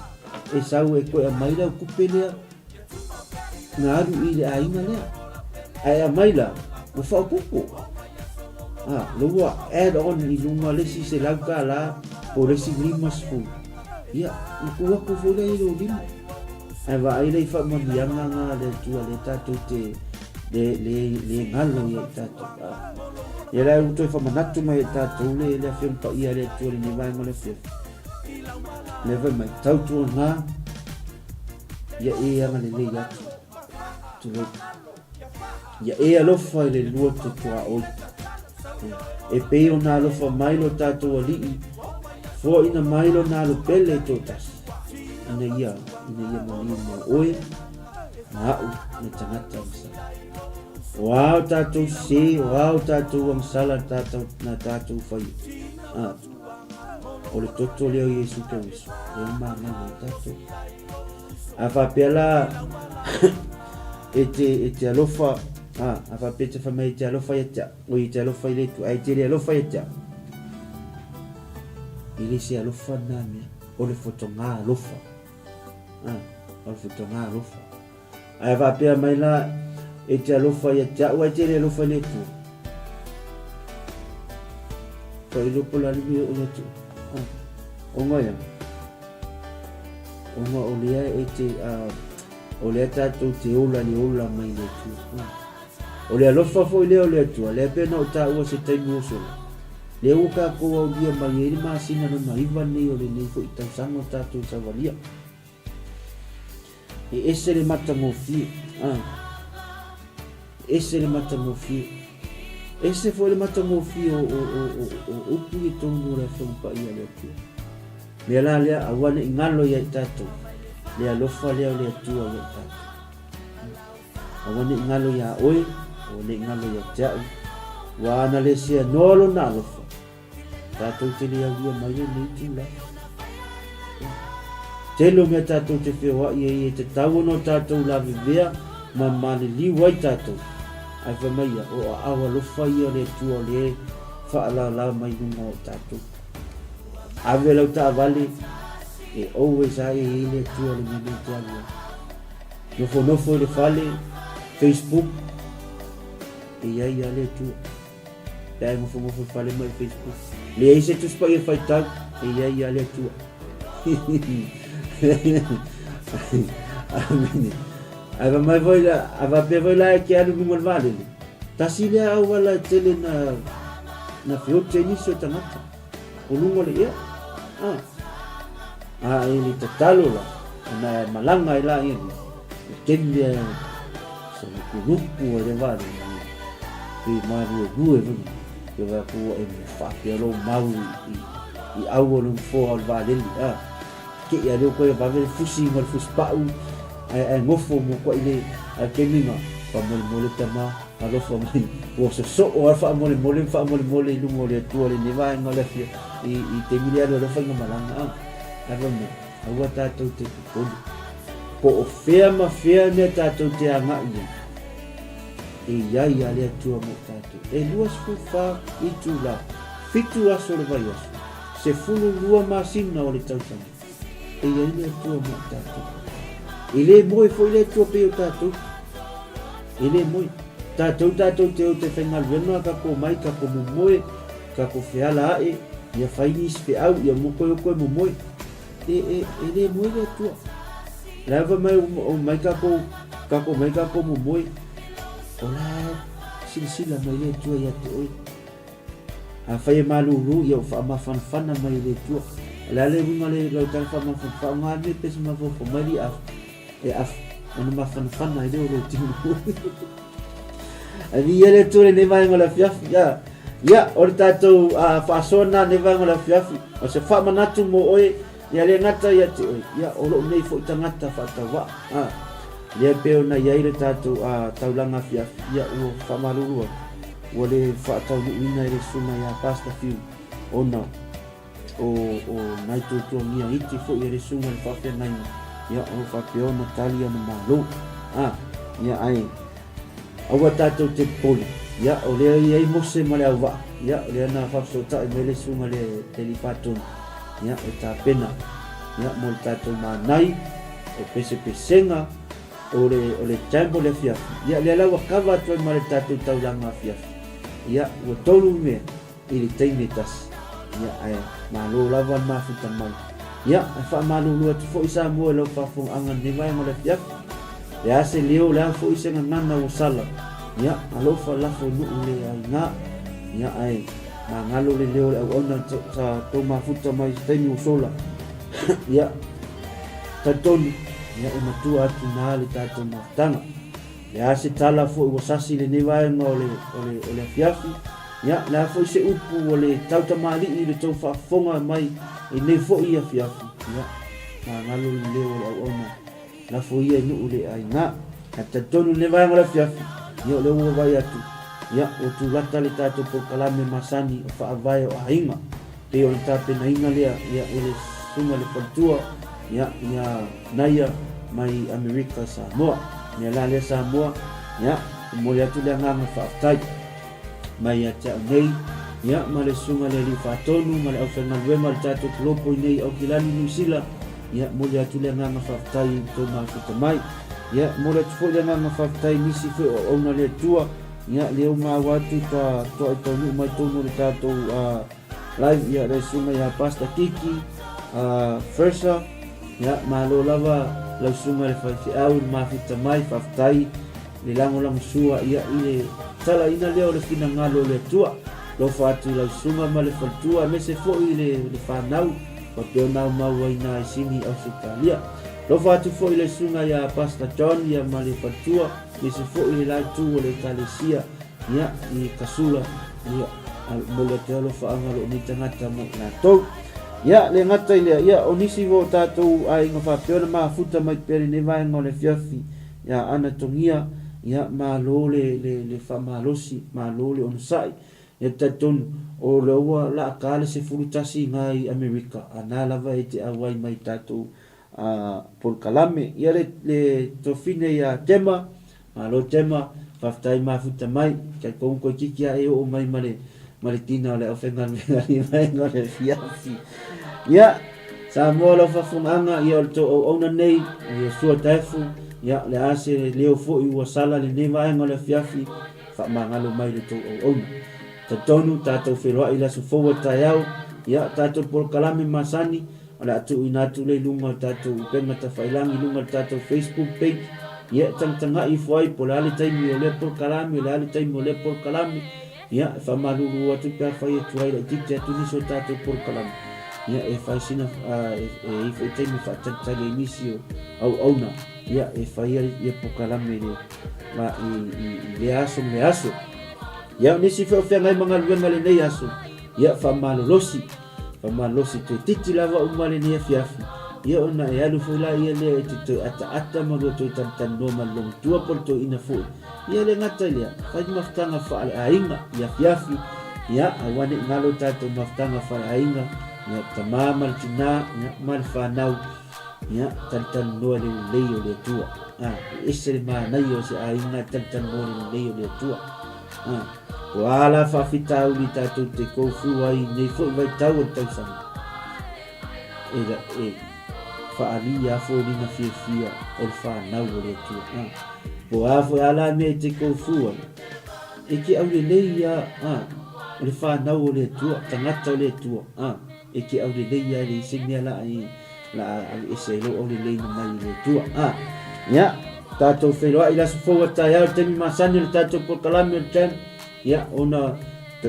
e sau e koe mai lau kupe lea, na alu i le aiga lea. Ae aumai la, ua faaopoopo. Ah, lea ua add on i luga le isi $100 po o le isi 50. Ia, na tuu atu foi lea i lou lima. Ae vaai la i faamanuiaga na a le Atua lea tatou te le, le, le galo ia i tatou. Ah. Ia la ua toe faamanatu mai e tatou le, le Afioga Paia a le Atua i lenei vaega o le afiafi. Lea fai mai, tautuana Ia e agalelei atu. Tulou. Ia e alofa i le lua te tuaoi. E pei ona alofa mai lo tatou Alii, foaina mai lona alo pele e toatasi, ina ia, ina ia maliu mo oe, ma a'u, le tagata agasala. O a o tatou sē, o a o tatou agasala na tatou faia, a, o le toto lea o Iesu Keriso, lea e magalo ai tatou. A faapea la e te, e te alofa, a, a faapea e te whai mai e te alofa ia te au, oi e te alofa i le Atua, ae e te le alofa ia te au. E le se alofa nā mea, o le fotoga alofa. A, o le fotoga alofa. Ae faapea mai la, e te alofa ia te au, ae te le alofa i le Atua. Whailopo la le mea o le Atua. A, o ngai ana. Ona o lea e te, o lea tatou te ola le ola mai le Atua. O le alofa foi lea o le Atua, lea pei ona ou taua se taimi ua sola, lea ua tatou aulia mai ai le masina lona iva nei o lenei foi tausaga o tatou savalia. E ese le matagofie, e ese le matagofie. Ese foi le matagofie o, o, o, o, o upu i tonu o le Afioga Paia a le Atua. Mea la lea, aua ne i galo ia i tatou, le alofa lea o le Atua ia i tatou. Aua ne i galo iā oe, aua ne i galo ia te a'u, ua ana le sea noa lona alofa, tatou te le aulia mai lenei tulaga. Tele o mea tatou te feoai ai e tatau ona o tatou lavevea ma maliliu ai tatou. Ae fai mai ia, o aao alofa ia o le Atua o lea e faaalaala mai luga o tatou. Ave lau taavale, e always lava e i ai le Atua i le mea lea e te alu ai. Nofonofo i le fale, Facebook, e i ai lava le Atua. Pe a e nofonofo i le fale ma i Facebook. Leai se Tusi Paia e faitau, e i ai lava le Atua. Amene. Ae fai mai foi la, a faapea foi la e te alu i luga o le vaalele, tasi lea auala e tele na, na feoti ai nisi o tagata, o luga o le ea. Ah. A e le tatalo la, ona e malaga ai la ia nei, e taimi lea e sa lukuluku ai le vaalele, pe maluelue foi, ke wai aku ua e mo faapea lou mau i, i aua lo nofoa o le vaalele. Ah. Ke ia leo koe vave le fusi ma le fusi pa'u ae ae gofo mo koe le ae taimi na faamolemole tama alofa mai ua soso'o a faamolemole ma faamolemole i luga o le Atua lenei vaega o le afiafi i i taimi le alu alofa ina malaga a ae fai mai aua tatou te popole po o fea ma fea mea tatou te aga'i ai e iai a le Atua mo tatou e 24 itula fitu aso o le vaiaso 12 masina o le tausaga e i ai le Atua mo i tatou. E le moe foi le Atua pei o tatou. E le moe. Tatou tatou te o te faigaluega, kako mai, kako momoe, kako feala ae, ia fai nisi feau, ia mo koe o koe momoe. E, e, e le moe le Atua. La fa mai o mai kako, kako mai kako momoe. O la silasila mai le Atua ia te oe. Afai e malūlū, ia ua faamafanafana mai e le Atua. O le a le uiga o le lau tala faamafanafana, faaaoga le mea pese mafaufau mai li afu, e afu, ona mafanafana ai lea o lou tino. Ae viia le Atua i lenei vaega o le afiafi. Ia, ia o le tatou uh, faasoa lena lenei vaega o le afiafi. O se faamanatu mo oe, ia le gata ia te oe, ia o lou nei foi tagata faatauvaa. Ah, lea pei ona i ai le tatou uh, taulaga afiafi, ia ua faamalulu atu, ua le faataunuuina e le susuga ia Pastor Fiu, ona o, o nai tuatuagia iti foi e le susuga i le faafeagaiga, ia o lo o faapea ona tali ana malo. Ah, ia ae aua tatou te popole, ia o lea i ai Mose ma le auvaa, ia o lea na faafesootai mai le susuga i le Alii Faatonu, ia e tapena, ia mo le tatou manai, o pesepesega, o le, o le jam o le afiafi, ia lea la ua kava atu ai ma le tatou taulaga afiafi, ia ua tolu mea, i le taimi e tasi. Ia, ae malo lava le mafuta mai. Ia, e faamalulu atu foi Samoa i lau faafofogaaga i lenei vaega o le afiafi. Le a se leo, le a foi se gagana ua sala. Ia, alofa lafo i nuu le aiga. Ia, ae magalo le leo o le auauna sa tou mafuta mai i se taimi ua sola. Ia, talitonu, ia e matua atu na le tatou mafutaga. Le a se tala foi ua sasi i lenei vaega o le, o le, o le afiafi, ia, le a foi se upu o le tautamalii i le tou faafofoga mai i nei foi afiafi, ia, magalo le leo o le auauna, lafo ia i nuu le aiga. Ae talitonu i lenei vaega o le afiafi, ia, o lea ua vaai atu, ia, ua tulata le tatou polokalame masani o faavae o aiga. Pei o le tapenaina lea ia e le susuga i le faletua ia ia Naia mai Amerika i Samoa. Mea la lea Samoa, ia momoli atu le agaga faafetai mai ia te au nei ia ma le susuga i le Alii Faatonu ma le aufaigaluega o le tatou polopo i nei Aukilani Niu Sila, ia momoli atu le agaga faafetai i tou mafuta mai. Ia momoli atu foi le agaga faafetai i nisi foi o auauna a le Atua ia lea ua maua atu ta toa i taunuu mai tonu o le tatou uh, live ia le susuga ia Pastor Kiki uh, Fersa ia malo lava lau susuga le faifeau le mafuta mai faafetai le lagolago sua ia i le talaina lea o le finagalo o le Atua lofa atu i lau susuga ma le faletua aemaise foi le, le fanau faapea ona aumau ai na i Sini Ausetalia lofa atu foi le susuga ia Pastor John ia ma le faletua aemaise foi le la itu o le ekalesia ia i Kasula ia momoli atu ai alofaaga o lou nei tagata mo i latou. Ia, le gata i lea, ia, o nisi o tatou aiga faapea ona mafuta mai pea lenei vaega o le afiafi ia Anatogia, ia, malo le, le, le faamalosi, malo le onosai. Ia, talitonu, o lea ua laaka le 11 i na i Amerika, a na lava e te auai mai tatou a polokalame. Ia, le, le tofine ia Tema, Malo Tema, faafetai mafuta mai, talitonu toeitiiti a e oo mai ma le ma le tina o le aufaigaluega i vaega o le afiafi. Ia, Samoa lau faafofogaaga, ia o le tou auauna nei, o Iosua Taefu, ia o le a se leo foi ua sala lenei vaega o le afiafi, faamagalo mai le tou auauna. Talitonu tatou feiloai i le aso fou a taeao, ia tatou polokalame masani, O le a tuuina atu lea i luga o le tatou upega tafailagi i luga o le tatou Facebook page, ia e tagatagai ifo ai po o le a le taimi o lea polokalame, o le a le taimi o lea polokalame. Ia, e faamalulu atu pe afai e tuai laitiiti atu nisi o tatou polokalame, ia e fai sina, e i ai foi taimi e faatalitali ai nisi o auauna, ia e fai ai ia polokalame i le, i lea aso ma lea aso. Ia, o nisi foi o feagai ma galuega i lenei aso, ia faamalolosi. Faamalosi toeitiiti lava uma lenei afiafi, ia ona e alu foi laia lea e te toe ataata ma lua toe tanitaninoa ma le logotua po o le toeaina foi. Ia le gata i lea, fai mafutaga faaleaiga i afiafi, ia aua ne i galo tatou mafutaga faaleaiga, ia tama ma le tina, ia ma le fanau, ia tanitaninoa i le lelei o le Atua. A, e ese le manaia o se aiga e tanitaninoa i le lelei o le Atua. A, ko a la faafitauli tatou te koufu ai i nei foi vaitau o le tausaga? E, e faaalia foliga fiafia o le fanau o le Atua. A, po a foi a la mea e te koufu ai, e ke aulelei ia, a, o le fanau o le Atua, tagata o le Atua, a, e ke aulelei ia e leai se mea la e, la a aveese ai lou auleleina mai i le Atua. A, ia, tatou feiloai i le aso fou a taeao i le taimi masani o le tatou polokalame o le jam, ia, ona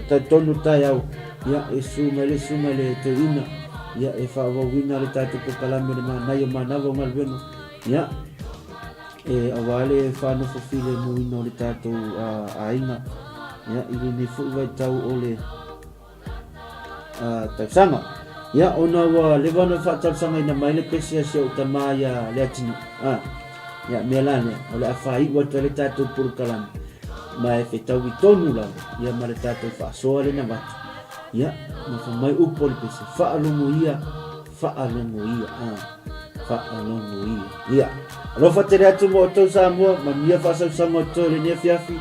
talitonu taeao, ia, e susu mai le susuga i le toeaina, Ia, e faaauauina le tatou polokalame o le manaia o manava o galuega. Ia, e auā le faanofo filemuina o le tatou aiga, ia, i lenei foi vaitau o le tausaga. Ia, ona ua leva ona faatalosagaina mai le pese a si ou tama ia Leatinuu, a, ia, mea la lea, o le a faaiu atu ai le tatou polokalame, ma e fetaui tonu lava, ia, ma le tatou faasoa lea na avatu. Ia, ma fai mai upu o le pese, faalogo ia, faalogo ia, a, faalogo ia. Ia, alofa tele atu mo outou Samoa, manuia faasausauga o totoe o lenei afiafi,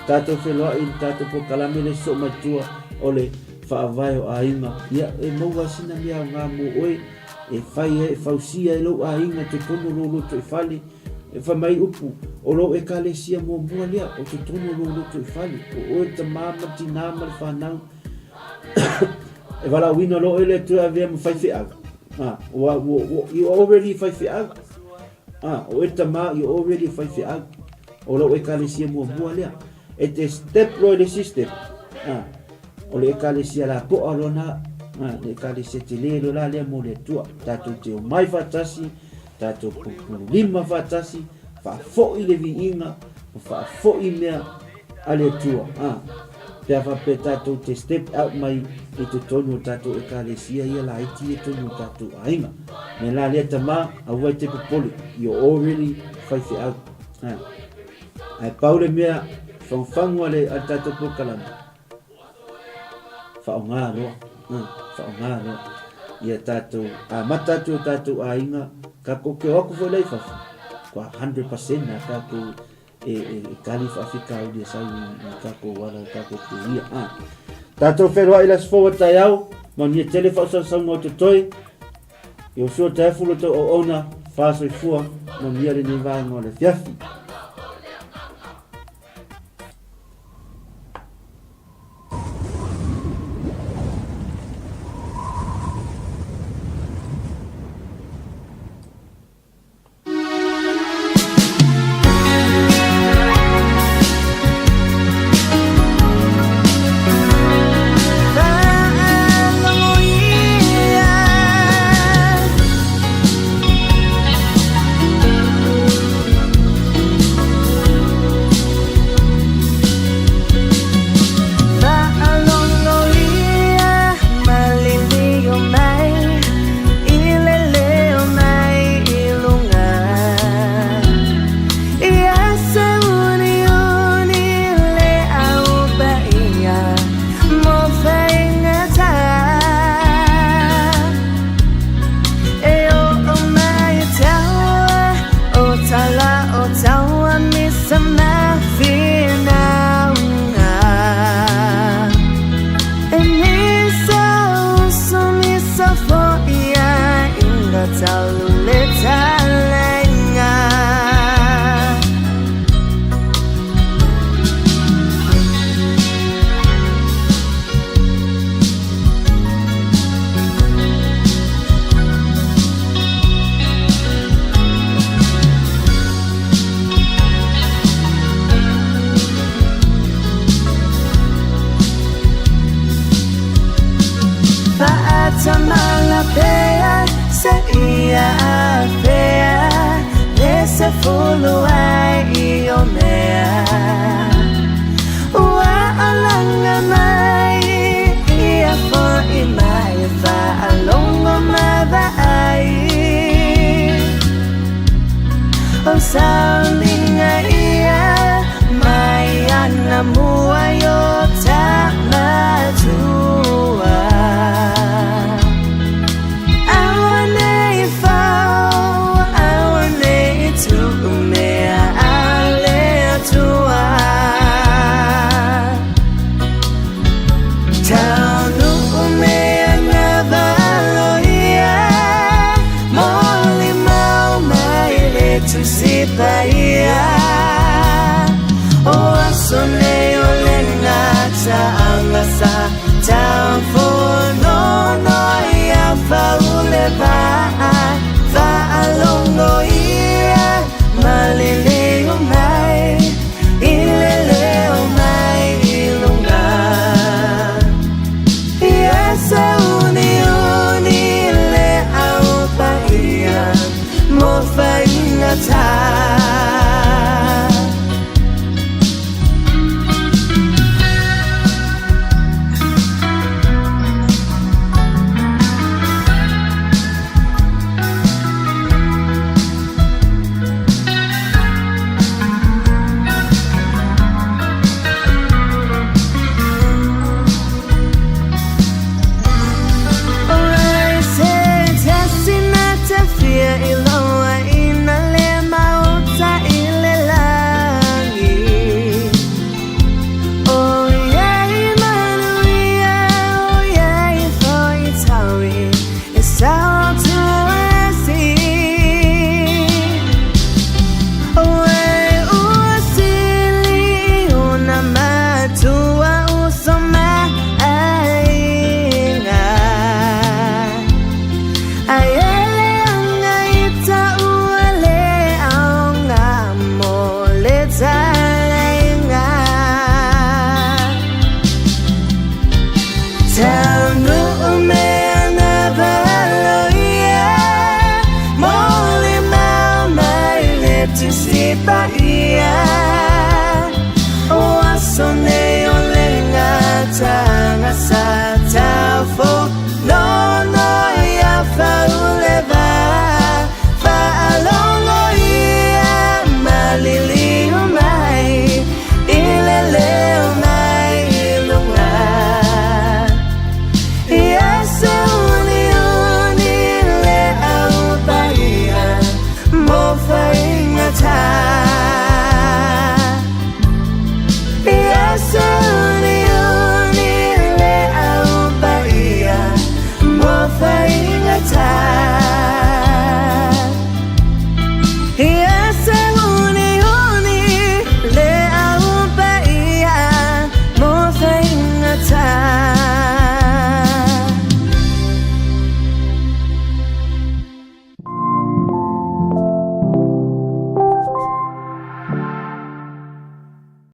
tatou feloai i le tatou polokalame le sosoo mai tua o le faavae o aiga. Ia, e maua ai sina mea aoga mo oe, e fai ai, e fausia ai lou aiga i totonu o lou lotoifale. E fai mai upu, o lou ekalesia muamua lea, o totonu o lou lotoifale, o oe le tama ma le tinā ma le fanau. E valaauina loa oe le Atua e avea ma faifeau. Ah, ua, ua, ua, you are already faifeau. Ah, o oe le tama, you are already faifeau. O lou ekalesia muamua lea. E te step loa i le isi step. Ah, o le ekalesia lapoa loa na, ah, le ekalesia tele loa la lea mo le Atua. Tatou te omai faatasi, tatou pulupululima faatasi, faafoi le viiga, ma faafoi mea a le Atua. Ah, pe a faapea tatou te step out mai i totonu o tatou ekalesia ia laiti ia totonu o tatou aiga. Mea la lea tama, aua e te popole, you're already faifeau. Ah. Ae pau le mea fagufagu a le, a le tatou polokalame, faaaoga loa, faaaoga loa ia tatou amata atu i o tatou aiga, tatou te o atu foi la i fafo, kua 100% a tatou e, e, e kali faafitauli e sau i, i tatou ala i tatou kuia. Ah. Tatou feloai le aso fou a taeao, manuia tele faasausauga o totoe, Iosua Taefu lo tou auauna, faasoifua, manuia lenei vaega o le afiafi.